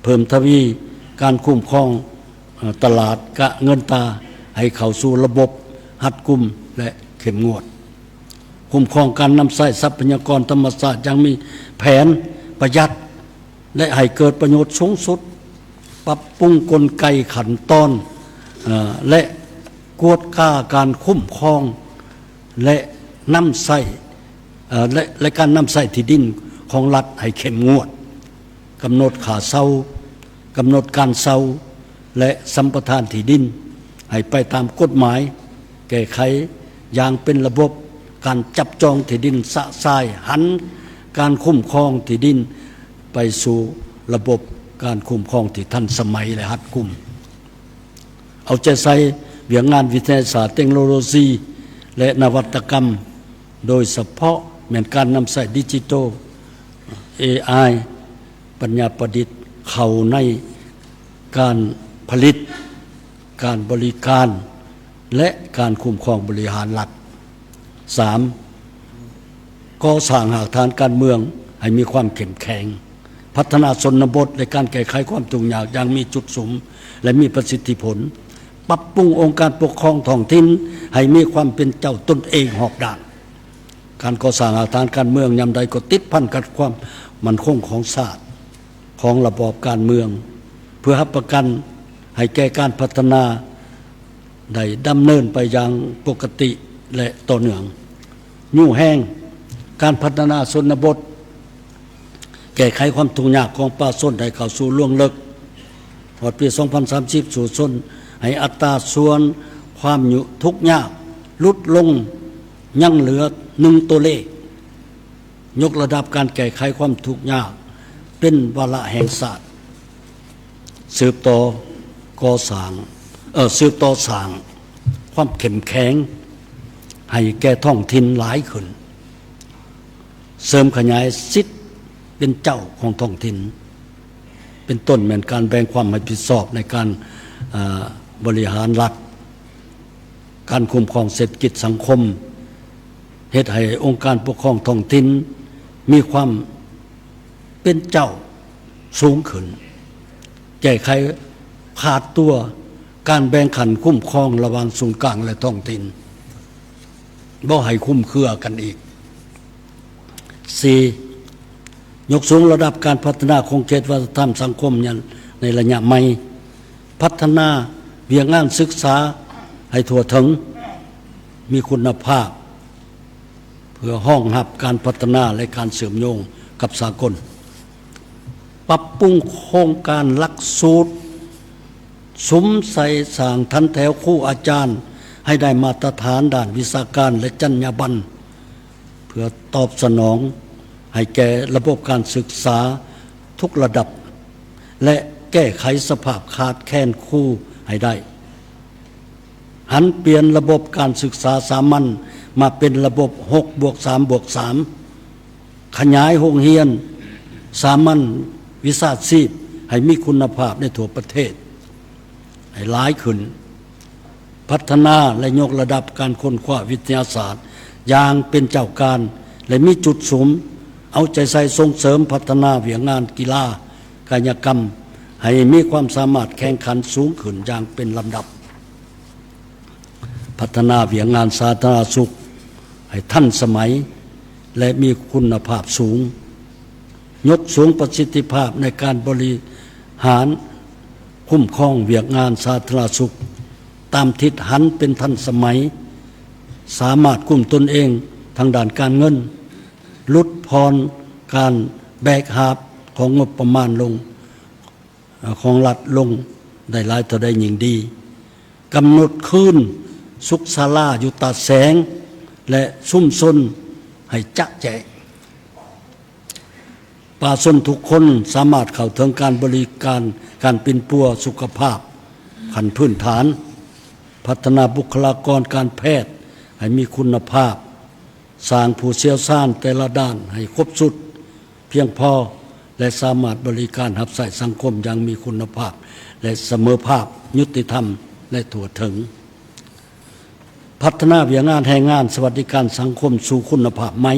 ເພີ່ມທະວີການຄຸ້ມຄອງ ເອີ ຕະຫຼາດກະເງິນຕາໃຫ້ເຂົ້າສູ່ລະບົບຮັດກຸມ ແລະ ເຂັ້ມງວດ, ຄຸ້ມຄອງການນຳໃຊ້ຊັບພະຍາກອນທຳມະຊາດຢ່າງມີແຜນປະຢັດ ແລະ ໃຫ້ເກີດປະໂຫຍດສູງສຸດ, ປັບປຸງກົນໄກຂັ້ນຕອນ ເອີ ແລະ ກວດກາການຄຸ້ມຄອງ ແລະ ນຳໃຊ້ ເອີ ແລະ ແລະ ການນຳໃຊ້ທີ່ດິນຂອງລັດໃຫ້ເຂັ້ມງວດ, ກຳນົດຄ່າເຊົ່າ, ກຳນົດການເຊົ່າ ແລະ ສຳປະທານທີ່ດິນໃຫ້ໄປຕາມກົດໝາຍ, ແກ້ໄຂຢ່າງເປັນລະບົບການຈັບຈອງທີ່ດິນຊະຊາຍ, ຫັນການຄຸ້ມຄອງທີ່ດິນໄປສູ່ລະບົບການຄຸ້ມຄອງທີ່ທັນສະໄໝ ແລະ ຮັດກຸມ. ເອົາໃຈໃສ່ວຽກງານວິທະຍາສາດ, ເຕັກໂນໂລຊີ ແລະ ນະວັດຕະກຳ, ໂດຍສະເພາະແມ່ນການນຳໃຊ້ດິຈິຕອລ, ເອໄອ, ປັນຍາປະດິດເຂົ້າໃນການຜະລິດ, ການບໍລິການ ແລະ ການຄຸ້ມຄອງບໍລິຫານລັດ. ສາມ, ກໍ່ສ້າງຮາກຖານການເມືອງໃຫ້ມີຄວາມເຂັ້ມແຂງ, ພັດທະນາຊົນນະບົດ ແລະ ການແກ້ໄຂຄວາມທຸກຍາກຢ່າງມີຈຸດສຸມ ແລະ ມີປະສິດທິຜົນ, ປັບປຸງອົງການປົກຄອງທ້ອງຖິ່ນໃຫ້ມີຄວາມເປັນເຈົ້າຕົນເອງຮອບດ້ານ. ການກໍ່ສ້າງຮາກຖານການເມືອງຍາມໃດກໍຕິດພັນກັບຄວາມໝັ້ນຄົງຂອງຊາດ, ຂອງລະບອບການເມືອງ, ເພື່ອຮັບປະກັນໃຫ້ແກ່ການພັດທະນາ ໄດ້ດຳເນີນໄປຢ່າງປົກກະຕິ ແລະ ຕໍ່ເນື່ອງ. ຍູ້ແຮງການພັດທະນາຊົນນະບົດ, ແກ້ໄຂຄວາມທຸກຍາກຂອງປະຊາຊົນໃຫ້ເຂົ້າສູ່ລວງເລິກ. ຮອດປີສອງພັນສາມສິບ ສູ້ຊົນໃຫ້ອັດຕາສ່ວນຄວາມທຸກຍາກຫຼຸດລົງ ຍັງເຫຼືອໜຶ່ງຕົວເລກ. ຍົກລະດັບການແກ້ໄຂຄວາມທຸກຍາກເປັນວາລະແຫ່ງຊາດ, ສືບຕໍ່ກໍ່ສ້າງ, ເອີ, ສືບຕໍ່ສ້າງຄວາມເຂັ້ມແຂງໃຫ້ແກ່ທ້ອງຖິ່ນຫຼາຍຂຶ້ນ, ເສີມຂະຫຍາຍສິດເປັນເຈົ້າຂອງທ້ອງຖິ່ນ, ເປັນຕົ້ນແມ່ນການແບ່ງຄວາມຮັບຜິດຊອບໃນການ, ເອີ, ບໍລິຫານລັດ, ການຄຸ້ມຄອງເສດຖະກິດສັງຄົມ, ເຮັດໃຫ້ອົງການປົກຄອງທ້ອງຖິ່ນມີຄວາມເປັນເຈົ້າສູງຂຶ້ນ, ແກ້ໄຂຂາດຕົວການແບ່ງຂັ້ນຄຸ້ມຄອງລະຫວ່າງສູນກາງ ແລະ ທ້ອງຖິ່ນ, ບໍ່ໃຫ້ຄຸມເຄືອກັນອີກ. ສີ່, ຍົກສູງລະດັບການພັດທະນາຂົງເຂດວັດທະນະທຳສັງຄົມໃນໄລຍະໃໝ່, ພັດທະນາວຽກງານສຶກສາໃຫ້ທົ່ວເຖິງ, ມີຄຸນນະພາບ ເພື່ອຮອງຮັບການພັດທະນາ ແລະ ການເຊື່ອມໂຍງກັບສາກົນ. ປັບປຸງໂຄງການຫຼັກສູດ, ສຸມໃສ່ສ້າງຖັນແຖວຄູອາຈານໃຫ້ໄດ້ມາດຕະຖານດ້ານວິຊາການ ແລະ ຈັນຍາບັນ, ເພື່ອຕອບສະໜອງໃຫ້ແກ່ລະບົບການສຶກສາທຸກລະດັບ ແລະ ແກ້ໄຂສະພາບຂາດແຄນຄູໃຫ້ໄດ້. ຫັນປ່ຽນລະບົບການສຶກສາສາມັນມາເປັນລະບົບຫົກບວກສາມບວກສາມ, ຂະຫຍາຍໂຮງຮຽນສາມັນວິຊາຊີບໃຫ້ມີຄຸນນະພາບໃນທົ່ວປະເທດໃຫ້ຫຼາຍຂຶ້ນ, ພັດທະນາ ແລະ ຍົກລະດັບການຄົ້ນຄວ້າວິທະຍາສາດຢ່າງເປັນເຈົ້າການ ແລະ ມີຈຸດສຸມ, ເອົາໃຈໃສ່ສົ່ງເສີມພັດທະນາວຽກງານກິລາກາຍະກຳໃຫ້ມີຄວາມສາມາດແຂ່ງຂັນສູງຂຶ້ນຢ່າງເປັນລຳດັບ. ພັດທະນາວຽກງານສາທາລະນະສຸກໃຫ້ທັນສະໄໝ ແລະ ມີຄຸນນະພາບສູງ, ຍົກສູງປະສິດທິພາບໃນການບໍລິຫານຄຸ້ມຄອງວຽກງານສາທາລະນະສຸກຕາມທິດຫັນເປັນທັນສະໄໝ, ສາມາດກຸມຕົນເອງທາງດ້ານການເງິນ, ຫຼຸດຜ່ອນການແບກຫາບຂອງງົບປະມານລົງ, ຂອງລັດລົງໄດ້ຫຼາຍເທົ່າໃດຍິ່ງດີ. ກຳນົດຄືນສຸກສາລາຢູ່ຕາແສງ ແລະ ຊຸມຊົນໃຫ້ຈະແຈ້ງ. ປະຊາຊົນທຸກຄົນສາມາດເຂົ້າເຖິງການບໍລິການການປິ່ນປົວສຸຂະພາບຂັ້ນພື້ນຖານ, ພັດທະນາບຸກຄະລາກອນການແພດໃຫ້ມີຄຸນນະພາບ, ສ້າງຜູ້ຊ່ຽວຊານແຕ່ລະດ້ານໃຫ້ຄົບຊຸດ, ພຽງພໍ ແລະ ສາມາດບໍລິການຮັບໃຊ້ສັງຄົມຢ່າງມີຄຸນນະພາບ ແລະ ສະເໝີພາບ, ຍຸຕິທຳ ແລະ ທົ່ວເຖິງ. ພັດທະນາວຽກງານແຮງງານສະຫວັດດີການສັງຄົມສູ່ຄຸນນະພາບໃໝ່,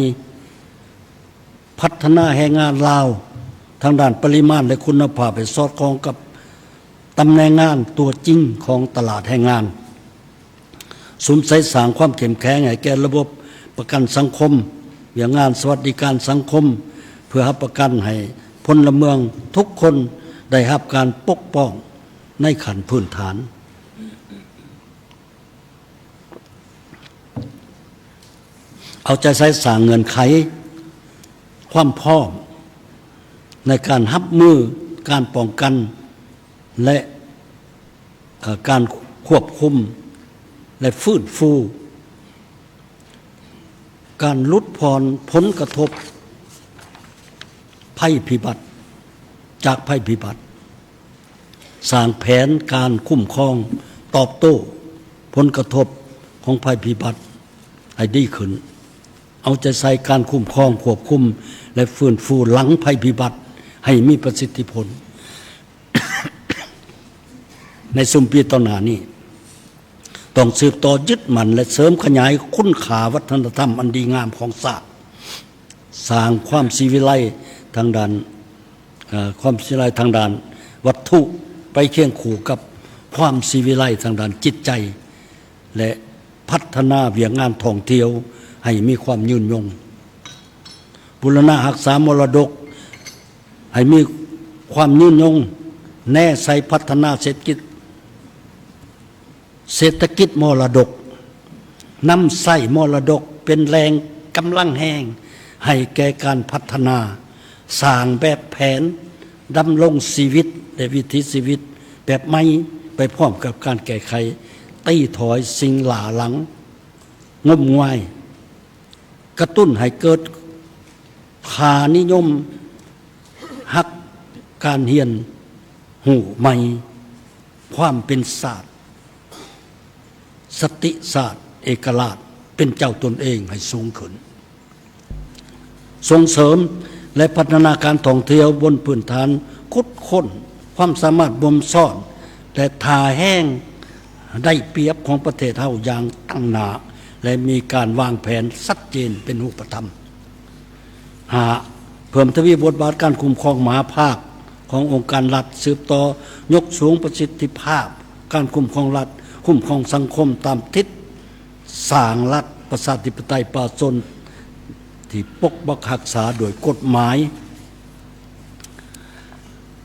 ພັດທະນາແຮງງານລາວທາງດ້ານປະລິມານ ແລະ ຄຸນນະພາບໃຫ້ສອດຄ່ອງກັບຕຳແໜ່ງງານຕົວຈິງຂອງຕະຫຼາດແຮງງານ. ສຸມໃສ່ສ້າງຄວາມເຂັ້ມແຂງໃຫ້ແກ່ລະບົບປະກັນສັງຄົມ, ວຽກງານສະຫວັດດີການສັງຄົມ ເພື່ອຮັບປະກັນໃຫ້ພົນລະເມືອງທຸກຄົນໄດ້ຮັບການປົກປ້ອງໃນຂັ້ນພື້ນຖານ. ເອົາໃຈໃສ່ສ້າງເງື່ອນໄຂຄວາມພ້ອມໃນການຮັບມື, ການປ້ອງກັນ ແລະ ເອີ ການຄວບຄຸມ ແລະ ຟື້ນຟູການຫຼຸດຜ່ອນຜົນກະທົບໄພພິບັດ, ຈາກໄພພິບັດ, ສ້າງແຜນການຄຸ້ມຄອງຕອບໂຕ້ຜົນກະທົບຂອງໄພພິບັດໃຫ້ດີຂຶ້ນ, ເອົາໃຈໃສ່ການຄຸ້ມຄອງ, ຄວບຄຸມ ແລະ ຟື້ນຟູຫຼັງໄພພິບັດໃຫ້ມີປະສິດທິຜົນ. ໃນຊຸມປີຕໍ່ໜ້ານີ້ ຕ້ອງສືບຕໍ່ຍຶດໝັ້ນ ແລະ ເສີມຂະຫຍາຍຄຸນຄ່າວັດທະນະທຳອັນດີງາມຂອງຊາດ, ສ້າງຄວາມສີວິໄລທາງດ້ານ, ເອີ, ຄວາມສີວິໄລທາງດ້ານວັດຖຸ ໄປຄຽງຄູ່ກັບຄວາມສີວິໄລທາງດ້ານຈິດໃຈ ແລະ ພັດທະນາວຽກງານທ່ອງທ່ຽວໃຫ້ມີຄວາມຍືນຍົງ, ບູລະນະຮັກສາມໍລະດົກໃຫ້ມີຄວາມຍືນຍົງ, ແນໃສ່ພັດທະນາເສດຖະກິດ, ເສດຖະກິດມໍລະດົກ, ນຳໃຊ້ມໍລະດົກເປັນແຫຼ່ງກຳລັງແຮງໃຫ້ແກ່ການພັດທະນາ, ສ້າງແບບແຜນດຳລົງຊີວິດ ແລະ ວິຖີຊີວິດແບບໃໝ່ ໄປພ້ອມກັບການແກ້ໄຂ, ຕີຖອຍສິ່ງລ້າຫຼັງ, ງົມງວາຍ, ກະຕຸ້ນໃຫ້ເກີດ ຄ່ານິຍົມຮັກການຮຽນຮູ້ໃໝ່, ຄວາມເປັນຊາດ, ສະຕິຊາດ, ເອກະລາດ, ເປັນເຈົ້າຕົນເອງໃຫ້ສູງຂຶ້ນ. ສົ່ງເສີມ ແລະ ພັດທະນາການທ່ອງທ່ຽວບົນພື້ນຖານຂຸດຄົ້ນຄວາມສາມາດບົ່ມຊ້ອນ ແລະ ທ່າແຮງໄດ້ປຽບຂອງປະເທດເຮົາຢ່າງຕັ້ງໜ້າ ແລະ ມີການວາງແຜນຊັດເຈນເປັນຮູບປະທຳ. ຫ້າ ເພີ່ມທະວີບົດບາດການຄຸ້ມຄອງມະຫາພາກຂອງອົງການລັດ, ສືບຕໍ່ຍົກສູງປະສິດທິພາບການຄຸ້ມຄອງລັດ, ຄຸ້ມຄອງສັງຄົມຕາມທິດ ສ້າງລັດປະຊາທິປະໄຕປະຊາຊົນທີ່ປົກປັກຮັກສາໂດຍກົດໝາຍ,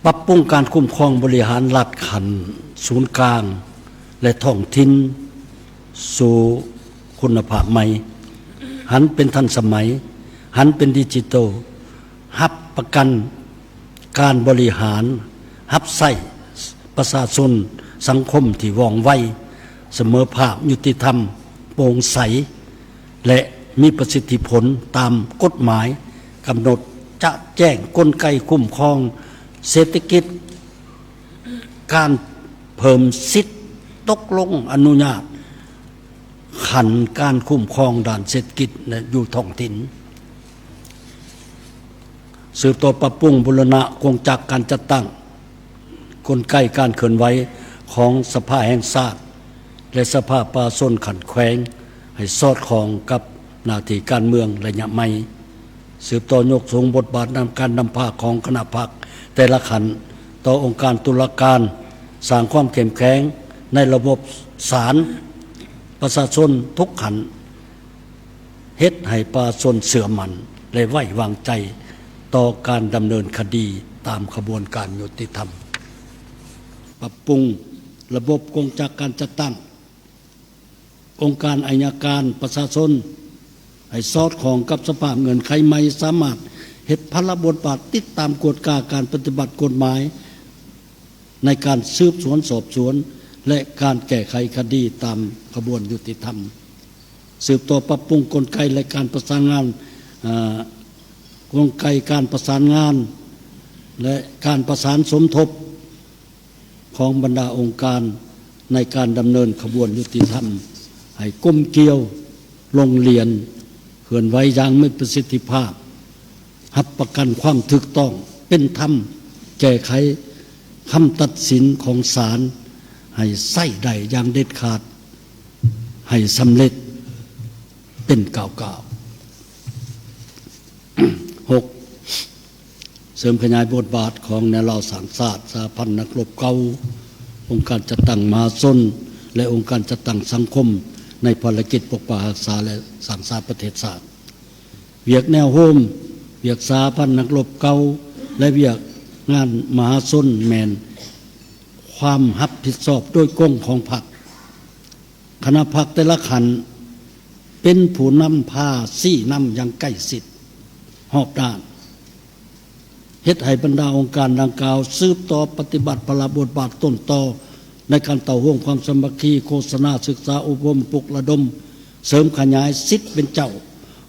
ປັບປຸງການຄຸ້ມຄອງບໍລິຫານລັດຂັ້ນສູນກາງ ແລະ ທ້ອງຖິ່ນສູ່ຄຸນນະພາບໃໝ່, ຫັນເປັນທັນສະໄໝ, ຫັນເປັນດິຈິໂຕ, ຮັບປະກັນ ການບໍລິຫານຮັບໃຊ້ປະຊາຊົນສັງຄົມທີ່ວ່ອງໄວ, ສະເໝີພາບ, ຍຸຕິທຳ, ໂປ່ງໃສ ແລະ ມີປະສິດທິຜົນຕາມກົດໝາຍກຳນົດ, ຈະແຈ້ງກົນໄກຄຸ້ມຄອງເສດຖະກິດ, ການເພີ່ມສິດຕົກລົງອະນຸຍາດ ຂັ້ນການຄຸ້ມຄອງດ້ານເສດຖະກິດ ແລະ ຢູ່ທ້ອງຖິ່ນ, ສືບຕໍ່ປັບປຸງບູລະນະກົງຈັກການຈັດຕັ້ງກົນໄກການເຄື່ອນໄຫວຂອງສະພາແຫ່ງຊາດ ແລະ ສະພາປະຊາຊົນຂັ້ນແຂວງ ໃຫ້ສອດຄ່ອງກັບໜ້າທີ່ການເມືອງໄລຍະໃໝ່. ສືບຕໍ່ຍົກສູງບົດບາດນຳການນຳພາຂອງຄະນະພັກແຕ່ລະຂັ້ນ ຕໍ່ອົງການຕຸລາການ, ສ້າງຄວາມເຂັ້ມແຂງໃນລະບົບສານປະຊາຊົນທຸກຂັ້ນ, ເຮັດໃຫ້ປະຊາຊົນເຊື່ອໝັ້ນ ແລະ ໄວ້ວາງໃຈຕໍ່ການດຳເນີນຄະດີຕາມຂະບວນການຍຸຕິທຳ. ປັບປຸງລະບົບກົງຈັກການຈັດຕັ້ງ ອົງການໄອຍະການປະຊາຊົນ ໃຫ້ສອດຄ່ອງກັບສະພາບເງື່ອນໄຂໃໝ່, ສາມາດເຮັດພາລະບົດບາດຕິດຕາມກວດກາການປະຕິບັດກົດໝາຍໃນການສືບສວນສອບສວນ ແລະ ການແກ້ໄຂຄະດີຕາມຂະບວນຍຸຕິທຳ. ສືບຕໍ່ປັບປຸງກົນໄກ ແລະ ການປະສານງານ, ເອີ, ກົນໄກການປະສານງານ ແລະ ການປະສານສົມທົບ ຂອງບັນດາອົງການໃນການດຳເນີນຂະບວນຍຸຕິທຳໃຫ້ກົມກຽວ, ລົງລຽນ, ເຄື່ອນໄຫວຢ່າງມີປະສິດທິພາບ, ຮັບປະກັນຄວາມຖືກຕ້ອງເປັນທຳ, ແກ້ໄຂຄຳຕັດສິນຂອງສານໃຫ້ໃຊ້ໄດ້ຢ່າງເດັດຂາດ, ໃຫ້ສຳເລັດເປັນກ້າວໆ. ຫົກ ເສີມຂະຫຍາຍບົດບາດຂອງແນວລາວສ້າງຊາດ, ສະຫະພັນນັກລົບເກົ່າ, ອົງການຈັດຕັ້ງມະຫາຊົນ ແລະ ອົງການຈັດຕັ້ງສັງຄົມ ໃນພາລະກິດປົກປັກຮັກສາ ແລະ ສ້າງສາປະເທດຊາດ. ວຽກແນວໂຮມ, ວຽກສະຫະພັນນັກລົບເກົ່າ ແລະ ວຽກງານມະຫາຊົນ ແມ່ນຄວາມຮັບຜິດຊອບໂດຍກົງຂອງພັກ. ຄະນະພັກແຕ່ລະຂັ້ນເປັນຜູ້ນຳພາຊີ້ນຳຢ່າງໃກ້ຊິດຮອບດ້ານ, ເຮັດໃຫ້ບັນດາອົງການດັ່ງກ່າວສືບຕໍ່ປະຕິບັດພາລະບົດບາດຕົ້ນຕໍໃນການເຕົ້າໂຮມຄວາມສາມັກຄີ, ໂຄສະນາ, ສຶກສາອົບຮົມ, ປຸກລະດົມ, ເສີມຂະຫຍາຍສິດເປັນເຈົ້າ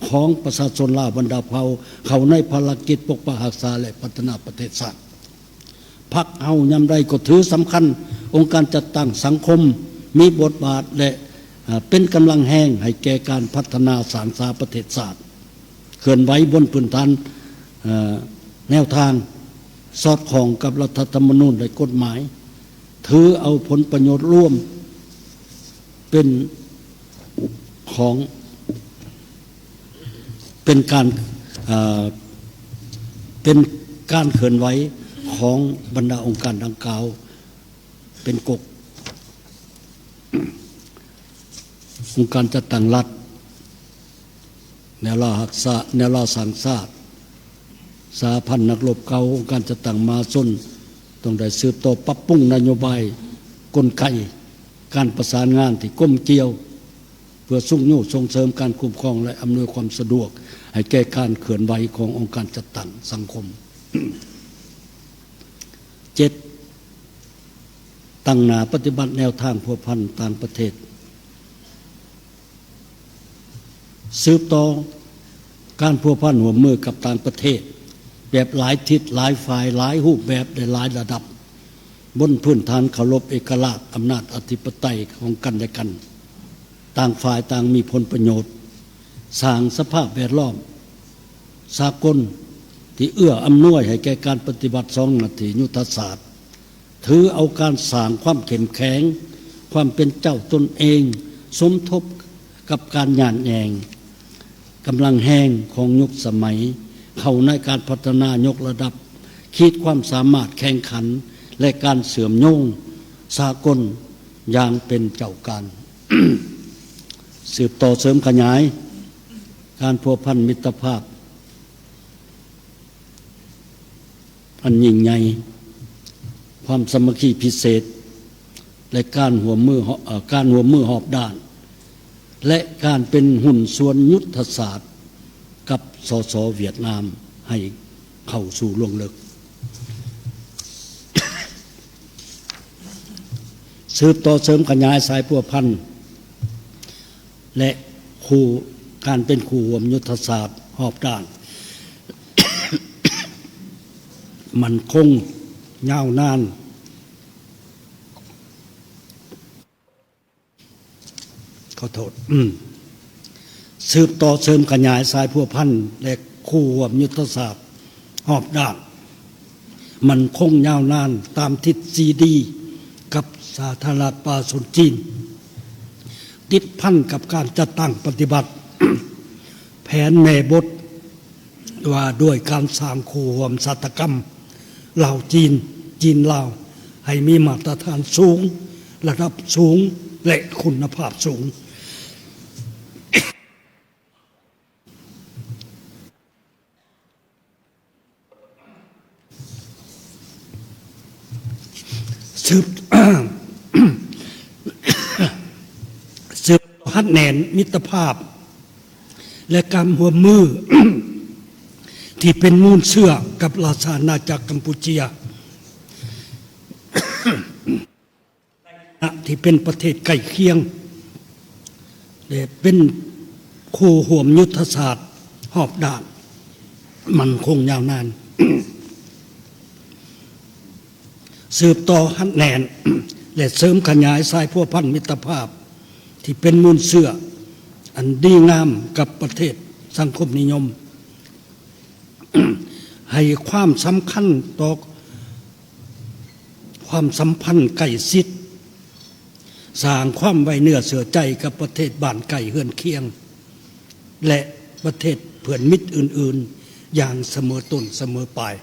ຂອງປະຊາຊົນລາວບັນດາເຜົ່າ ເຂົ້າໃນພາລະກິດປົກປັກຮັກສາ ແລະ ພັດທະນາປະເທດຊາດ. ພັກເຮົາຍາມໃດກໍຖືສຳຄັນອົງການຈັດຕັ້ງສັງຄົມ, ມີບົດບາດ ແລະ ເປັນກຳລັງແຮງໃຫ້ແກ່ການພັດທະນາສ້າງສາປະເທດຊາດ, ເຄື່ອນໄຫວບົນພື້ນຖານ, ເອີ, ແນວທາງສອດຄ່ອງກັບລັດຖະທຳມະນູນ ແລະ ກົດໝາຍ, ຖືເອົາຜົນປະໂຫຍດລວມເປັນ ຂອງ ເປັນການ, ເອີ, ເປັນການເຄື່ອນໄຫວຂອງບັນດາອົງການດັ່ງກ່າວເປັນກົກ. ອົງການຈັດຕັ້ງລັດ, ແນວລາວຮັກສາ, ແນວລາວສ້າງຊາດ, ສະຫະພັນນັກລົບເກົ່າ, ອົງການຈັດຕັ້ງມະຫາຊົນ ຕ້ອງໄດ້ສືບຕໍ່ປັບປຸງນະໂຍບາຍ, ກົນໄກການປະສານງານທີ່ກົມກຽວ ເພື່ອຊຸກຍູ້ສົ່ງເສີມການຄຸ້ມຄອງ ແລະ ອຳນວຍຄວາມສະດວກໃຫ້ແກ່ການເຄື່ອນໄຫວຂອງອົງການຈັດຕັ້ງສັງຄົມ. ເຈັດ, ຕັ້ງໜ້າປະຕິບັດແນວທາງພົວພັນຕ່າງປະເທດ. ສືບຕໍ່ ການພົວພັນຮ່ວມມືກັບຕ່າງປະເທດ ແບບຫຼາຍທິດ, ຫຼາຍຝ່າຍ, ຫຼາຍຮູບແບບ ແລະ ຫຼາຍລະດັບ, ບົນພື້ນຖານເຄົາລົບເອກະລາດ, ອຳນາດອະທິປະໄຕຂອງກັນແລະກັນ, ຕ່າງຝ່າຍຕ່າງມີຜົນປະໂຫຍດ, ສ້າງສະພາບແວດລ້ອມສາກົນທີ່ເອື້ອອຳນວຍໃຫ້ແກ່ການປະຕິບັດສອງໜ້າທີ່ຍຸດທະສາດ, ຖືເອົາການສ້າງຄວາມເຂັ້ມແຂງ, ຄວາມເປັນເຈົ້າຕົນເອງ, ສົມທົບກັບການຍາດແຍ່ງກຳລັງແຮງຂອງຍຸກສະໄໝ ເຂົ້າໃນການພັດທະນາຍົກລະດັບຂີດຄວາມສາມາດແຂ່ງຂັນ ແລະ ການເຊື່ອມໂຍງສາກົນຢ່າງເປັນເຈົ້າການ. ສືບຕໍ່ເສີມຂະຫຍາຍການພົວພັນມິດຕະພາບ ອັນຍິ່ງໃຫຍ່, ຄວາມສາມັກຄີພິເສດ ແລະ ການຮ່ວມມື, ເອີ່ ການຮ່ວມມືຮອບດ້ານ ແລະ ການເປັນຫຸ້ນສ່ວນຍຸດທະສາດກັບ ສສ ຫວຽດນາມ ໃຫ້ເຂົ້າສູ່ລວງເລິກ. ສືບຕໍ່ເສີມຂະຫຍາຍສາຍພົວພັນ ແລະ ຄູ່ ການເປັນຄູ່ຮ່ວມຍຸດທະສາດຮອບດ້ານ ໝັ້ນຄົງຍາວນານ, ຂໍໂທດ, ອືມ ສືບຕໍ່ເສີມຂະຫຍາຍສາຍພົວພັນ ແລະ ຄູ່ຮ່ວມຍຸດທະສາດຮອບດ້ານ ໝັ້ນຄົງຍາວນານຕາມທິດຊີດີກັບສາທາລະນະລັດປະຊາຊົນຈີນ, ຕິດພັນກັບການຈັດຕັ້ງປະຕິບັດແຜນແມ່ບົດວ່າດ້ວຍການສ້າງຄູ່ຮ່ວມຊາຕາກຳລາວ-ຈີນ, ຈີນ-ລາວ ໃຫ້ມີມາດຕະຖານສູງ, ລະດັບສູງ ແລະ ຄຸນນະພາບສູງ. ສືບ ສືບຮັດແໜ້ນມິດຕະພາບ ແລະ ການຮ່ວມມືທີ່ເປັນມູນເຊື້ອກັບລາຊະອານາຈັກກຳປູເຈຍ ທີ່ເປັນປະເທດໃກ້ຄຽງ ແລະ ເປັນຄູ່ຮ່ວມຍຸດທະສາດຮອບດ້ານ ໝັ້ນຄົງຍາວນານ. ສືບຕໍ່ຮັດແໜ້ນ ແລະ ເສີມຂະຫຍາຍສາຍພົວພັນມິດຕະພາບທີ່ເປັນມູນເຊື້ອອັນດີງາມກັບປະເທດສັງຄົມນິຍົມ. ໃຫ້ຄວາມສຳຄັນຕໍ່ຄວາມສຳພັນໃກ້ຊິດ, ສ້າງຄວາມໄວ້ເນື້ອເຊື່ອໃຈກັບປະເທດບ້ານໃກ້ເຮືອນຄຽງ ແລະ ປະເທດເພື່ອນມິດອື່ນໆ ຢ່າງສະເໝີຕົ້ນສະເໝີປາຍ.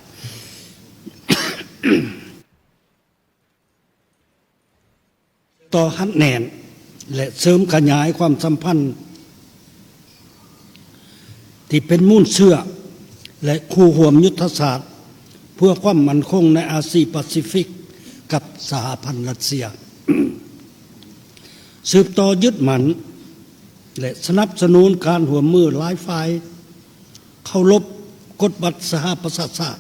ຕໍ່ຮັດແໜ້ນ ແລະ ເສີມຂະຫຍາຍຄວາມສຳພັນທີ່ເປັນມູນເຊື້ອ ແລະ ຄູ່ຮ່ວມຍຸດທະສາດເພື່ອຄວາມໝັ້ນຄົງໃນອາຊີປາຊີຟິກກັບສະຫະພັນລັດເຊຍ. ສືບຕໍ່ຍຶດໝັ້ນ ແລະ ສະໜັບສະໜູນການຮ່ວມມືຫຼາຍຝ່າຍ, ເຄົາລົບກົດບັດສະຫະປະຊາຊາດ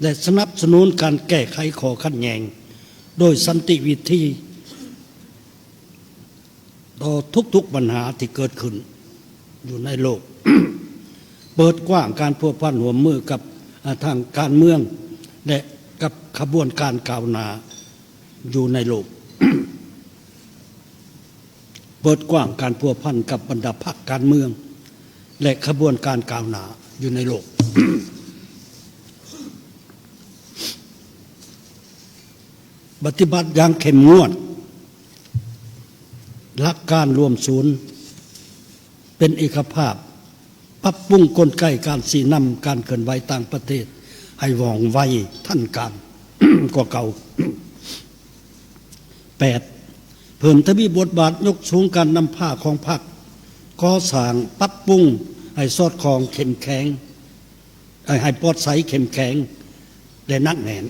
ແລະ ສະໜັບສະໜູນການແກ້ໄຂຂໍ້ຂັດແຍ່ງໂດຍສັນຕິວິທີຕໍ່ທຸກໆບັນຫາທີ່ເກີດຂຶ້ນຢູ່ໃນໂລກ, ເປີດກວ້າງການພົວພັນຮ່ວມມືກັບ ອາ ທາງການເມືອງ ແລະ ກັບຂະບວນການກ້າວໜ້າຢູ່ໃນໂລກ. ເປີດກວ້າງການພົວພັນກັບບັນດາພັກການເມືອງ ແລະ ຂະບວນການກ້າວໜ້າຢູ່ໃນໂລກ. ປະຕິບັດຢ່າງເຂັ້ມງວດຫຼັກການລວມສູນເປັນເອກະພາບ, ປັບປຸງກົນໄກການຊີ້ນຳການເຄື່ອນໄຫວຕ່າງປະເທດໃຫ້ວ່ອງໄວທັນການກວ່າເກົ່າ. ແປດ, ເພີ່ມທະວີບົດບາດຍົກສູງການນຳພາຂອງພັກ, ກໍ່ສ້າງປັບປຸງໃຫ້ສອດຄ່ອງເຂັ້ມແຂງ, ໃຫ້ປອດໃສ, ເຂັ້ມແຂງ ແລະ ໜັກແໜ້ນ.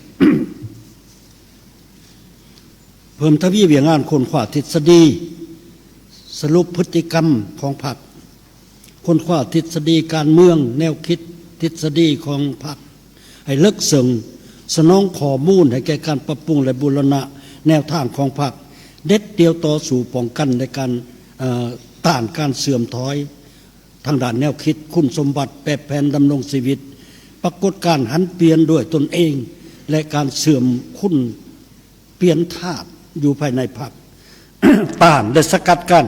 ເພີ່ມທະວີວຽກງານຄົ້ນຄວ້າທິດສະດີ, ສະຫຼຸບພຶດຕິກຳຂອງພັກ, ຄົ້ນຄວ້າທິດສະດີການເມືອງ, ແນວຄິດ, ທິດສະດີຂອງພັກໃຫ້ເລິກເຊິ່ງ, ສະໜອງຂໍ້ມູນໃຫ້ແກ່ການປັບປຸງ ແລະ ບູລະນະແນວທາງຂອງພັກ, ເດັດດ່ຽວຕໍ່ສູ້ປ້ອງກັນໃນການ, ເອີ່, ຕ້ານການເສື່ອມຖອຍ ທາງດ້ານແນວຄິດ, ຄຸນສົມບັດ, ແບບແຜນດຳລົງຊີວິດ, ປາກົດການຫັນປ່ຽນດ້ວຍຕົນເອງ ແລະ ການເຊື່ອມຄູນປ່ຽນທາດຢູ່ພາຍໃນພັກ, ຕ້ານ ແລະ ສະກັດກັ້ນ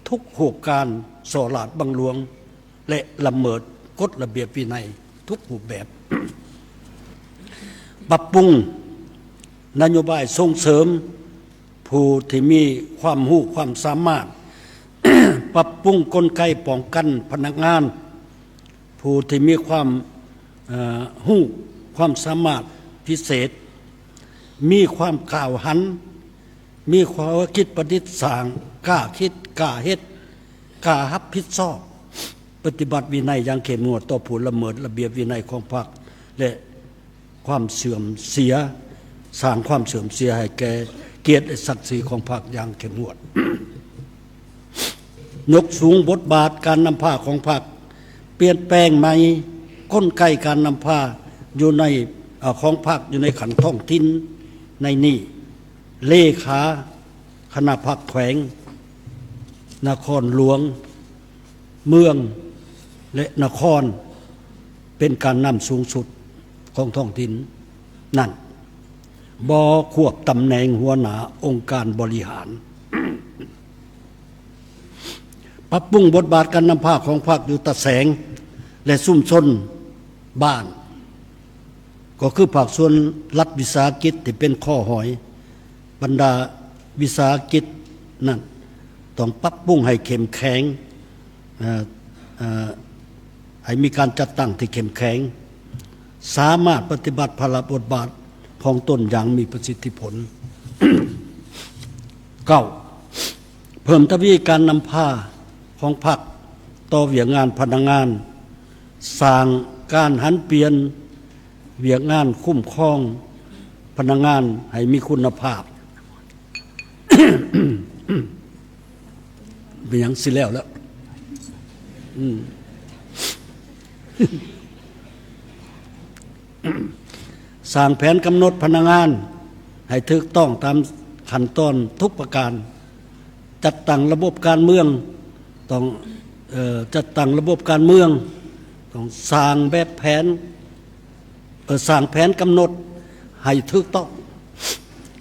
ທຸກຮູບການສໍ້ລາດບັງຫຼວງ ແລະ ລະເມີດກົດລະບຽບວິໄນທຸກຮູບແບບ. ປັບປຸງນະໂຍບາຍສົ່ງເສີມຜູ້ທີ່ມີຄວາມຮູ້ຄວາມສາມາດ, ປັບປຸງກົນໄກປ້ອງກັນພະນັກງານຜູ້ທີ່ມີຄວາມ ເອີ ຮູ້ຄວາມສາມາດພິເສດ, ມີຄວາມກ້າວຫັນ, ມີຄວາມຄິດປະດິດສ້າງ, ກ້າຄິດ, ກ້າເຮັດ, ກ້າຮັບຜິດຊອບ, ປະຕິບັດວິໄນຢ່າງເຂັ້ມງວດຕໍ່ຜູ້ລະເມີດລະບຽບວິໄນຂອງພັກ ແລະ ຄວາມເສື່ອມເສຍ, ສ້າງຄວາມເສື່ອມເສຍໃຫ້ແກ່ກຽດ ແລະ ສັກສີຂອງພັກຢ່າງເຂັ້ມງວດ. ຍົກສູງບົດບາດການນຳພາຂອງພັກ, ປ່ຽນແປງໃໝ່ກົນໄກການນຳພາຢູ່ໃນ ເອີ ຂອງພັກຢູ່ໃນຂັ້ນທ້ອງຖິ່ນໃນນີ້, ເລຂາຄະນະພັກແຂວງ, ນະຄອນຫຼວງ, ເມືອງ ແລະ ນະຄອນ ເປັນການນຳສູງສຸດຂອງທ້ອງຖິ່ນນັ້ນ, ບໍ່ຄວບຕຳແໜ່ງຫົວໜ້າອົງການບໍລິຫານ. ປັບປຸງບົດບາດການນຳພາຂອງພັກຢູ່ຕາແສງ ແລະ ຊຸມຊົນບ້ານ, ກໍຄືພາກສ່ວນລັດວິສາຫະກິດທີ່ເປັນຂໍ້ຫອຍ, ບັນດາວິສາຫະກິດນັ້ນຕ້ອງປັບປຸງໃຫ້ເຂັ້ມແຂງ, ເອີ ເອີ ໃຫ້ມີການຈັດຕັ້ງທີ່ເຂັ້ມແຂງ, ສາມາດປະຕິບັດພາລະບົດບາດຂອງຕົນຢ່າງມີປະສິດທິຜົນ. ເກົ້າ ເພີ່ມທະວີການນຳພາຂອງພັກຕໍ່ວຽກງານພະນັກງານ, ສ້າງການຫັນປ່ຽນວຽກງານຄຸ້ມຄອງພະນັກງານໃຫ້ມີຄຸນນະພາບ. ເປັນຫຍັງຊິແລ້ວແລ້ວ? ອືມ. ສ້າງແຜນກຳນົດພະນັກງານໃຫ້ຖືກຕ້ອງຕາມຂັ້ນຕອນທຸກປະການ, ຈັດຕັ້ງລະບົບການເມືອງ, ຕ້ອງ ເອີ ຈັດຕັ້ງລະບົບການເມືອງ, ຕ້ອງສ້າງແບບແຜນ ເອີ ສ້າງແຜນກຳນົດໃຫ້ຖືກຕ້ອງ,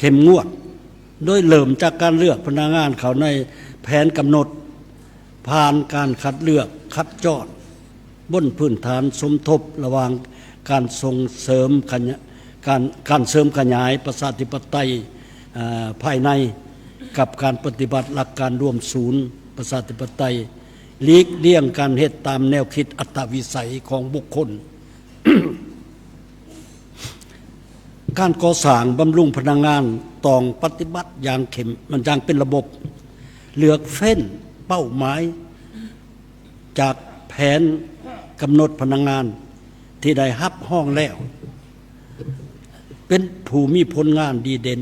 ເຂັ້ມງວດ, ໂດຍເລີ່ມຈາກການເລືອກພະນັກງານເຂົ້າໃນແຜນກຳນົດ, ຜ່ານການຄັດເລືອກຄັດຈອນ ບົນພື້ນຖານສົມທົບລະຫວ່າງການສົ່ງເສີມຂະຫຍາຍ ການ ການເສີມຂະຫຍາຍປະຊາທິປະໄຕ ເອີ ພາຍໃນ ກັບການປະຕິບັດຫຼັກການລວມສູນປະຊາທິປະໄຕ, ຫຼີກລ່ຽງການເຮັດຕາມແນວຄິດອັດຕະວິໄສຂອງບຸກຄົນ. ການກໍ່ສ້າງບຳລຸງພະນັກງານຕ້ອງປະຕິບັດຢ່າງເຂັ້ມ ຢ່າງເປັນລະບົບ, ເລືອກເຟ້ນເປົ້າໝາຍຈາກແຜນກຳນົດພະນັກງານທີ່ໄດ້ຮັບຮອງແລ້ວ ເປັນຜູ້ມີຜົນງານດີເດັ່ນ,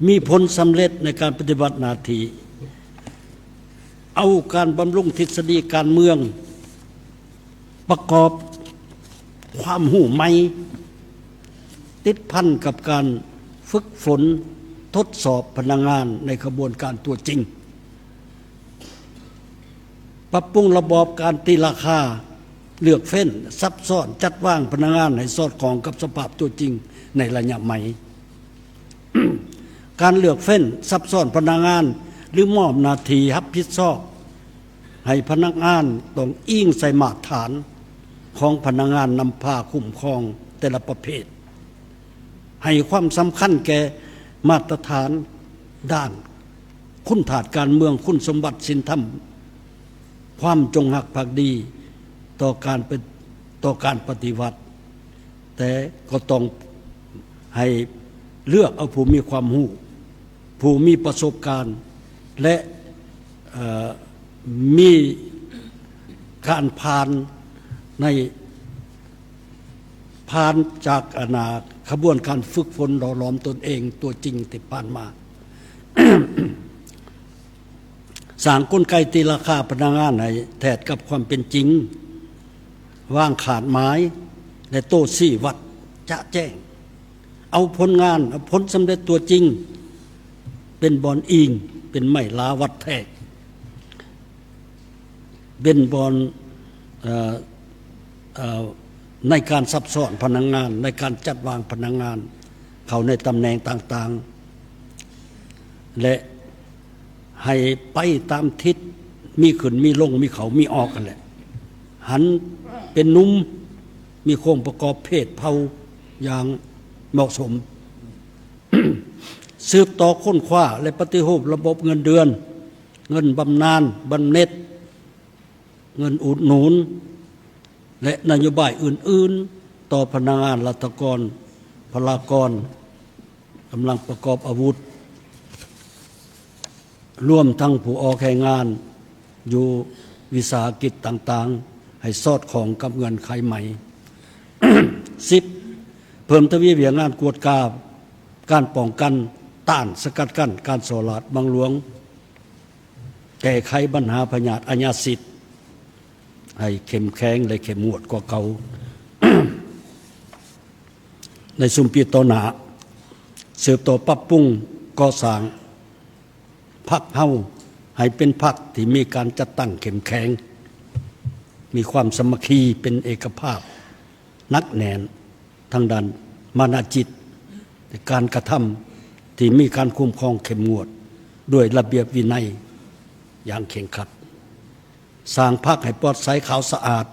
ມີຜົນສຳເລັດໃນການປະຕິບັດໜ້າທີ່, ເອົາການບຳລຸງທິດສະດີການເມືອງ ປະກອບຄວາມຮູ້ໃໝ່ ຕິດພັນກັບການຝຶກຝົນທົດສອບພະນັກງານໃນຂະບວນການຕົວຈິງ, ປັບປຸງລະບອບການຕີລາຄາ, ເລືອກເຟ້ນ, ສັບຊ້ອນ, ຈັດວາງພະນັກງານໃຫ້ສອດຄ່ອງກັບສະພາບຕົວຈິງໃນໄລຍະໃໝ່. ການເລືອກເຟ້ນ, ສັບຊ້ອນພະນັກງານ ຫຼື ມອບໜ້າທີ່ຮັບຜິດຊອບໃຫ້ພະນັກງານ ຕ້ອງອີງໃສ່ມາດຖານຂອງພະນັກງານນຳພາຄຸ້ມຄອງແຕ່ລະປະເພດ, ໃຫ້ຄວາມສຳຄັນແກ່ມາດຕະຖານດ້ານຄຸນທາດການເມືອງ, ຄຸນສົມບັດສິນທຳ, ຄວາມຈົງຮັກພັກດີຕໍ່ການເປັນ ຕໍ່ການປະຕິວັດ, ແຕ່ກໍຕ້ອງໃຫ້ເລືອກເອົາຜູ້ມີຄວາມຮູ້, ຜູ້ມີປະສົບການ ແລະ ເອີ ມີການຜ່ານໃນ ຜ່ານຈາກ ອັນນ່າ ຂະບວນການຝຶກຝົນຫຼໍ່ຫຼອມຕົນເອງຕົວຈິງທີ່ຜ່ານມາ. ສ້າງກົນໄກຕີລາຄາພະນັກງານໃຫ້ແທດກັບຄວາມເປັນຈິງ, ວາງຄາດໝາຍ ແລະ ໂຕຊີ້ວັດຈະແຈ້ງ, ເອົາຜົນງານ, ເອົາຜົນສຳເລັດຕົວຈິງເປັນບ່ອນອີງ, ເປັນໄມ້ລາວັດແທກ. ເວັ້ນບ່ອນ ເອີ ເອີ ໃນການຊັບຊ້ອນພະນັກງານ, ໃນການຈັດວາງພະນັກງານເຂົ້າໃນຕຳແໜ່ງຕ່າງໆ ແລະ ໃຫ້ໄປຕາມທິດ ມີຂຶ້ນມີລົງ ມີເຂົ້າມີອອກຫັ້ນແຫຼະ, ຫັນເປັນໜຸ່ມ ມີໂຄງປະກອບເພດເຜົ່າຢ່າງເໝາະສົມ, ສືບຕໍ່ຄົ້ນຄວ້າ ແລະ ປະຕິຮູບລະບົບເງິນເດືອນ, ເງິນບຳນານບຳເໜັດ, ເງິນອຸດໜູນ ແລະ ນະໂຍບາຍອື່ນໆ ຕໍ່ພະນັກງານ, ລັດຖະກອນ, ພະລາກອນ, ກຳລັງປະກອບອາວຸດ, ລວມທັງຜູ້ອອກແຮງງານຢູ່ວິສາຫະກິດຕ່າງໆ ໃຫ້ສອດຄ່ອງກັບເງື່ອນໄຂໃໝ່. ສິບ, ເພີ່ມທະວີວຽກງານກວດກາ, ການປ້ອງກັນ, ຕ້ານສະກັດກັ້ນການສໍ້ລາດບັງຫຼວງ, ແກ້ໄຂບັນຫາພະຍາດອາຍາຊິດ ໃຫ້ເຂັ້ມແຂງ ແລະ ເຂັ້ມງວດກວ່າເກົ່າ. ໃນຊຸມປີຕໍ່ໜ້າ, ສືບຕໍ່ປັບປຸງກໍ່ສ້າງພັກເຮົາໃຫ້ເປັນພັກທີ່ມີການຈັດຕັ້ງເຂັ້ມແຂງ, ມີຄວາມສາມັກຄີ, ເປັນເອກະພາບ, ໜັກແໜ້ນທາງດ້ານມານະຈິດ, ແລະ ການກະທຳທີ່ມີການຄຸ້ມຄອງເຂັ້ມງວດດ້ວຍລະບຽບວິໄນຢ່າງເຄັ່ງຄັດ. ສ້າງພັກໃຫ້ປອດໃສຂາວສະອາດ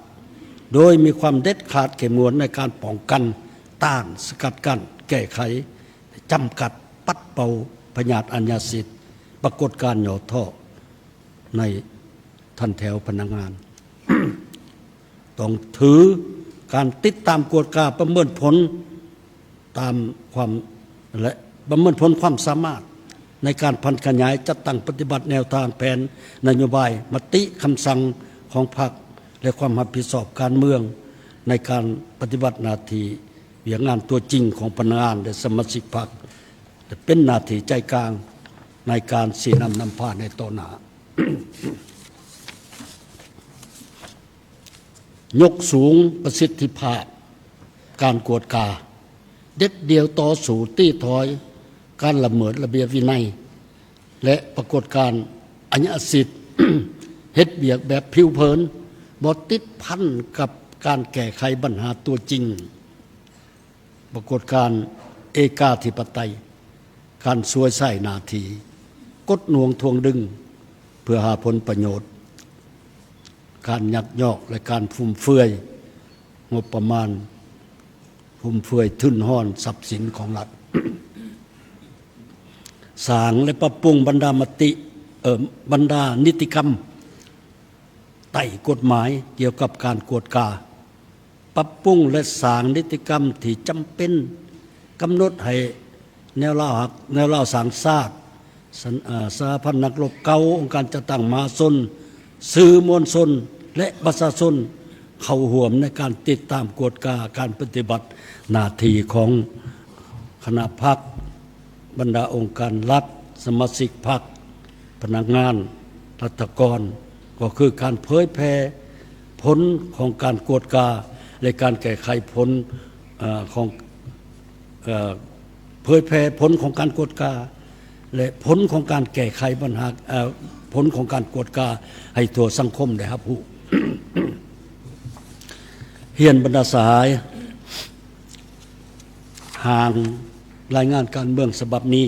ໂດຍມີຄວາມເດັດຂາດເຂັ້ມງວດໃນການປ້ອງກັນ, ຕ້ານ, ສະກັດກັ້ນ, ແກ້ໄຂ, ຈຳກັດ, ປັດເປົ່າພະຍາດອາຍາຊິດ, ປາກົດການຫຍໍ້ທໍ້ໃນທັນແຖວພະນັກງານ. ຕ້ອງຖືການຕິດຕາມກວດກາ, ປະເມີນຜົນຕາມຄວາມ ແລະ ປະເມີນຜົນຄວາມສາມາດໃນການຜັນຂະຫຍາຍ, ຈັດຕັ້ງປະຕິບັດແນວທາງ, ແຜນ, ນະໂຍບາຍ, ມະຕິ, ຄຳສັ່ງຂອງພັກ ແລະ ຄວາມຮັບຜິດຊອບການເມືອງໃນການປະຕິບັດໜ້າທີ່ວຽກງານຕົວຈິງຂອງພະນັກງານ ແລະ ສະມາຊິກພັກ ແລະ ເປັນໜ້າທີ່ໃຈກາງໃນການຊີ້ນຳນຳພາໃນຕໍ່ໜ້າ. ຍົກສູງປະສິດທິພາບການກວດກາ, ເດັດດ່ຽວຕໍ່ສູ້ຕີຖອຍການລະເມີດລະບຽບວິໄນ ແລະ ປາກົດການອາຍາສິດ, ເຮັດວຽກແບບຜິວເຜິນ, ບໍ່ຕິດພັນກັບການແກ້ໄຂບັນຫາຕົວຈິງ. ປາກົດການເອກາທິປະໄຕ, ການສວຍໃຊ້ໜ້າທີ່, ກົດໜ່ວງຖ່ວງດຶງເພື່ອຫາຜົນປະໂຫຍດ, ການຍັກຍອກ ແລະ ການຟຸມເຟືອຍງົບປະມານ, ຟຸມເຟືອຍທຶນຮອນຊັບສິນຂອງລັດ. ສ້າງ ແລະ ປັບປຸງບັນດາມະຕິ, ເອີ, ບັນດານິຕິກຳໃຕ້ກົດໝາຍກ່ຽວກັບການກວດກາ. ປັບປຸງ ແລະ ສ້າງນິຕິກຳທີ່ຈຳເປັນ, ກຳນົດໃຫ້ແນວລາວຮັກ, ແນວລາວສ້າງຊາດ, ສະ, ເອີ, ສະຫະພັນນັກລົບເກົ່າ, ອົງການຈັດຕັ້ງມະຫາຊົນ, ສື່ມວນຊົນ ແລະ ປະຊາຊົນເຂົ້າຮ່ວມໃນການຕິດຕາມກວດກາການປະຕິບັດໜ້າທີ່ຂອງຄະນະພັກ, ບັນດາອົງການລັດ, ສະມາຊິກພັກ, ພະນັກງານ, ລັດຖະກອນ, ກໍຄືການເຜີຍແຜ່ຜົນຂອງການກວດກາ ແລະ ການແກ້ໄຂຜົນ, ເອີ, ຂອງ, ເອີ, ເຜີຍແຜ່ຜົນຂອງການກວດກາ ແລະ ຜົນຂອງການແກ້ໄຂບັນຫາ, ເອີ, ຜົນຂອງການກວດກາໃຫ້ທົ່ວສັງຄົມໄດ້ຮັບຮູ້. ຮຽນບັນດາສະຫາຍ, ຮ່າງລາຍງານການເມືອງສະບັບນີ້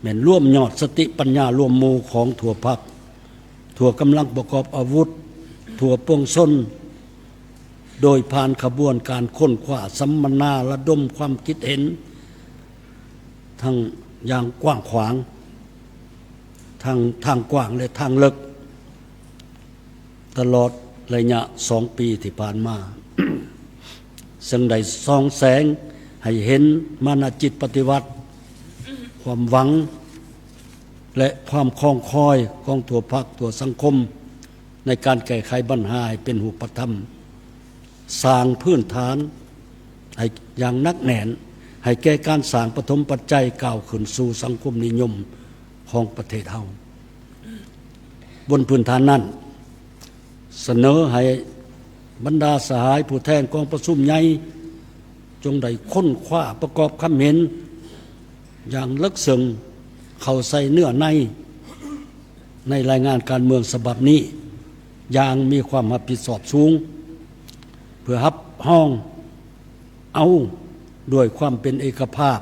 ແມ່ນລວມຍອດສະຕິປັນຍາລວມໝູ່ຂອງທົ່ວພັກ, ທົ່ວກຳລັງປະກອບອາວຸດ, ທົ່ວປວງຊົນ, ໂດຍຜ່ານຂະບວນການຄົ້ນຄວ້າ, ສຳມະນາ, ລະດົມຄວາມຄິດເຫັນ ທັງຢ່າງກວ້າງຂວາງ, ທັງທາງກວ້າງ ແລະ ທາງເລິກ. ຕະຫຼອດໄລຍະສອງປີທີ່ຜ່ານມາ, ເຊິ່ງໄດ້ສ່ອງແສງໃຫ້ເຫັນມານະຈິດປະຕິວັດ, ຄວາມຫວັງ ແລະ ຄວາມຄອງຄອຍຂອງທົ່ວພັກ, ທົ່ວສັງຄົມ ໃນການແກ້ໄຂບັນຫາໃຫ້ເປັນຮູບປະທຳ, ສ້າງພື້ນຖານໃຫ້ຢ່າງໜັກແໜ້ນ ໃຫ້ແກ່ການສ້າງປະຖົມປັດໄຈກ້າວຂຶ້ນສູ່ສັງຄົມນິຍົມຂອງປະເທດເຮົາ. ບົນພື້ນຖານນັ້ນ, ສະເໜີໃຫ້ບັນດາສະຫາຍຜູ້ແທນກອງປະຊຸມໃຫຍ່ ຈົ່ງໄດ້ຄົ້ນຄວ້າປະກອບຄຳເຫັນຢ່າງເລິກເຊິ່ງເຂົ້າໃສ່ເນື້ອໃນ ໃນລາຍງານການເມືອງສະບັບນີ້. ຢ່າງມີຄວາມຮັບຜິດຊອບສູງ ເພື່ອຮັບຮອງເອົາດ້ວຍຄວາມເປັນເອກະພາບ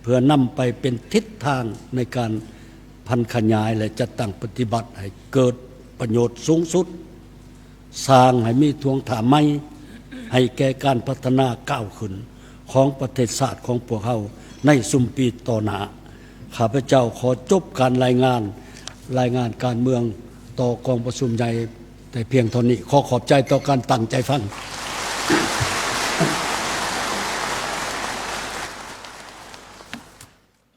ເພື່ອນຳໄປເປັນທິດທາງໃນການຜັນຂະຫຍາຍ ແລະ ຈັດຕັ້ງປະຕິບັດໃຫ້ເກີດປະໂຫຍດສູງສຸດ, ສ້າງໃຫ້ມີທວງທ່າໃໝ່ໃຫ້ແກ່ການພັດທະນາກ້າວຂຶ້ນຂອງປະເທດຊາດຂອງພວກເຮົາໃນຊຸມປີຕໍ່ໜ້າ. ຂ້າພະເຈົ້າຂໍຈົບການລາຍງານ, ລາຍງານການເມືອງຕໍ່ກອງປະຊຸມໃຫຍ່ແຕ່ພຽງເທົ່ານີ້. ຂໍຂອບໃຈຕໍ່ການຕັ້ງໃຈຟັງ.